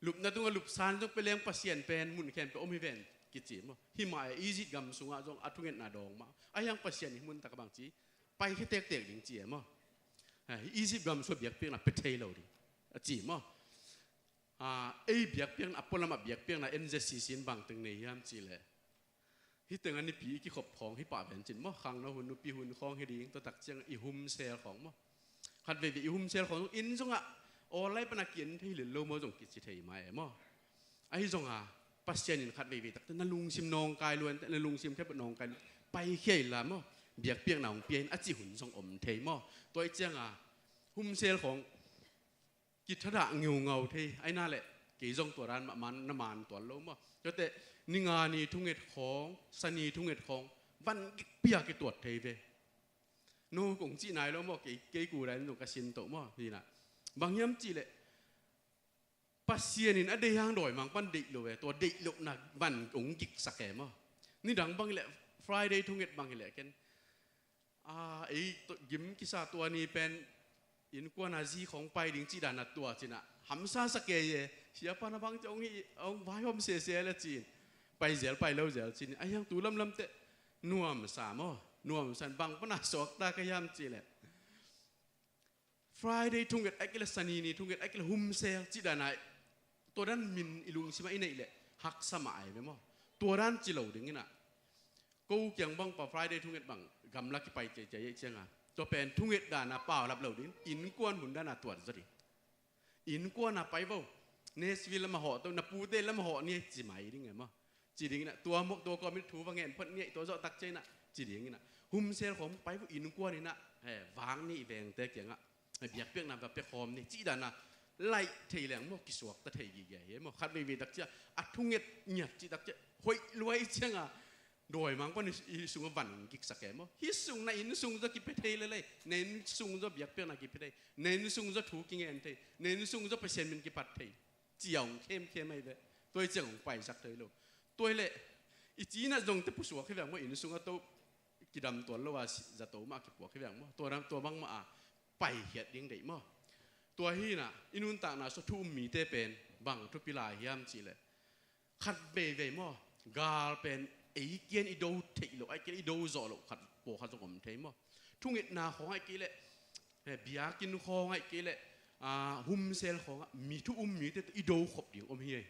Lupna tungah lupsan zong pia leng Pasian pen mun khempeuh om hi ven kici maw. Hih mah e, Egypt gam sungah zong a thungetna dawng mah. Ahi hang Pasian in hih mun tak a bangci, paikhia tektek ding ci e maw. Ha, hih Egypt gam sung a biakpiakna pia thei lo ding a ci maw. A, ei biakpiakna, a pualam a biakpiakna en zia sisin bang teng nei hiam cih leh, hih teng a nipi i kikhop khawng hi pah ven cin maw, khangno hun, nupi hun khawng hi ding, tua tak ciang i humsel khawng maw. Khat veivei i humsel khawng zong inn zongah online pan a ki-en thei lel lo maw zong kici thei mah e maw. Ahi zong a Pasian in khat veivei tak ciang na lungsim nawngkai lua in teh, na lungsim khempeuh nawngkai lua in teh, paikhia inla maw, biakpiakna hong pia in a cih hun zong om thei maw. Tua ahih ciang a humsel khawng kithadah ngeungau thei, ahi na leh kei zong tua dan mah man, na man tuan lo maw. Tua teh, ni nga ni thunget khawng, sa ni thunget khawng, van gik pia kituat thei ve. No kong cih nai lo maw, kei, kei ku dan zong ka sin toh maw, hi na. Bang hiam cih leh, Pasian in a deih hang dawimangpa'n deih lo e, tua deih lohna van hong giksak e maw. Nidang bang hi leh, Friday thunget bang hi leh ken, a, ei tawh gim kisa tua ni pen innkuan a zi khawng pai ding cih dan a tua cin a hamsa sa kei e. Siapa na bang ci hong hi, hong vaihawm sese le cin. Pai zel, pai lo zel cin. Ahi hang tu lamlam teh nuamsa maw. Nuamsa in bang pan a suakta ka hiam cih leh, Friday thunget ahih kei leh, Sani ni thunget ahih kei leh, humsel cih dan a, tua dan min i lungsim ah i neih leh haksa mah ahi ve maw. Tua dan ci lo ding in a, ko kiang bang pa Friday thunget bang gamla kipai ciaiciai ahih ciang a, tua pen thunget dan a paulap lo ding, innkuan hun dan a tuat zaw ding. Innkuan a pai vo, Nashville lam a hawh to, na pute lam a hawh ni ci mai ding e maw. Ci ding in a, tua mawk tua kawm in thu va ngen phot ni, tua zawh tak ciang in a, ci ding in a. Humsel khawng pai vo, innkuan in a, he, vang ni i vengte kiangah, he, biakpiakna va pia khawm ni cih dan a laih thei leng maw, kisuakta thei gige hi maw. Khat veivei tak ciang a thunget ngiat cih tak ciang hoih lua ahih ciang a, dawimangpa'n i, i sungah van hong giksak e maw. Hih sung, na inn sung zaw kipia thei lel e. Na inn sung zaw biakpiakna kipia thei. Na inn sung zaw thu kingen thei. Na inn sung zaw Pasian min kipat thei. Ci a hong khemkhem ahi ve. Tua ahih ciang hong paisak thei lo. Tua hi leh, i ci-in a zong teh pusuak hi veng maw, inn sung a to kidam tuan lo a, zato mah kipuak hi veng maw. Tua dan, tua bang mah a paikhiat ding deih maw. Tua hi na, i nuntakna sung thu um mite pen bang thupi lai hiam cih leh, khat veivei maw, gal pen ei kiang i do theih loh, ahih kei leh i do zawh loh khat, pawlkhat zong om thei maw. Thungetna khawng ahih kei leh, eh, biakinn khawng ahih kei leh, ah, humsel khawngah mi thu um mite tawh i do khop ding om hi ei.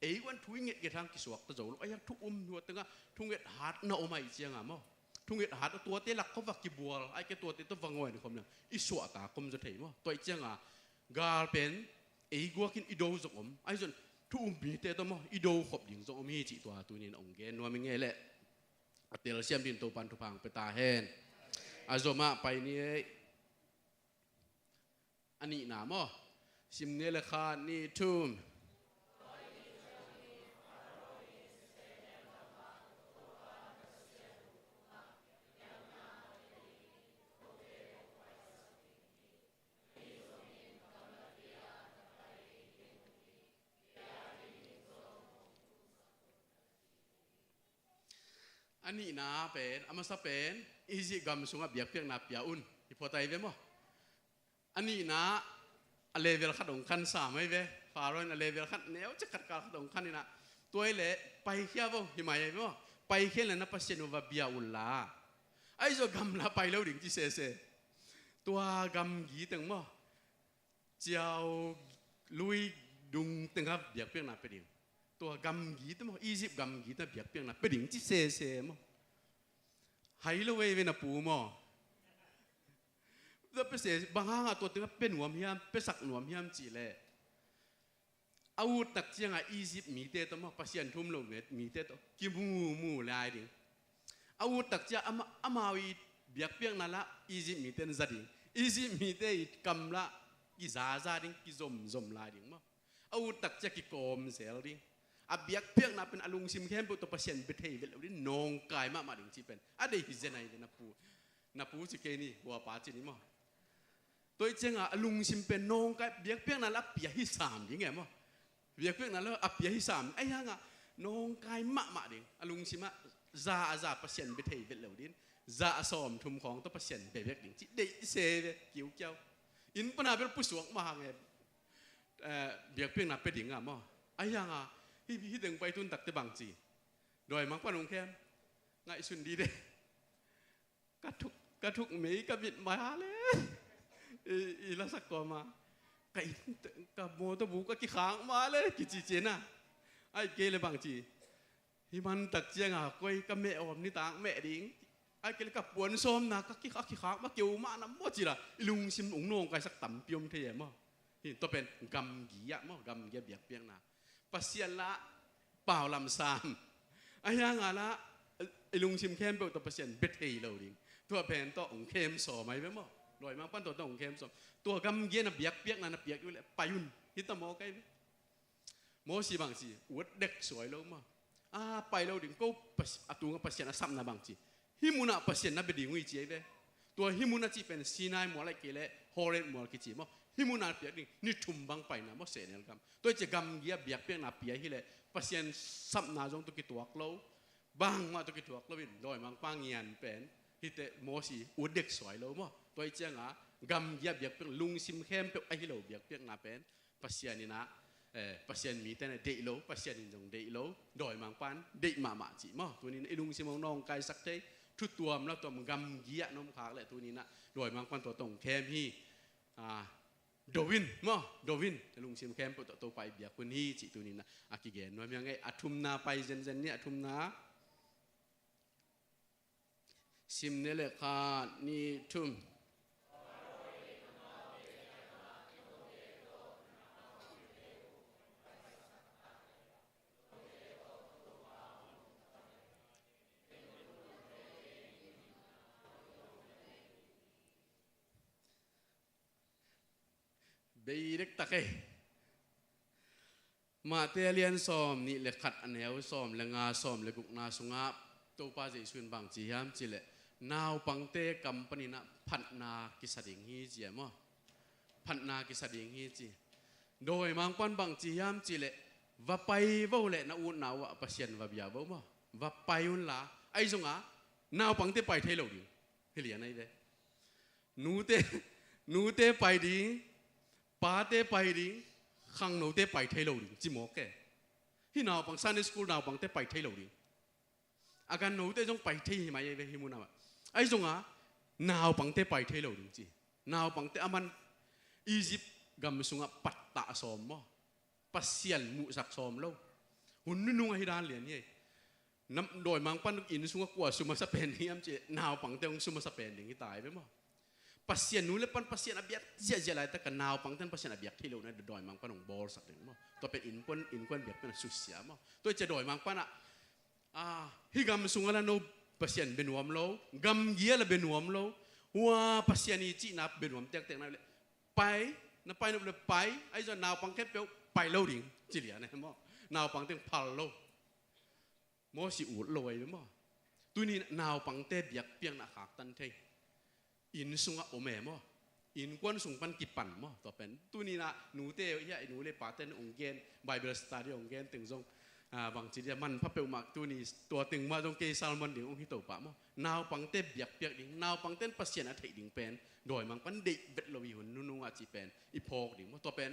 Ei kuan thu i ngetnget hang kisuakta zo lo, ahi hang thu um, tua tengah thunget hatna om ahih ciang a maw. Thunget hat a tuate lak khawng va kibual, ahih kei leh tuate tawh va ngawi khawm leng i suahtak om zaw thei maw. Tua ahih ciang a gal pen ei guak in i do zong om. Ahi zong thu um mite tawh maw, i do khop ding zong om hi cih tua tuni-in hong gen nuam ing ei leh. A telsiam dingin Topa'n thupha hong pia ta hen. A zom ah pai ni ei. A nihna maw. Sim ni ei leh, khat, nih, thum. A nihna pen, a masa pen, Egypt gam sungah biakpiakna pia un. Hi phot ahi ve maw. A nihna, a level khat hong khan sam ahi ve. Pharaoh in a level khat, neu ciat khat, kal khat hong khan in a, tua hi leh paikhia vo, hi mai ahi ve maw. Paikhia in leh na Pasian uh va bia un la. Ahi zong gamla pai lo ding ci sese. Tua gamgi teng maw, ciau lui dung tengah biakpiakna pia ding. Tua gamgi teng maw, Egypt gamgi tengah biakpiakna pia ding ci sese maw. Hai lo veve na pu maw. pia se, bang hangah tua tengah pia nuam hiam, piasak nuam hiam cih leh, a ut tak ciangah Egypt mite tawh maw, Pasian thu um lo mite tawh kimu mu lai ding. A ut tak ciang ama, amau i biakpiakna lah Egypt mite in za ding, Egypt mite i kam lah kizaza ding, kizomzom lai ding maw. A ut tak ciang kikawm zel ding. A biakpiakna pen a lungsim khempeuh tawh Pasian bia thei vet lo ding, nawngkai mahmah ding cih pen a deih hi zen ahi ve. Na pu, na pu ci kei ni, huapa ci ni maw. Tua ih ciangah a lungsim pen nawngkai, biakpiakna lah a pia hi sam ding e maw. Biakpiakna lah a pia hi sam, ahi hangah nawngkai mahmah ding. A lungsim ah za a za Pasian bia thei vet lo ding, za a sawmthum khawng tawh Pasian bia bek ding cih deih se ve, kiukiau. Inn pana bel pusuak mah hang e, eh, biakpiakna pia ding ah maw. Ahi hangah hih, hih teng pai tun takte bang ci, dawimangpa'n hong khem, ngaihsun dide. Ka thuk, ka thuk mei ka mit mah le, i, i lasak kawm a, ka inn, ka mawtaw bu ka kikhak mah le, kici ci na. Ahih kei leh bang ci, hih man tak ciangah koi ka meh awm nitak meh ding. Ahih kei leh ka puan sawmna ka ki, ka kikhak mah keu mah na maw ci la, i lungsim hong nawngkaisak tampi om thei e maw. Hi, tua pen gamgi ah maw, gamgi ah biakpiakna. Pasian lah pau lamsam. Ahi hangah lah i lungsim khempeuh tawh Pasian bia thei lo ding. Tua pen tawh hong khem sawm ahi ve maw. Dawimangpa'n tua tawh hong khem sawm. Tua gamgi ah na biakpiakna na piak uh leh pai un, hi ta maw, ka hi ve. Mosi bang ci, ut dek suai lo maw. A pai lo ding, ko Pas-, a tungah Pasian a sapna bang ci, hih munah Pasian na bia ding uh hi ci ahi ve. Tua hih mun a cih pen Sinai mual ahih kei leh Horeb mual kici maw. Hih munah piak ding, ni thum bang paina maw, sehnel gam. Tua ih ciang gamgi ah biakpiakna pia hi leh Pasian sapna zong tawh kituak lo, bangmah tawh kituak lo in, dawimangpa ngian pen hihte Mosi ut dek suai lo maw. Tua ih ciangah gamgi ah biakpiak, lungsim khempeuh ahi lo biakpiakna pen Pasian in ah, eh, Pasian mite in ah deih lo, Pasian in zong deih lo, dawimangpa'n deih mahmah cih maw. Tuni in i lungsim hong nawngkaisak thei, thu tuam la tuam gamgi ah na om khak leh tuni in ah dawimangpa'n tua tawh hong khem hi. Ah, do in maw, do in, lungsim khempeuh tawh Topa i biak hun hi cih tuni in ah a kigen nuam hi ing ei. A thumna pai zenzen ni, a thumna. Sim ni le, khat, nih, thum. Bei dektak ei. Matthai a lian sawmnih le khat, a neu sawm le nga, sawm le gukna sungah Topa Jesu in bang ci hiam cih leh, naupangte kam panin ah phatna kisa ding hi ci e maw. Phatna kisa ding hi ci. Dawimangpa'n bang ci hiam cih leh, va pai vo leh na utna uh ah Pasian va bia vo maw. Va pai un la, ahi zongah naupangte pai thei lo ding. Hi lian ahi ve. Nute, nute pai ding, pate pai ding, khangnote pai thei lo ding ci mawk e. Hih naupang, Sunday school naupangte pai thei lo ding. A gannote zong pai thei hi mai e ve hih munah. Ahi zongah naupangte pai thei lo ding ci. Naupangte a man Egypt gam sungah pattah sawm maw. Pasian muhsak sawm lo. Hun nunung ahi dan lian hi ei. Nam dawimangpa'n inn sungah kua su masa pen hiam cih leh, naupangte hong su masa pen ding hi ta hi ve maw. Pasian nu le pa'n Pasian a biak ziahziah laitak a naupangte'n Pasian a biak thei lo na dawimangpa'n hong bawlsak ding maw. Tua pen innkuan, innkuan biakpiakna susia maw. Tua ih ciang dawimangpa'n ah, ah, hih gam sungah la no Pasian bia nuam lo, gamgi ah la bia nuam lo, hua Pasian i cihna bia nuam tektek na leh, pai, na pai nop leh pai, ahi zong naupang khempeuh pai lo ding ci lian e maw. Naupangte phal lo. Mosi ut lo ahi ve maw. Tuni in naupangte biakpiakna khaktan thei. Inn sungah om e maw. Innkuan sung pan kipan maw. Tua pen tuni in ah nute, hiah i nu le pate'n hong gen, Bible study hong gen teng zong, ah, bangci dia manpha peuhmah, tuni tua teng mah zong kei sermon ding hong hi to pah maw. Naupangte biakpiak ding, naupangte'n Pasian a theih ding pen dawimangpa'n deih vet lo hi hun nunung ah cih pen i phawk ding maw. Tua pen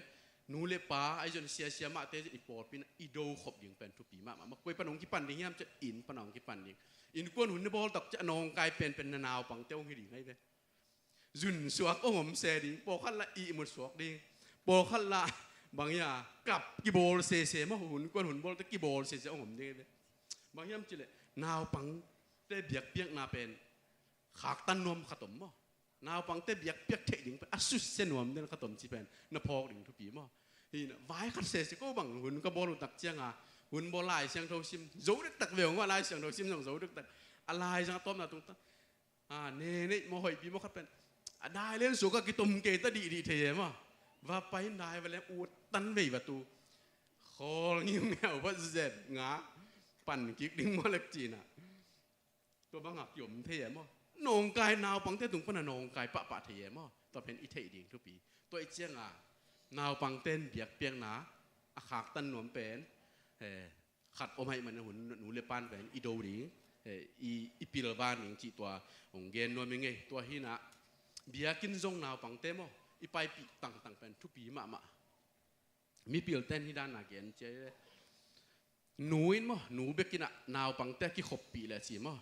nu le pa, ahi zong siasia mahte i pawlpi in i do khop ding pen thupi mahmah. Koi pan hong kipan ding hiam cih leh inn pan hong kipan ding. Innkuan hun na bawl tak ciang a nawngkai penpen na naupangte hong hi ding ahi ve. Zun suak hong om se ding, pawlkhat lah ihmut suak ding, pawlkhat lah bang hiam, kap kibawl sese maw, hun kuan hun bawlte kibawl sese hong om ding ahi ve. Bang hiam cih leh naupangte biakpiakna pen khaktan nuam khat om maw. Naupangte biakpiak theih ding pen a susia nuam den khat om cih pen na phawk ding thupi maw? Hi na, vai khat sese ko bang hun ka bawl uh tak cianga, hun bawl Lai Siangtho sim zo dektak ve ung a, Lai Siangtho sim zong zo dektak. A lai zang a tawpna tungta a, ne neih maw, hoihpi maw khat pen a dai len suak a kitom kei ta dihdih thei e maw? Va pai in dai va leng ut tan vei va tu. Khawl ngiungiau va zet nga pan kik ding maw lek cina. Tua bangah kiom thei e maw? Nawngkai, naupangte tung pana nawngkai pahpah thei e maw? Tua pen i theih ding thupi. Tua i cianga naupangten biakpiakna a khaktan nuam pen, eh, khat om aih man a hun nu le pan pen i do ding, eh, i, i pilvan ding cih tua hong gen nuam i ngei. Tua hina biakinn zong naupangte maw, i paipih tangtang pen thupi mahmah. Mipilten hi dan a gen cia i le, nu in maw, nu bekin ah naupangte a kikhoppih le ci maw,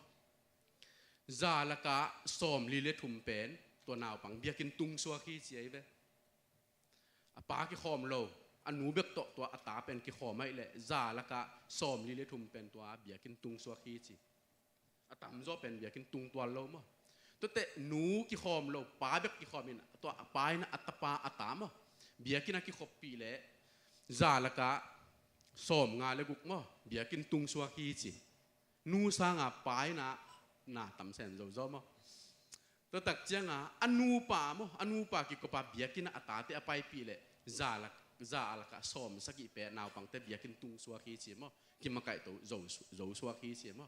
za lakah sawmli le thum pen tua naupang biakinn tung suak hi cia i ve. A pa kikhawm lo, a nu bek tawh tua a ta pen kikhawm aih le za lakah sawmli le thum pen tua biakinn tung suak hi ci. A tamzaw pen biakinn tung tual lo maw? Tuate nu kikhawm lo, pa bek kikhawm in, tua a pa in a tapa a ta maw, biakinn a kikhoppih le za lakah sawmnga le guk maw, biakinn tung suak hi ci. Nu sanga pa in a na tamsen zozo maw? Tua tak cianga a nupa maw, a nupa kikopa biakinn a tate a paipih le za lak, za lakah sawm sagih pen naupangte biakinn tung suak hi ci maw? Kimakaih to zo, zo suak hi ci maw?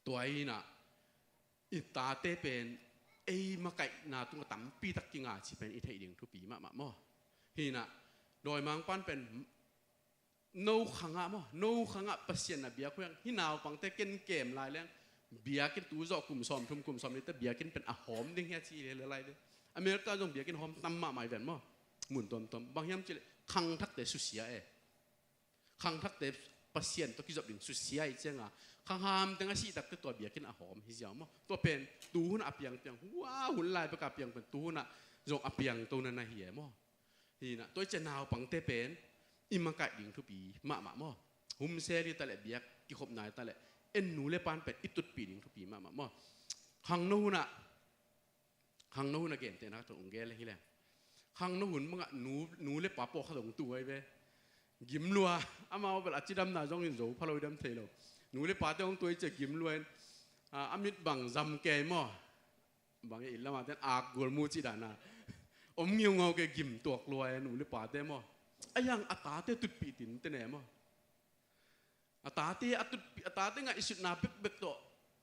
Tua hina i tate pen ei makaihna tungah tampi tak kinga ci pen i theih ding thupi mahmah maw? Hina dawimangpan pen no khangah maw, no khangah Pasian na biak huang hi naupangte ken kem lai leng biakinn tu zawh kum sawm thum kum sawm nite biakinn pen a hawm ding hia ci le lai ve. America zong biakinn hawm tam mahmah i ven maw? Mun tuamtuam bang hiam cileh khangthakte susia e. Khangthakte Pasian tawh kizop ding susia i cianga khangham teng a sih takte tua biakinn a hawm hi ziau maw? Tua pen tuhun a piangpiang hua hun lai beka piang pen tuhun ah zong a piangto nana hi e maw? Hina tua i cia naupangte pen i makaih ding thupi mahmah maw? Humsel hi taleh biak kikhopna hi taleh en nu le pan pen i tutpih ding thupi mahmah maw? Khangno hunah Khangno hun a gentehna khat hong gel hi leng. Khangno hun bangah nu, nu le pa pawh khat hong tu ai ve. Gim lua, amau bel a cidamna zongin zo pha lo i dam thei lo. Nu le pate hong tu ai cia gim lua in, a, a mit bang zam kei maw? Bang i lamah ten ak gual mu ci dana om ngiungau kei gim tuak lua e nu le pate maw? A yang a tate tutpih tin te ne maw? A tate a tutpih, a tate ngaihsutna bekbek tawh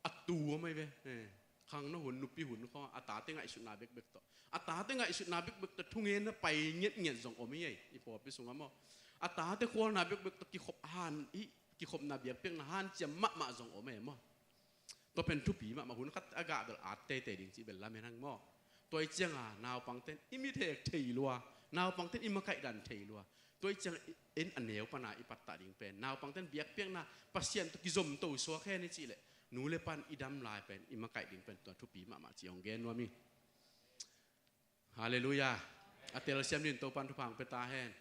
a tu a mai ve. Eh, khangno hun, nupi hun khawng a tate ngaihsutna bekbek tawh, a tate ngaihsutna bekbek tawh thungen a pai ngiatngiat zong om hi ei i pawlpi sungah maw? A tate khualna bekbek tawh kikhop han hi, kikhopna biakpiakna hanciam mahmah zong om ei maw? Tua pen thupi mahmah, hun khat a gah bel at teitei ding cih bel lamen hang maw? Tua i cianga naupangten i mithek thei lua, naupangten i makaih dan thei lua. Tua i cianga en a neu pana i pattah ding pen naupangten biakpiakna Pasian tawh kizomto suak hen i cih leh nu le pan i dam lai pen i makaih ding pen tua thupi mahmah cih hong gen nuam hi. Halleluiah. A telsiam din Topan thupha hong pia ta hen.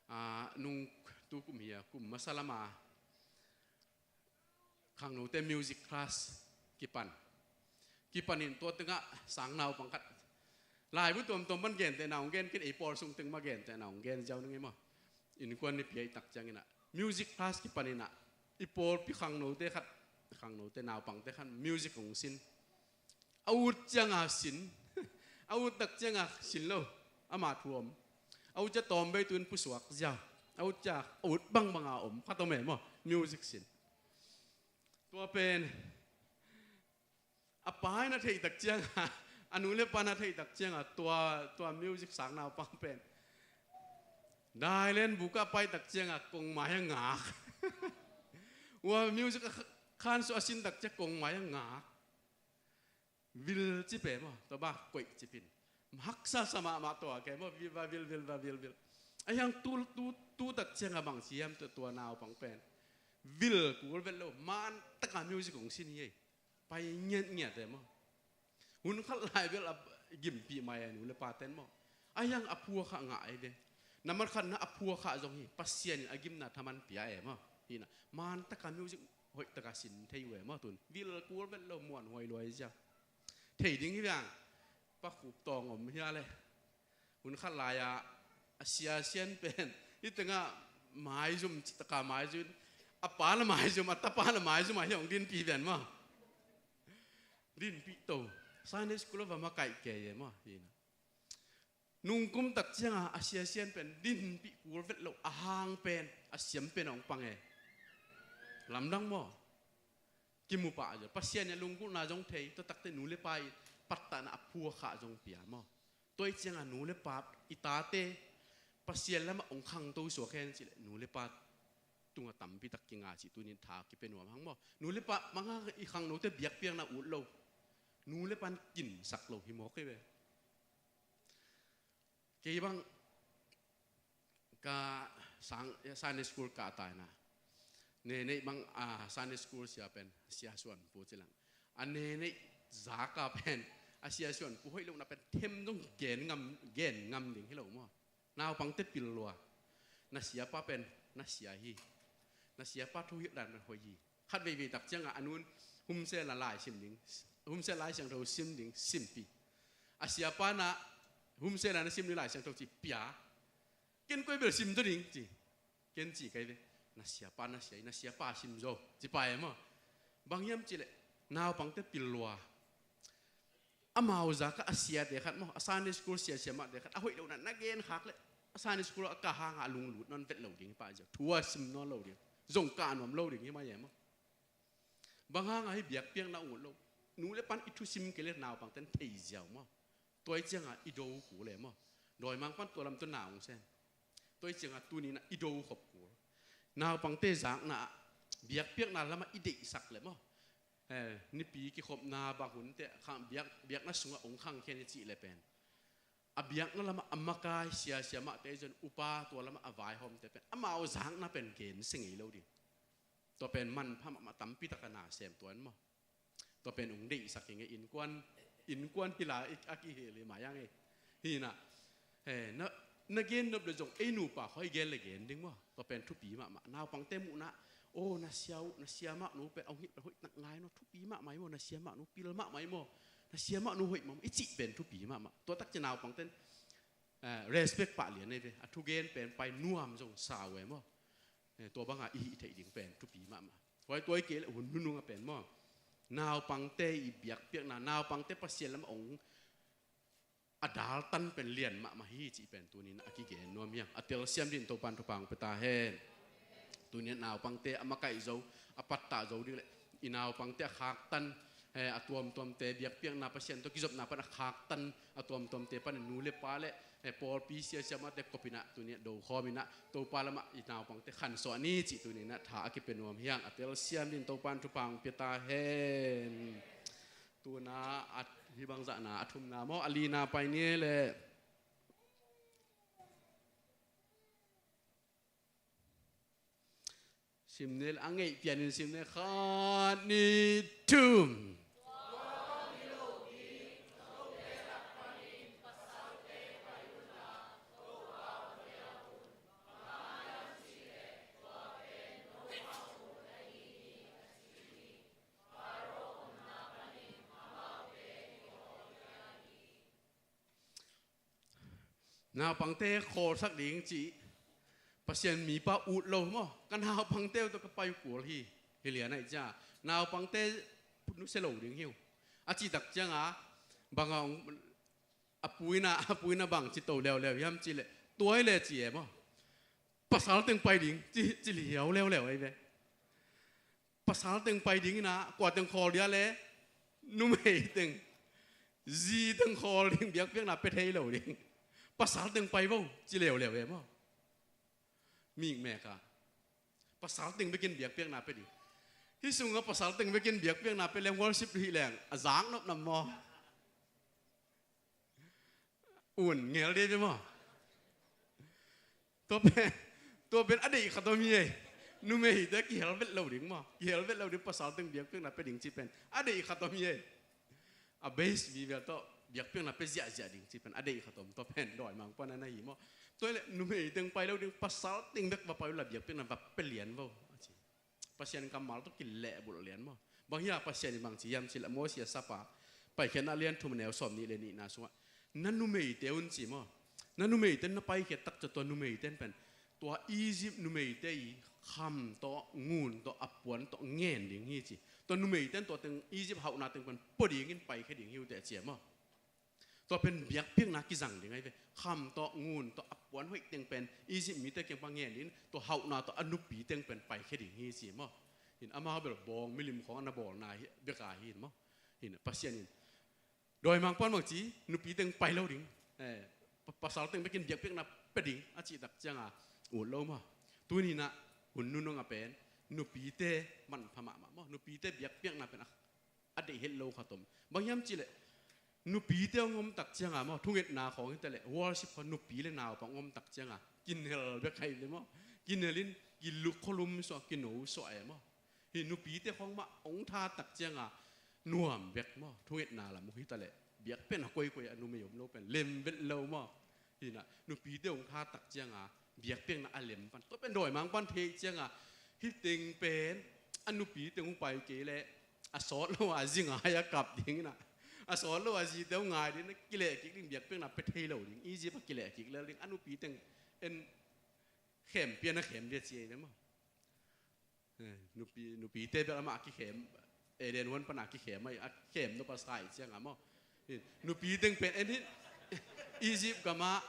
Ah, nung tu kum hi a, kum masa lama khangnote music class kipan. Kipanin tua tengah sang naupang khat laibu tuamtuam pan gentehna hong gen ken, ei pawl sung teng mah gentehna hong gen ziau ning ei maw? Innkuan nipi a i tak cianginah music class kipaninah i pawlpi khangnote khat, khangnote naupangte khat music hong sin. A ut cianga sin. A ut tak cianga sin lo. Ama thu om. A ut cia tawm bei tuin pusuak ziau. A ut cia a ut bangbanga om khat om e maw? Music sin. Tua pen a pa in a theih tak cianga, a nu le pa in a theih tak cianga tua, tua music sang naupang pen dailen buka pai tak cianga kongmai a ngak. Ua music a khansuah a sin tak cia kongmai a ngak. Vil ci pe maw, tua ba koih cipin. Haksa sa mahmah tua ke maw, vil va vil, vil va vil, vil. A hiang tu, tu, tu tak cianga bang siam tua, tua naupang pen vil kul vet lo, man taka music hong sin hi ei. Pai ngiatngiat e maw? Hun khat lai bel a gimpih mai a nu le paten maw? A hiang a phuakha ngah ei ve. Namar khatna a phuakha zong hi, Pasian in a gimna thaman pia e maw? Hina, man taka music hoih taka sin thei uh e maw tun. Vil kul vet lo muanhuai luai zia. Thei ding hi viang. Pa Khup Tawng om hia le. Hun khat lai-ah a sia sian pen. Hi tengah maizum citaka maizum. A pa la maizum, a tapa la maizum, a hi hong dinpi ven maw. Dinpih to. Sunday school a va makaih kei e maw. Hi na. Nungkum tak cianga a sia sian pen dinpih kul vet lo a hang pen a siam pen a hong pang e. Lamdang maw. Kimu pah a zia Pasian in a lunggulhna zong thei, tua takte nu le pa i pattahna a phuakha zong pia maw. Tua i cianga nu le pa i tate Pasian lamah hong khangto suak hen cileh nu le pa tunga tampi tak kinga cih tunin tha kipia nuam hang maw. Nu le pa manga i khangnote biakpiakna ut lo. Nu le pan kinsak lo hi mawk hi ve. Kei bang ka sang, Sunday school ka taina. Neneih bang a Sunday school sia pen, sia suan pu cilang. A neneih zaka pen, a sia suan pu hoih lohna pen, them dong gen ngam, gen ngam ding hi lo maw. Naupangte pil lua. Na siapa pen, na sia hi. Na siapa thu hilh dan pen hoih hi. Khat veivei tak cianga a nun humsela lai sim ding, humsela lai siangtho sim ding, simpi. A siapa na humsela na sim ding lai siangtho ci pia. Ken koi bel sim to ding ci. Ken ci kai ve. Na siapa na sia, na siapa sim zo. Ci pai maw. Bang hiam cileh. Naupangte pil lua. Amau zaka a siate khat maw, a Sunday school sia siamahte khat a hoih lohna na gen khak leh a Sunday school a ka hanga a lunglut nawn vet lo ding hi pah ziau. Thu a sim nawn lo ding. Zong kah nuam lo ding hi mai e maw. Bang hanga hi biakpiakna ut lo. Nu le pan i thusim kei le naupangten thei ziau maw. Tua i cianga i do kul e maw. Dawimang pan tua lam tua na hong sem. Tua i cianga tunina i do khop kul. Naupangte zakna ah biakpiakna lamah i deihsak le maw. Eh, nipi kikhopna bang hunte khang biak, biakna sungah hong khangkhia ni cih le pen. A biakna lamah a makai sia siamahte zon upa tua lamah a vaihawmte pen. Amau zakna pen gensia ngei lo ding. Tua pen manpha mahmah tampi taka na sem tuan maw. Tua pen hong deihsak hi ngei innkuan, innkuan hila a kihel hi mai a ngei. Hi na, eh, na, na gen nop le zong ei nupa khoi gen le gen ding maw. Tua pen thupi mahmah. Naupangte muhna, oh, na sia uh, na siamah nu pen, hong hilh pen hoih nak ngai no, thupi mahmah hi maw, na siamah nu pil mahmah hi maw, na siamah nu hoih mahmah, i cih pen thupi mahmah. Tua tak ci naupangten, eh, respect pah lian ei ve. A thugen pen pai nuam zong sau e maw. Eh, tua banga i hih theih ding pen thupi mahmah. Huai tua i kei le hun nununga pen maw. Naupangte i biakpiakna, naupangte Pasian lamah hong a daltan pen lian mahmah hi cih pen tunin a kigen nuam hiang. A telsiam din Topan thupha hong pia ta hen. Tunin naupangte a makaih zo, a pattah zo ding le i naupangte a khaktan, eh, a tuamtuamte biakpiakna Pasian tawh kizopna pan a khaktan, a tuamtuamte pan nu le pa le, eh, pawlpi sia siamahte kopina tunin do khawmina Topa lamah i naupangte khansuah ni cih tunin a tha a kipia nuam hiang. A telsiam din Topan thupha hong pia ta hen. Tuna a hi bangzahna a thumna maw, a lina pai ni le. Simnel a ngeih pianin simnel khat ni thum. Naupangte khawlsak ding cih Pasian mipa ut lo maw? Ka naupangte uh tawh ka pai uh kul hi. Hi lian aih cia naupangte nusia lo ding hi uh. A cih tak cianga banga a puina, a puina bang ci to leuleu hiam cih leh tuai le ci e maw? Pasal teng pai ding ci, ci liau leuleu ahi ve. Pasal teng pai ding ina, kua teng khawl dia le, numei teng, zi teng khawl ding, biakpiakna pia thei lo ding. Pasal teng pai vo, ci leuleu e maw? Mikmek a. Pasal teng bekin biakpiakna pia ding. Hih sunga pasal teng bekin biakpiakna pia leng worship hi leng, a zak nop nam maw? Un ngel dei ve maw? Tua pen, tua pen a deih khat om hi ei. Numeite kihel vet lo ding maw? Kihel vet lo ding pasal teng biakpiakna pia ding ci pen a deih khat om hi ei. A base vivel tawh biakpiakna pia ziahziah ding ci pen a deih khat om, tua pen dawimang pan a na hi maw? Tua le numei teng pai lo ding, pasal teng bek va pai uh la biakpiakna va pia lian vo a ci. Pasian kammal tawh kilehbulh lian maw. Bang hia Pasian in bang ci hiam cih leh Moses a sap a Paikhiatna a lian thum a neu sawmnih le nihna sungah na numeite un ci maw. Na numeite na paikhiat tak ciang tua numeite in pen tua Egypt numeite i kham tawh ngun tawh a puan tawh ngen ding hi ci. Tua numeite in tua teng Egypt hauhna teng pen pua dingin paikhia ding hi uh teh ci a maw. Tua pen biakpiakna kizang ding ahi ve. Kham tawh ngun tawh a puan hoih teng pen Egypt mite kiang pan ngen ding, tua hauhna tawh a nupi teng pen paikhia ding hi ci maw. Hin amau bel bawng milim khawng a na bawlna hi bek a hi maw. Hin Pasian in dawimangpa'n bang ci, nupi teng pai lo ding, eh, pa- pasal teng bekin biakpiakna pia ding a cih tak ciang a ut lo maw. Tuni-in ah hun nunung a pen nupite manpha mahmah maw. Nupite biakpiakna pen a a deih het lo khat om. Bang hiam cih leh nupite hong om tak ciang a maw, thungetna khawng hi ta leh worship khawng nupi le naupang hong om tak ciang a kinel bek hi ve maw. Kinel in kiluk khualum suah, kino suah e maw. Hi nupite khawng mah hong tha tak ciang a nuam bek maw. Thungetna lam uh hi ta leh biakpiakna koikoi a numei om lo pen lem vet lo maw. Hi-in ah nupite hong tha tak ciang a biakpiakna a lem pan, tua pen dawimangpa'n thei ciang a, hih teng pen a nupi teng hong pai kei leh a sawt lo a zi ngai a kap ding in ah, a sawt lo a zite hong ngai ding in ah, kileh kik ding, biakpiakna pia thei lo ding, Egypt ah kileh kik lel ding, a nupi teng en khem pian a khem dia ci ei ve maw. Eh, nupi, nupite bel amah a kikhem, Eden huan pan a kikhem, a khem nop a sa ahih ciang a maw. Eh, nupi teng pen en hi, Egypt gam ah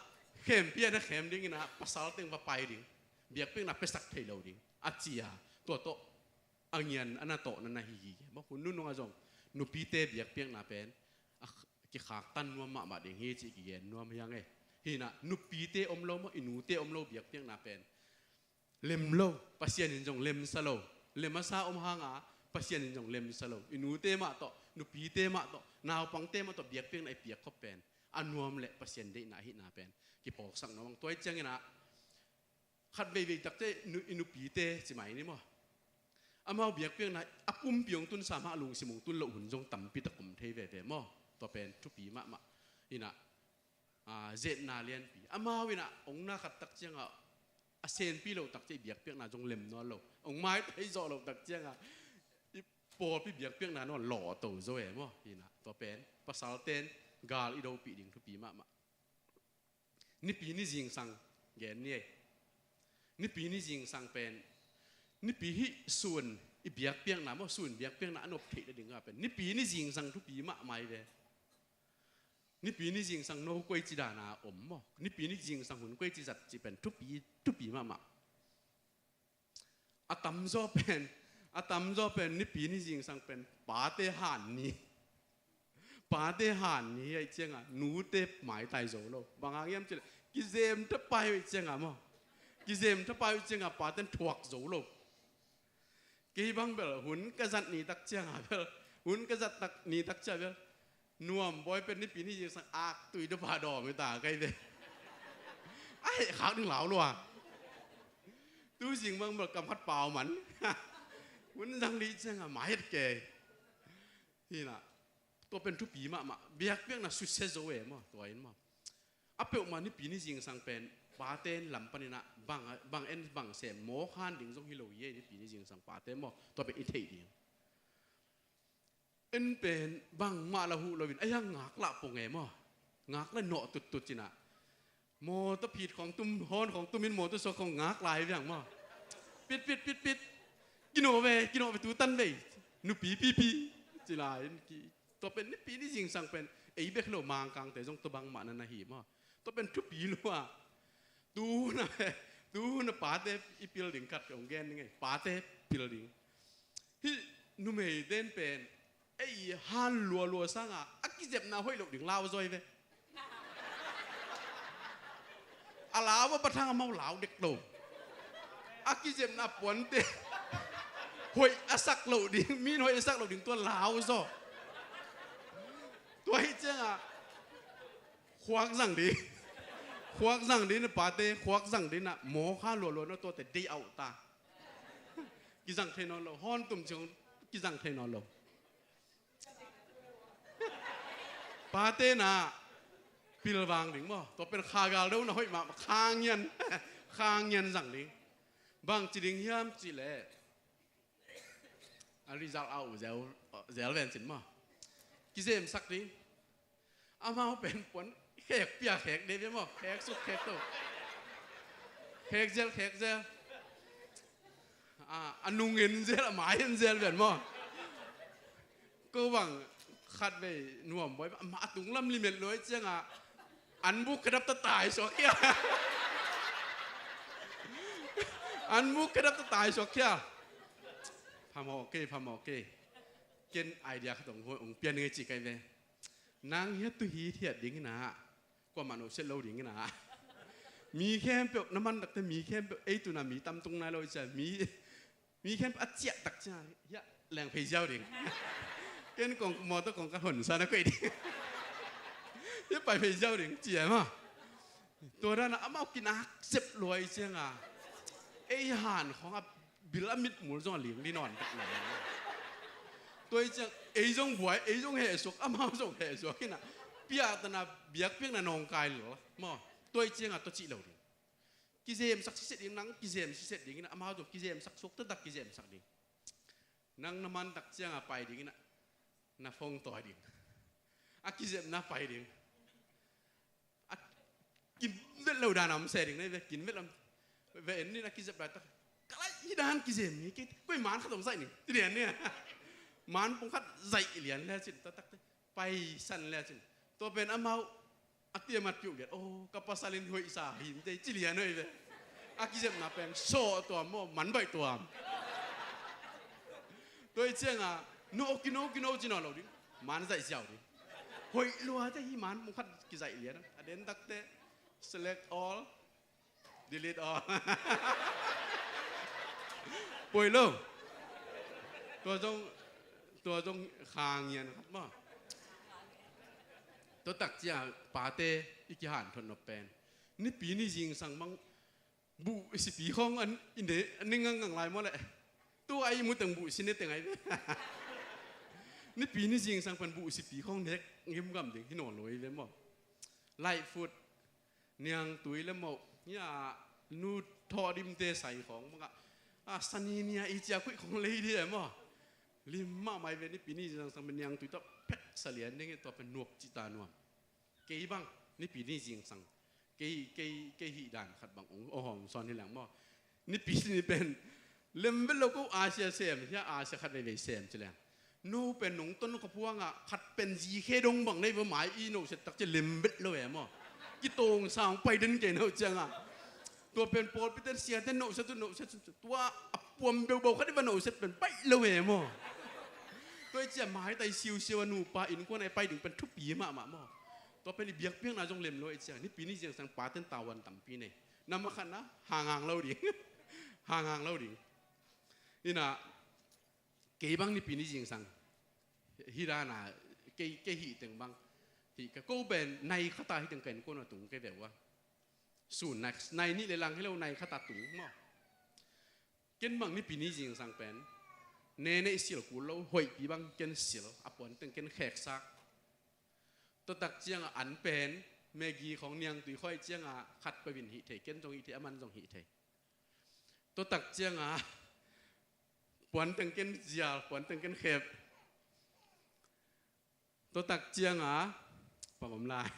khem pian a khem ding in ah, pasal teng va pai ding, biakpiakna piasak thei lo ding a ci a, tua tawh a ngian a na tawh na na hi hi maw. Hun nunung ah zong nupite biakpiakna pen a kikhaktan nuam mahmah ding hi cih kigen nuam hi hang e. Hi-in ah nupite om lo maw, i nute om lo biakpiakna pen lem lo, Pasian in zong lemsa lo. Lem a sa om hang a, Pasian in zong lemsa lo. I nute mah tawh, nupite mah tawh, naupangte mah tawh biakpiakna i piak khop pen a nuam leh Pasian deihna ahihna pen kiphawksak nuam hang. Tua ahih ciang in ah khat veivei tak ciang i nu- i nupite ci mai ni maw. Amau biakpiakna a pumpi hong tunsa mah lungsim hong tun loh hun zong tampi tak om thei veve maw. Tua pen thupi mahmah. In ah a, zetna lianpi. Amau in ah hong na khat tak ciang a, a senpi loh tak ciang i biakpiakna zong lem nawn lo. Hong maitai zawh loh tak ciang a, i pawlpi biakpiakna nawn lawh to zo e maw. Hi-in ah tua pen pasalte'n gal i dopih ding thupi mahmah. Nipi ni zingsang gen ni ei. Nipi ni zingsang pen, nipi hih sun i biakpiakna maw, sun biakpiakna a nop theih nading a pen nipi ni zingsang thupi mahmah hi ve. Nipi ni zingsang no koici dan a om maw, nipi ni zingsang hun koici zat cih pen thupi, thupi mahmah. A tamzaw pen, a tamzaw pen nipi ni zingsang pen pate han ni. Pate han ni ahih ciang a nute maitai zo lo. Bang hang hiam cih leh kizem thapai ahih ciang a maw, kizem thapai ahih ciang a pate'n thuak zo lo. Kei bang bel hun ka zat ni tak ciang a bel, hun ka zat tak ni tak ciang a bel, Nuam Bawi pen nipi ni zingsang aktui dawpa dawm hi ta kei ve. A heh khak ding lau lua. Tu zing bang bel kam khat pau man. Hun zang dih ciang a mai het kei. Hi-in ah tua pen thupi mahmah. Biakpiakna susia zo e maw, tua in maw. A peuhmah nipi ni zingsang pen pate'n lam panin ah bang, bang en bang sem mawk han ding zong hi lo hi ei, nipi ni zingsang pate maw. Tua pen i theih ding. En pen bangmah la huh loin a hiang ngak lah pong e maw. Ngak lah nawh tuttut ci-in ah. Mawtaw phit khawng tum, hawn khawng tumin mawtaw suak khawng ngak lai viang maw. Pit, pit, pit, pit. Kino ve, kino ve, tu tan ve. Nupi pipi ci lai in ki. Tua pen nipi ni zingsang pen ei bek lo, Mangkangte zong tua bangmah na na hi maw. Tua pen thupi lua. Tu hun a, tu hun a pate i pil ding khat hong gen ding ei. Pate pil ding. Hih numeite'n pen ei han lualua sang a, a kizepna hoih loh ding lau zaw hi ve. A lau a bathang amau lau dek lo. A kizepna puante hoih a sak loh ding, min hoih a sak loh ding tua lau zaw. Tua ahih ciang a khuak zang ding. Khuak zang ding na pate, khuak zang ding na mawk ha lualua na tuate day out ta. Kizang thei nawn lo, hawn tum ciang kizang thei nawn lo. Pate na pilvang ding maw. Tua pen kha gal do na hoih mah, kha ngian, kha ngian zang ding. Bang ci ding hiam cih leh a result a uh zel, zel ven cin maw. Kizemsak ding. Amau pen puan khek pia khek dei ve maw, khek suk khek to. Khek zel, khek zel. A, a nung en zel, a mai en zel ven maw. Ko bang khat vei nuam buai, a tung lam limit luai cianga an buk khedap ta tai suak khia. An buk khedap ta tai suak khia. Phamawh kei, phamawh kei. Ken idea khat hong, hong pian ngei ci kai ve. Nang hiat tu hi thiat ding ina. Kuamah no set lo ding ina. Mi khempeuh na man takte mi khempeuh ei tuna mi tamtung nai lo cia mi, mi khempeuh a ciah tak cia hiah leng phei ziau ding. Ken kong mawtaw kong ka hon sa na koih ding. Hiah pai phei ziau ding cia ma. Tua dana amau kinak sep luai cianga ei han khong a bil a mit mul zong a ling li nawn tak lo. Tua i ciang ei zong buai, ei zong heh suak, amau zong heh suak ina. Piahtana biakpiakna nawngkai lo maw. Tua i cianga tua cih lo ding. Kizemsak siset ding, nang kizem siset ding ina, amau zong kizemsak suak taktak kizemsak ding. Nang na man tak cianga pai ding ina, na phone tawi ding. A kizepna pai ding. A kinvet lo dan a om se ding na hi ve, kinvet lo. Ve en ni na kizep lai tak. Ka lai hi dan kizem ni kei, koi man khat om zaih ni. Ti lian ni. Man pung khat zaih lian le cin, ta tak te. Paisan le cin. Tua pen amau a tiamat piuh lian. Oh, ka pasal in hoih sa him te, ci lian hoih ve. A kizepna pen sawh tuam maw, man baih tuam. Tua i cianga, no, kino, kino, ci nawn lo ding. Man zaih ziau ding. Hoih lua te hi man, mung khat kizaih lian. A den takte, select all, delete all. Poi lo. Tua zong, tua zong khangian khat maw. Tua tak cia pate i kihan thot nop pen. Nipi ni zingsang bang buh sipi khawng an i ne, an ne ngangngang lai maw leh. Tu a i mu teng buh si ne teng ai ve. Nipi ni zingsang pan buh sipi khawng nek ngimgam ding hi nawn lo i ve maw. Laih fut, niangtui le mawh, hia nu thawh dimte sai khawng bangah. A sani nia i cia kuih khawng lei dih e maw. Lim mahmah i ve nipi ni zingsang pan niangtui tawh pek sa lian ding hi tua pan nuak cih ta nuam. Kei bang, nipi ni zingsang. Kei, kei, kei hih dan khat bang ong, ong hong sawn hi leng maw. Nipi ni pen. Lem vet lo ko Asia sem, hia Asia khat veivei sem ci leng. No pen nong ton ka puanga, khat pen zi khe dong bang nei va mai i no set tak ci lem vet lo e maw. Kitong sang pai den kei no cianga. Tua pen pawlpiten siaten no set tu no set tu. Tua a puam beubau khat i va no set pen pai lo e maw. Tua i cia maitai siusiu a nupa innkuan a i pai ding pen thupi mahmah maw. Tua pen i biakpiakna zong lem lo i cia. Nipi ni zingsang paten tawan tampi nei. Na makhatna, hanghang lo ding. Hanghang lo ding. Ina, kei bang nipi ni zingsang. Hi dana, kei, kei hih teng bang. Hih ka ko pen, nai khata hih teng ka innkuan a tung kei veu a. Sun nai, nai nih le lang hi lo nai khata tung maw. Ken bang nipi ni zingsang pen. Nene i sil kul lo, hoihpi bang ken sil, a puan teng ken kheksak. Tua tak cianga an pen, Maggi khawng niangtui khuai cianga khat peuh in hih thei, ken zong hih thei, aman zong hih thei. Tua tak cianga puan teng ken zial, puan teng ken khep. Tua tak cianga pang om lai.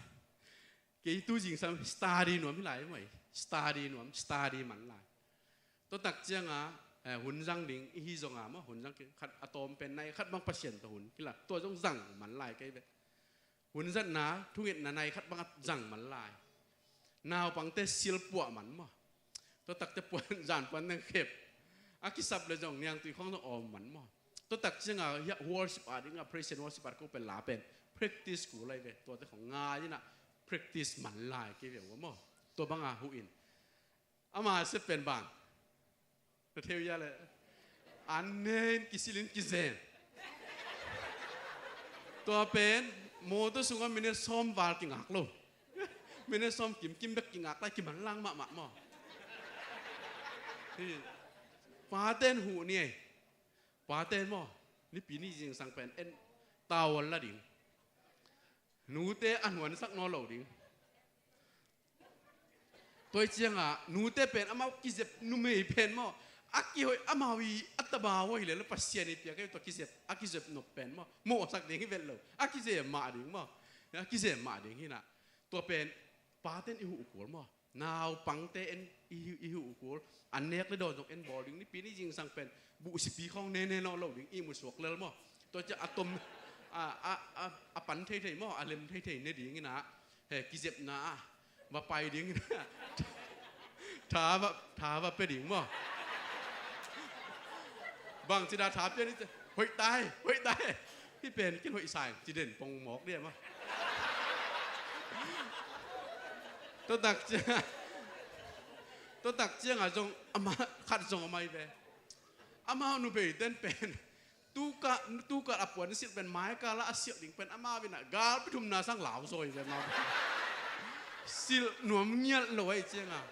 Kei tu zingsang study nuam hi lai mai. Study nuam, study man lai. Tua tak cianga, eh, hun zang ding, i hi zonga maw, hun zang kei, khat a tawm pen nai, khat bang Pasian tawh hun kila, tua zong zang man lai kei ve. Hun zatna, thungetna nai khat bang a zang man lai. Naupangte silpuah man maw. Tua takte puan, zan puan nang khep. A kisap le zong niangtui khawng zong awm man maw. Tua tak cianga, hia worship a dinga, praise and worship a ko pen la pen. Practice ku lai ve, tuate khawng ngai ina practice man lai kei ve ua maw. Tua banga hu in. Ama sep pen bang. Na theu ia le. An ne in kisil in kizem. Tua pen, mawtaw sunga minute sawm val kingak lo. Minute sawm kimkim bek kingak lai kimanlang mahmah maw. Hi. Paten huh ni ei. Paten maw. Nipi ni zingsang pen en tawal la ding. Nute a nuansak naw lo ding. Tua i cianga, nute pen amau kizep numei pen maw. a kihoih amau i a tabau ahi leh Pasian i piak ahi tua kizep, a kizep nop pen maw, mawhsak ding hi vet lo. A kizem mah ding maw. A kizem mah ding hi na. Tua pen paten i huh kul maw. Naupangte en i, i huh kul. An nek le dawn zong en bawl ding. Nipi ni zingsang pen buhsipi khawng nene nawn lo ding. I musuak lel maw. Tua ciang a tom a, a, a, a pan theithei maw, a lem theithei ne ding hi na. He, kizepna ah va pai ding hi na. Tha va, tha va pia ding maw. Bangci dah tha pia ni, hoih tai, hoih tai. Hih pen kin hoih sai, ci den pong mawk dia maw. Tua tak ciang, tua tak ciangah zong amah khat zong a mai ve. Amau numeiten pen tukal, tukal a puan silh pen maikal ah a silh ding pen amau in ah galpi thumna sang lauzawi ve amau. Silh nuam ngiat lo ahi ciangah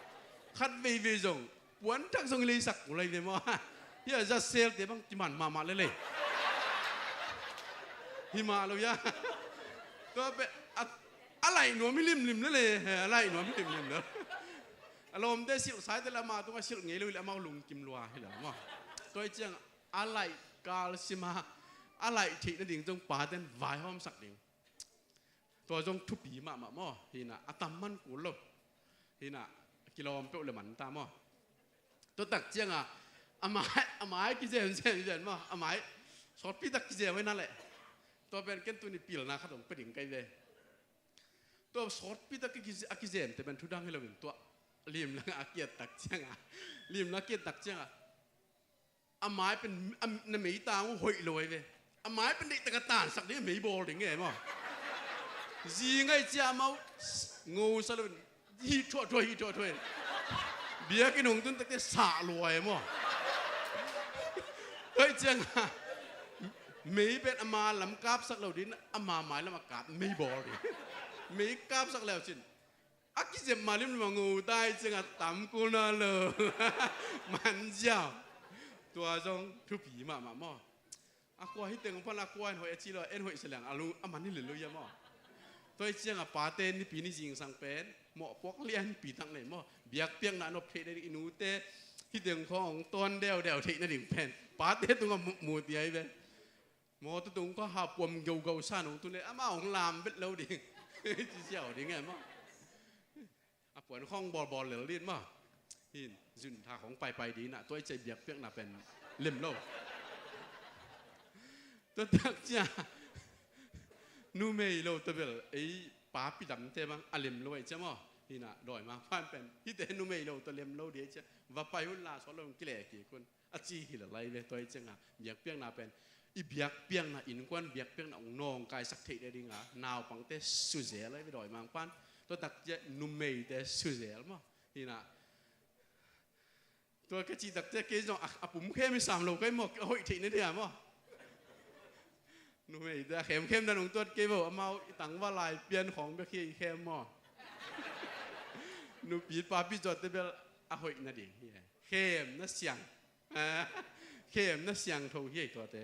khat veivei zong puan thak zong i leisak kul ahi ve maw. Hia za selte bang kiman mahmah lele. Hi mah lo hia. Tua pen a, a laih nuam hi limlim lele. He, a laih nuam hi limlim lele. A lawmte silh saite le amah tungah silh ngei lo hi le amau lungkim lua hi le maw. Tua hi ciang a laih kal sima a laih theih nading zong paten vaihawmsak ding. Tua zong thupi mahmah maw. Hi na a tam man kul lo. Hi na kilawm peuh le man ta maw. Tua tak ciangah a mai, a mai kizem zem zem maw. A mai sawtpi tak kizem ahi na leh. Tua pen ken tuni pilna khat hong pia ding kai ve. Tua sawtpi tak kize-, a kizemte pen thudang hi loin tua limlang a kiat tak ciangah, limlang a kiat tak ciangah a mai pen a, na meitang uh hoih lo ahi ve. A mai pen deihtak a tansak ding a mei bawl ding e maw. Zi ngai cia amau ngosa loin hi thuah thuah, hi thuah thuah. Biakinn hong tun takte sah lua e maw. Hoih ciangah mei pen ama lam kapsak lo ding, ama mai lam a kap mei bawl ding. Mei kapsak leu cin a kizep malimlim a ngo tai ciangah tam kul na lo. Man ziau. Tua zong thupi mahmah maw. A kua hi teng pan a kua en hoih a ci lo, en hoih seliang a lu a man hi lel lo ia maw. Tua hi ciangah pate nipi ni zingsang pen mawhpuak lianpi tak nei maw. Biakpiakna nop theih ding i nute hi teng khawng hong tawn deudeu theih nading pen pate tungah mu, mu ti ahi ve. Mawtaw tung kha ha puam geugau san hong tun le amah hong lam vet lo ding. Ci siau ding e maw. A puan khawng bawlbawl lel din maw. Hin zun tha khawng paipai din ah tua i cei biakpiakna pen lem lo. Tua tak cia numei lo tua bel ei papi damte bang a lem lo ei cia maw. Hin ah dawimangpa'n pen hihte numei lo tua lem lo di ei cia. Va pai hun la sawt lo hong kile kik hun. A ci hi la lai ve. Tua hi ciangah biakpiakna pen i biakpiakna innkuan biakpiakna hong nawngkaisak theih le dinga naupangte suzel lai ve dawimangpa'n. Tua tak ciah numeite suzel maw. Hi na. Tua ka cih tak ciah kei zong a, a pum khem hi sam lo kai maw, a hoih theih na dia maw. Numeite a khemkhem dan hong tuat kei vo, amau i tangval lai pian khawng bek hi i khem maw. Nupi papi zawte bel a hoih na ding hi. Khem na siang. Khem na siangtho hi ei tuate.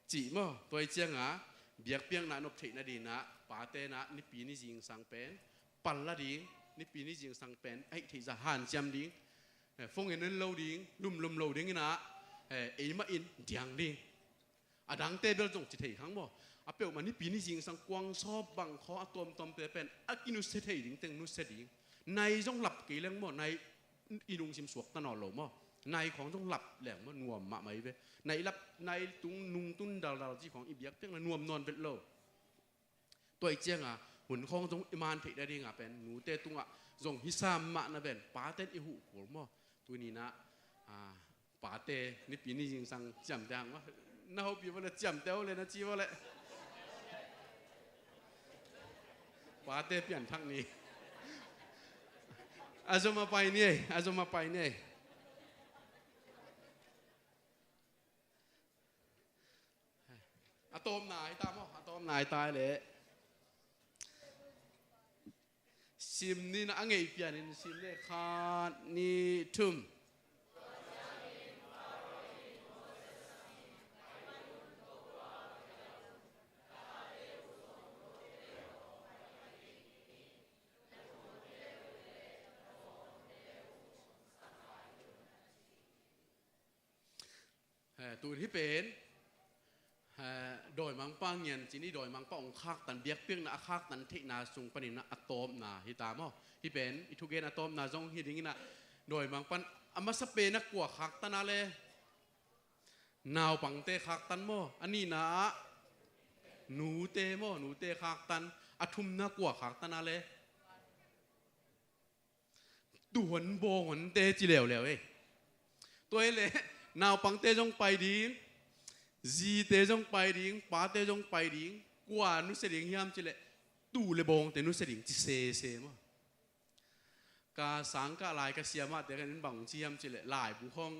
Cih maw, tua hi cianga biakpiakna nop theih nadinah pate na nipi ni zingsang pen pal la ding, nipi ni zingsang pen aih theih zah hanciam ding. Eh, phone en lo ding, lumlum lo ding inah, eh, eimah in diang ding. A dangte bel zong ci thei khang maw. A peuhmah nipi ni zingsang kuang sawp bang khaw a tuamtuamte pen a kinusia thei ding teng nusia ding. Nai zong lap kei leng maw, nai i lungsim suakta nawn lo maw. Nai khawng zong lap leng maw, nuam mahmah hi ve. Nai lap, nai tung, nungtun daldal ci khawng i biakpiakna nuam nawn vet lo. Tua i cianga hun khawng zong i man theih nadinga pen nute tungah zong hi sam mah na ven, paten i huh kul maw. Tuninah, ah, pate nipi ni zingsang ciamte hang maw. Na hopih vawleh ciamte vawleh na ci vawleh. Pate pianthak ni. A zom a pai ni ei, a zom a pai ni ei. A tawpna hi ta maw, a tawpna hi ta leh. Sim ni na a ngeih pianin sim ni khat, nih, thum. Tun hih pen, eh, dawimangpa ngiancin i dawimangpa hong khaktan, biakpiakna a khaktan theihna sung panin a tawpna hi ta maw? Hih pen i thugen a tawpna zong hi dingin ah, dawimangpan a masa pen ah kua khaktan a le? Naupangte khaktan maw? A nihna ah nute maw? Nute khaktan. A thumna kua khaktan a le? Tuuhon bawnghonte ci leuleu ei. Tua hi leh naupangte zong pai ding, zite zong pai ding, pate zong pai ding. Kua nusia ding hiam ci leh tuu le bawngte nusia ding ci sese maw? Ka sangkah lai ka siamahte kan in bang ci hiam ci leh laibu khawng,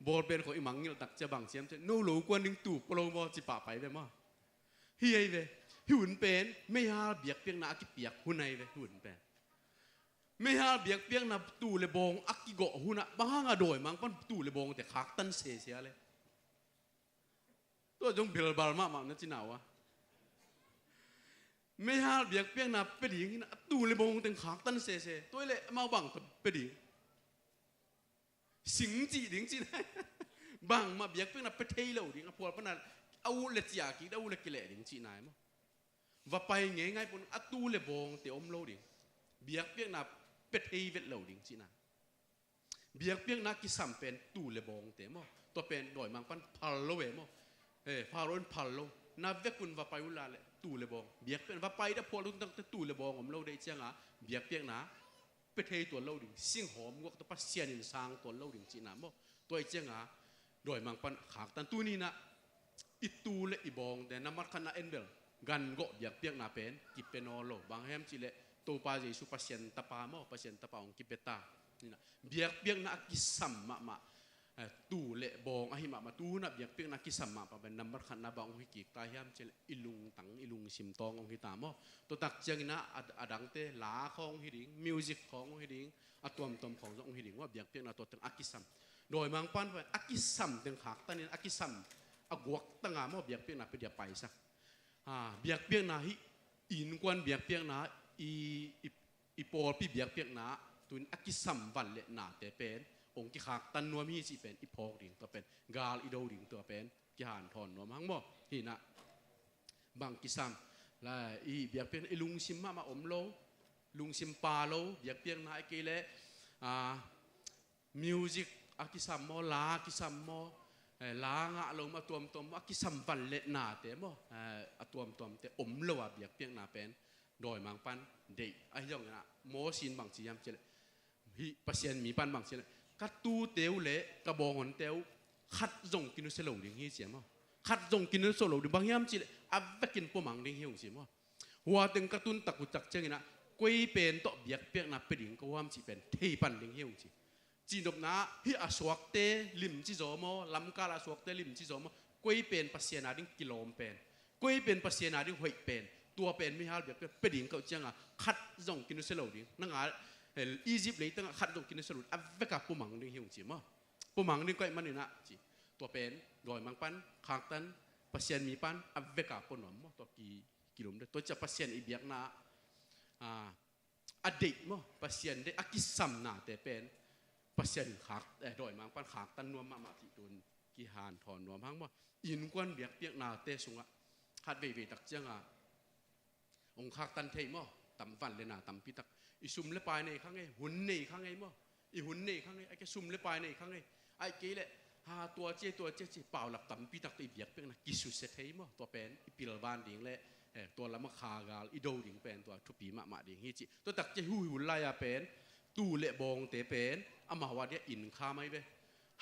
bawlpen khawng i mangngilh tak cia bang ci hiam ci leh no lo kuan ding tuu pua lo maw ci pah pai ve maw? Hi ei ve. Hih hun pen meihal biakpiakna a kipiak hun ahi ve, hih hun pen. Meihal biakpiakna tuu le bawng a kigawh hunah bang hanga dawimangpan tuu le bawngte khaktan sese a le? Tua zong bilbal mahmah na cina uh a. Meihal biakpiakna pia ding hinah a tuu le bawngte khaktan sese. Tua hi leh amau bang tawh pia ding? Sing cih ding cihna. Bangmah biakpiakna pia thei lo ding. A phual pana a uh le cia kik, a uh le kileh ding cihna hi maw? Va pai ngeingai pun a tuu le bawngte om lo ding. Biakpiakna pia thei vet lo ding cihna. Biakpiakna kisam pen tuu le bawngte maw? Tua pen dawimangpan phal lo e maw? Eh, phal lo in phal lo. Na vekun va pai uh la le tuu le bawng. Biakpiakna va pai da phual uh tangte tuu le bawng om lo deih cianga biakpiakna pia thei tuan lo ding, singhawm guak tawh Pasian in sang tuan lo ding cihna maw? Tua ih cianga dawimangpan khaktan tuninah i tuu le i bawngte nambat khatna en bel gangawh biakpiakna pen kipia nawn lo. Bang hiam cihleh Topa Jesu Pasian Tapa maw? Pasian Tapa hong kipia ta. Ninah biakpiakna a kisam mahmah, eh, tuu le bawng ahi mahmah. Tuhunah biakpiakna a kisam mahmah pen nambat khatna bang hong hi kik ta hiam cihleh i lungtang, i lungsim tawng hong hi ta maw? Tua tak cianginah a, a dangte la khawng hong hi ding, music khawng hong hi ding, a tuamtuam khawng zong hong hi ding maw? Biakpiakna tua teng a kisam. Dawimangpan a kisam teng khaktanin a kisam a guaktanga maw? Biakpiakna pia dia paisak. Ha, biakpiakna hih innkuan biakpiakna i, i i pawlpi biakpiakna tuin a kisam van le nate pen hong kikhaktan nuam hi cih pen i phawk ding, tua pen gal i do ding, tua pen kihanthawn nuam hang maw? Hinah bang kisam la i biakpiakna i lungsim mahmah om lo, lungsim pa lo, biakpiakna a kei leh, ah, music a kisam maw, la a kisam maw, eh, la ngah lo maw, a tuamtuam maw, a kisam van le nate maw, eh, a tuamtuamte om lo a biakpiakna pen dawimangpan deih. Ahi zongin ah Mawsi in bang ci hiam cihleh, hih Pasian mipan bang ci hiam cihleh, ka tuute uh le ka bawnghonte uh khat zong kinusia lo ding hi ci maw? Khat zong kinusia lo ding, bang hiam cihleh a vekin puamang ding hi hong ci maw? Hua teng ka tun tak uh tak cianginah koi pen tawh biakpiakna pia ding ka uh hiam cih pen thei pan ding hi hong ci. Cihnopna hih a suakte limci zaw maw, lamkal a suakte limci zaw maw, koi pen Pasian a ding kilawm pen, koi pen Pasian a ding hoih pen, tua pen meihal biakpiak pia ding ka uh cianga khat zong kinusia lo ding. Nanga, eh, Egypt leitangah khat zong kinusia lo ding, a veka puamang ding hi hong ci maw? Puamang ding ka uh ahih maninah ci. Tua pen dawimangpan khaktan, Pasian mipan a veka pua nuam maw? Tua ki kilum de. Tua cia Pasian i biakna, ah, a deih maw, Pasian deih a kisamnate pen Pasian khak, eh, dawimangpan khaktan nuam mahmah cih tun kihanthawn nuam hang maw? Innkuan biakpiaknate sungah khat veivei tak cianga hong khaktan thei maw? Tam van le na tampi tak. I sum le pai nei kha ngei, hun nei kha ngei maw? I hun nei kha ngei, a ke sum le pai nei kha ngei. Aih kei leh, ha, tua cia, tua cia ci, paulap tampi tak tawh i biakpiakna kisusia thei maw? Tua pen i pilvan ding le, eh, tua lama khagal i do ding pen tua thupi mahmah ding hi ci. Tua tak cia huhul lai-a pen tuu le bawngte pen amau a dia innkham ahi ve.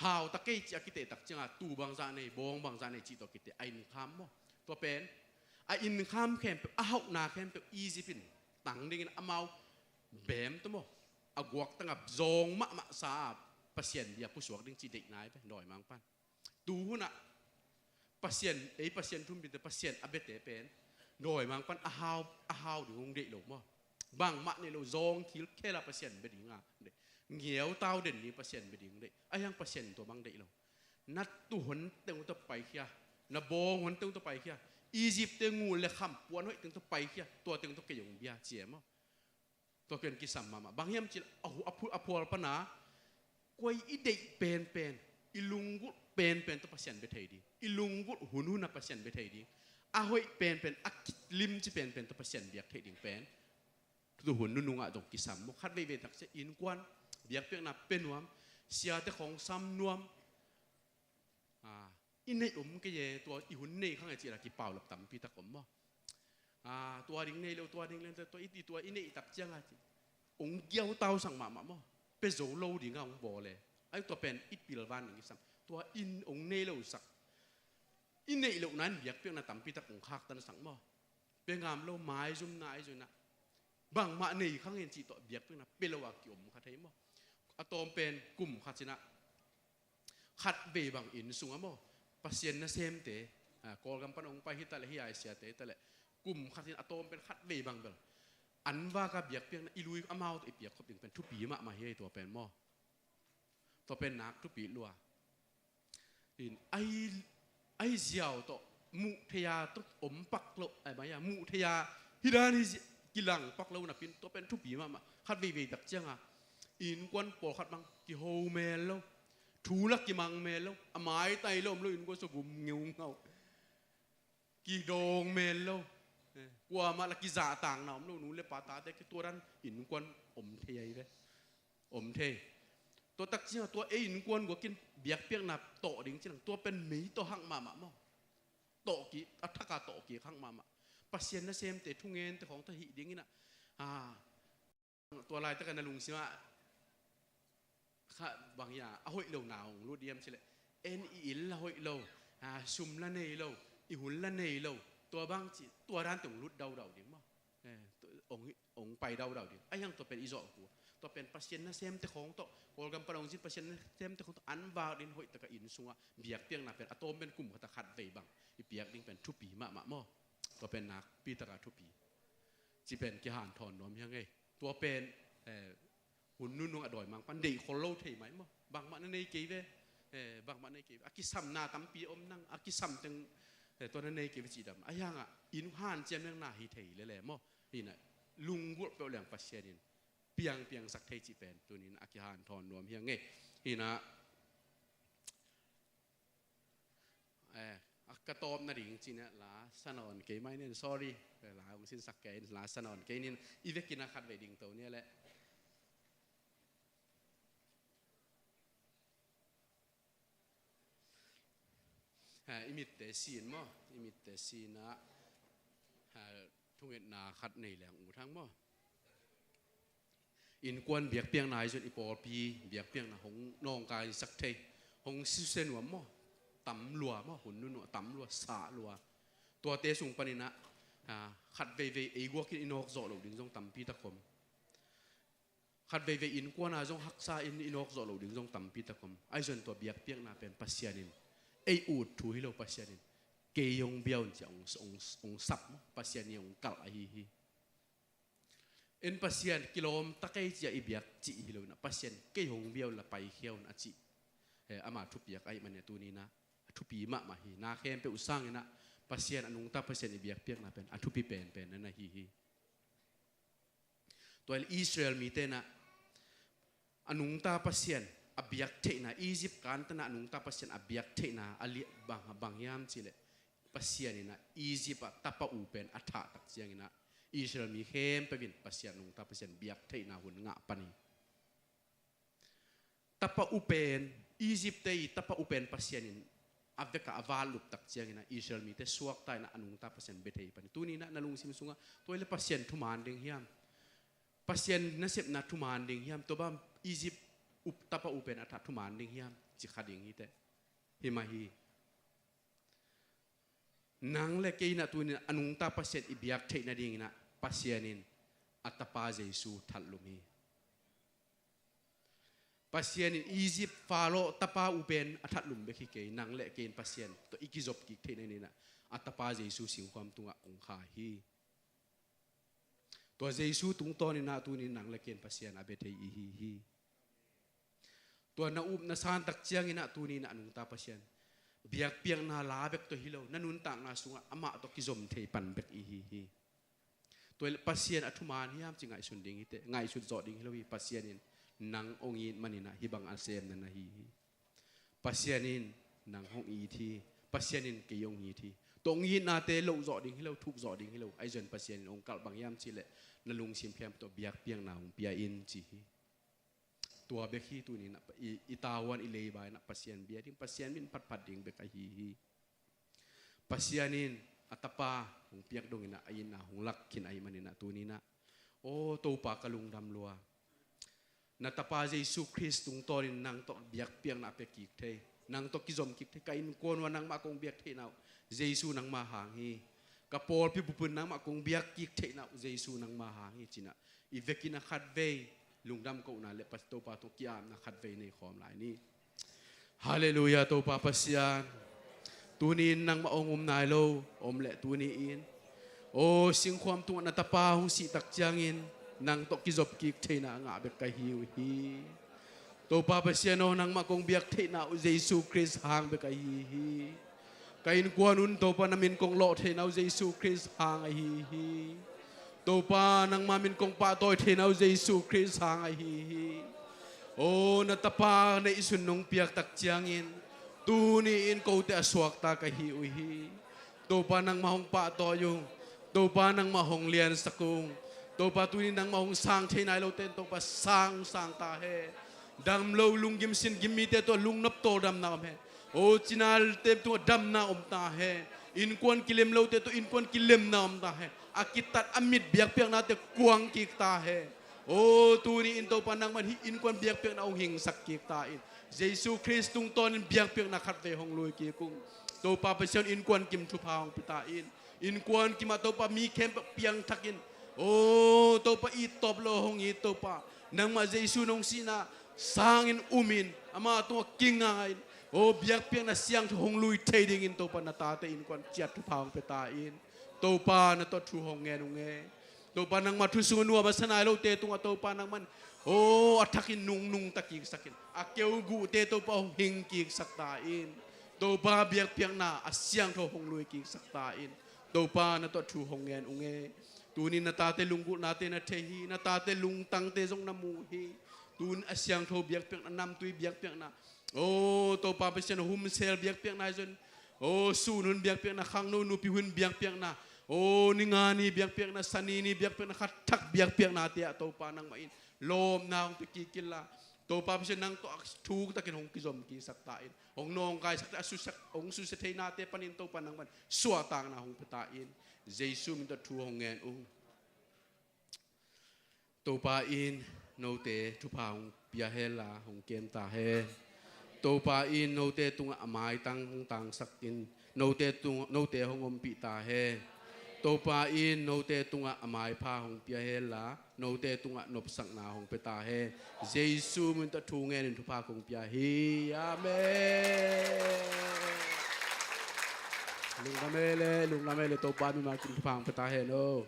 Hau ta kei ci a kiteh tak cianga tuu bangzah nei, bawng bangzah nei cih tawh kiteh a innkham maw? Tua pen a innkham khempeuh, a hauhna khempeuh Egypt in tang dingin amau bem tawh maw? A guaktanga zawng mahmah sa a Pasian bia pusuak ding ci deihna hi pen dawimangpan. Tuhunah Pasian, ei Pasian thumpite, Pasian a biate pen dawimangpan a hau, a hau ding hong deih lo maw? Bangmah nei lo, zawng khilkhela Pasian bia dinga deih, ngiautau den ding Pasian bia ding deih. Ahi hang Pasian tua bang deih lo. Na tuuhon teng uh tawh paikhia, na bawnghon teng uh tawh paikhia, Egypt te ngul le kham puan hoih teng tawh paikhia, tua teng tawh kei hong bia ci e maw? Tua ken kisam mahmah. Bang hiam cih leh a hu-, a phu-, a phual pana koi i deih penpen, i lunggulh penpen tawh Pasian bia thei ding. I lunggulh hunhun ah Pasian bia thei ding. A hoih penpen, a kilimci penpen tawh Pasian biak theih ding pen tu hun nunungah zong kisam maw. Khat veivei tak ciang innkuan biakpiakna pia nuam, siate khawng sam nuam. Ah, i neih om kei e, tua i hun nei khang e cih la kipaulap tampi tak om maw. Ah, tua ding nei lo, tua ding nei lo, tua i, i tua i neih tak ciang a ci, hong giautau sak mahmah maw. Pia zo lo ding a hong bawl e. Ai tua pen i pilvan ding kisam. Tua in hong nei lo sak, i neih lohna in biakpiakna tampi tak hong khaktan sak maw. Pia ngam lo, maizumna ahi zongin ah bangmah nei khang e cih tawh biakpiakna pia lo a kiom kha thei maw. A tawm pen kum khat in ah khat vei bang inn sungah maw, Pasian nasemte, ah, Kawlgam pan hong pai hi taleh, hi ai siate hi taleh, kum khat in a tawm pen khat vei bang bel an vak a biakpiakna i lui amau tawh i piak khop ding pen thupi mahmah hi. Tua pen maw, tua pen nak thupi lua. In ai, ai ziau tawh muh thei a tawh om pak lo, ai mai a muh thei a hi dan hi zi-, kilang pak lo napi in tua pen thupi mahmah. Khat veivei tak ciang a innkuan pawlkhat bang kiho mel lo, thu la kimang mel lo, a maitai lo om lo, innkuan sung gum ngeungau, kidawng mel lo. Eh, kuamah la kizahtakna om lo, nu le pa tate ki tua dan innkuan om thei ahi ve. Om thei. Tua tak ciang a tua ei innkuan guak in biakpiakna tawh ding ci-in ah tua pen mei tawh hak mahmah maw. Tawh kik, a thak a tawh kik hak mahmah. Pasian nasemte thungente khawng tawh hih ding in ah, ah, tua laitak a na lungsim ah kha bang hi a, a hoih lo na hong lut diam cih leh, en i inn la hoih lo, ah, sum la nei lo, i hun la nei lo, tua bang ci, tua dante hong lut daudau ding maw. Eh, tua, hong, hong pai daudau ding. Ahi hang tua pen i zawh kul. Tua pen Pasian nasemte khawng tawh, Kawlgam pan hong zin Pasian nasemte khawng tawh an vak ding, hoih tak a inn sungah biakpiakna pen a tawm pen kum khat a khat vei bang i piak ding pen thupi mahmah maw. Tua pen nakpi tak a thupi. Ci pen kihanthawn nuam hi hang ei. Tua pen, eh, hun nunung a dawimangpa'n deih khol lo thei mai maw. Bangmah na nei kei ve, eh, bangmah na nei kei ve. A kisamna tampi om nang, a kisam teng, eh, tua na nei kei ve cih dan. Ahi hang a, inn hanciam leng na hi thei lel e maw. Hi in ah, lunggulh peuh leng Pasian in piangpiangsak thei cih pen tuni in a kihanthawn nuam hi hang ei. Hi in ah, eh, a ka tawpna ding ci-in ah la sa nawn kei mai ni, sorry. Eh, la hong sinsak kei, la sa nawn kei ni, i vekin a khat vei ding to ni leh. Ha, i mitte sin maw, i mitte sin ah, ha, thungetna khat nei leng ut hang maw. Innkuan biakpiakna ahi zongin i pawlpi biakpiakna hong nawngkaisak thei, hong susia nuam maw, tam lua maw, hun nunung tam lua, sah lua. Tuate sung panin ah, ah, khat veivei ei guakin i nawk zawh loh ding zong tampi tak om. Khat veivei innkuan ah zong haksa in i nawk zawh loh ding zong tampi tak om. Ahi zongin tua biakpiakna pen Pasian in ei ut thu hi lo, Pasian in kei hong bia un ci-a hong, hong, hong sap maw, Pasian in hong kalh ahi hi. En Pasian kilawm ta kei ci-a i biak cih hi lo in ah, Pasian kei hong bia un la paikhia un a cih. Eh, ama thupiak ahih manin ah tuni in ah a thupi mahmah hi. Na khempeuh sangin ah Pasian a nungta Pasian i biakpiakna pen a thupi penpen na na hi hi. Tua in Israel mite in ah a nungta Pasian a biak theihna, Egypt kantan ah a nungta Pasian a biak theihna a liah bang, bang hiam cih leh, Pasian in ah Egypt ah tapa u pen a thah tak ciangin ah Israel mi khempeuh in Pasian, nungta Pasian biak theihna hun ngah pan hi. Tapa u pen, Egypt-te i tapa u pen Pasian in a vekah a vatlup tak ciangin ah Israel mite suakta in ah a nungta Pasian bia thei pan hi. Tuni in ah na lungsim sungah tua hi leh Pasian thuman ding hiam, Pasian nasepna thuman ding hiam, tua bang Egypt u, tapa u pen a thah thuman ding hiam, ci kha ding hi teh. Hi mah hi. Nang le kei in ah tuni in ah a nungta Pasian i biak theih nadingin ah Pasian in a tapa Jesu thatlum hi. Pasian in Egypt Pharaoh tapa u pen a thatlum bek hi kei, nang le kei in Pasian tawh i kizop kik theih nadingin ah a tapa Jesu singkhuam tungah hong khai hi. Tua Jesu tungtawnin ah tuni in nang le kei in Pasian a bia thei i hi hi. Tua na up na san tak ciangin ah tuni in ah a nungta Pasian biakpiakna la bek tawh hi lo, na nuntakna sungah amah tawh kizom thei pan bek i hi hi. Tua hi leh Pasian a thuman hiam ci ngaihsun ding hi teh, ngaihsut zawh ding hi lo hi. Pasian in nang hong it manin ah hih bang a sem na na hi hi. Pasian in nang hong it hi. Pasian in kei hong it hi. Tua hong itnate loh zawh ding hi lo, thuk zawh ding hi lo. Ahi zongin Pasian in hong kalh bang hiam cih leh, na lungsim khempeuh tawh biakpiakna hong pia in ci hi. Tua bek hi. Tuni-in ah i, i tavuan, i leiba in ah Pasian bia ding, Pasian min phatphat ding bek ahi hi. Pasian in a Tapa hong piak dongin ah a itna hong lak khin ahih manin ah tuni-in ah, aw Topa, ka lungdam lua. Na Tapa Jesu Khrist tungtawnin nang tawh biakpiakna a pia kik thei, nang tawh kizom kik thei, ka innkuan uah nangmah kong biak theihna uh Jesu nangmah hang hi. Ka pawlpi bupin nangmah kong biak kik theihna uh Jesu nangmah hang hi ci-in ah i vekin ah khatvei lungdam kohna le Topa tungah ki-apna khatvei nei khawm lai ni. Halleluiah, Topa Pasian. Tuni-in nangmah hong um nai lo om leh tuni-in, aw, singkhuam tungah na Tapa hong sih tak ciangin nang tawh kizop kik theihna a ngah bek ka hi uh hi. Topa Pasian aw, nangmah kong biak theihna uh Jesu Khrist hang bek ahi hi. Ka innkuan un Topa, na min kong lawh theihna uh Jesu Khrist hang ahi hi. Topa, nangma min kong pahtawi theihna uh Jesu Khrist hang ahi hi. Aw, na Tapa neihsun nong piak tak ciangin tuni-in kote a suakta ka hi uh hi. Topa, nangmah hong pahtawi ung. Topa, nangmah hong liansak ung. Topa, tuni nangmah hong sang thei nai lote in Topa, sang, sang ta hen. Dam lo, lunggim singim mite tawh lungnop tawldamna om hen. Aw, cinate tungah damna om ta hen. Innkuan kilem lote tawh innkuan kilemna om ta hen. A kitat a mit biakpiaknate kuang kik ta hen. Aw, tuni-in Topa, nangmah in hih innkuan biakpiakna hong hingsak kik ta in. Jesu Khrist tungtawnin biakpiakna khatvei hong lui kik ung. Topa Pasian, innkuan kim thupha hong pia ta in. Innkuan kim ah Topa, mi khempeuh piangthak in. Aw Topa, ittawp lo hong it Topa, nangmah Jesu nong sihna sangin um in, ama tungah kinga in. Aw, biakpiakna siangtho hong lui thei dingin Topa, na tate innkuan ciat thupha hong pia ta in. Topa, na tawh thu hong ngen ung e. Topa, nangmah thu sungah nuam a sa nai lote tungah Topa, nangmah in, aw, a thakin nungnung ta kiksak in. A keuguhte Topa, hong hing kiksak ta in. Topa, biakpiakna a siangtho hong lui kiksak ta in. Topa, na tawh thu hong ngen ung e. Tuni na tate lunggulhnate na thei hi. Na tate lungtangte zong na mu hi. Tuni a siangtho biakpiakna, namtui biakpiakna, aw Topa Pasian, humsel biakpiakna hi zongin, aw sun hun biakpiakna, khangno nupi hun biakpiakna, aw ni nga ni biakpiakna, sani ni biakpiakna, khathak biakpiaknate ah Topa, nangmah in lawpna hong pia kik inla, Topa Pasian, nang tawh a thuk takin hong kizom kiksak ta in. Hong nawngkaisak ta, a susia, hong susia theinate panin Topa, nangmah in suahtakna hong pia ta in. Jesu min tawh thu hong ngen ung. Topa in note thupha hong pia henla, hong kem ta hen. Topa in note tungah a maitang hong tangsak in, note tung, note hong ompih ta hen. Topa in note tungah a maipha hong pia henla, note tungah nopsakna hong pia ta hen. Jesu min tawh thu ngenin thupha kong pia hi. Amen. Lungdam e le, lungdam e le, Topa mimal kim thupha hong pia ta hen aw.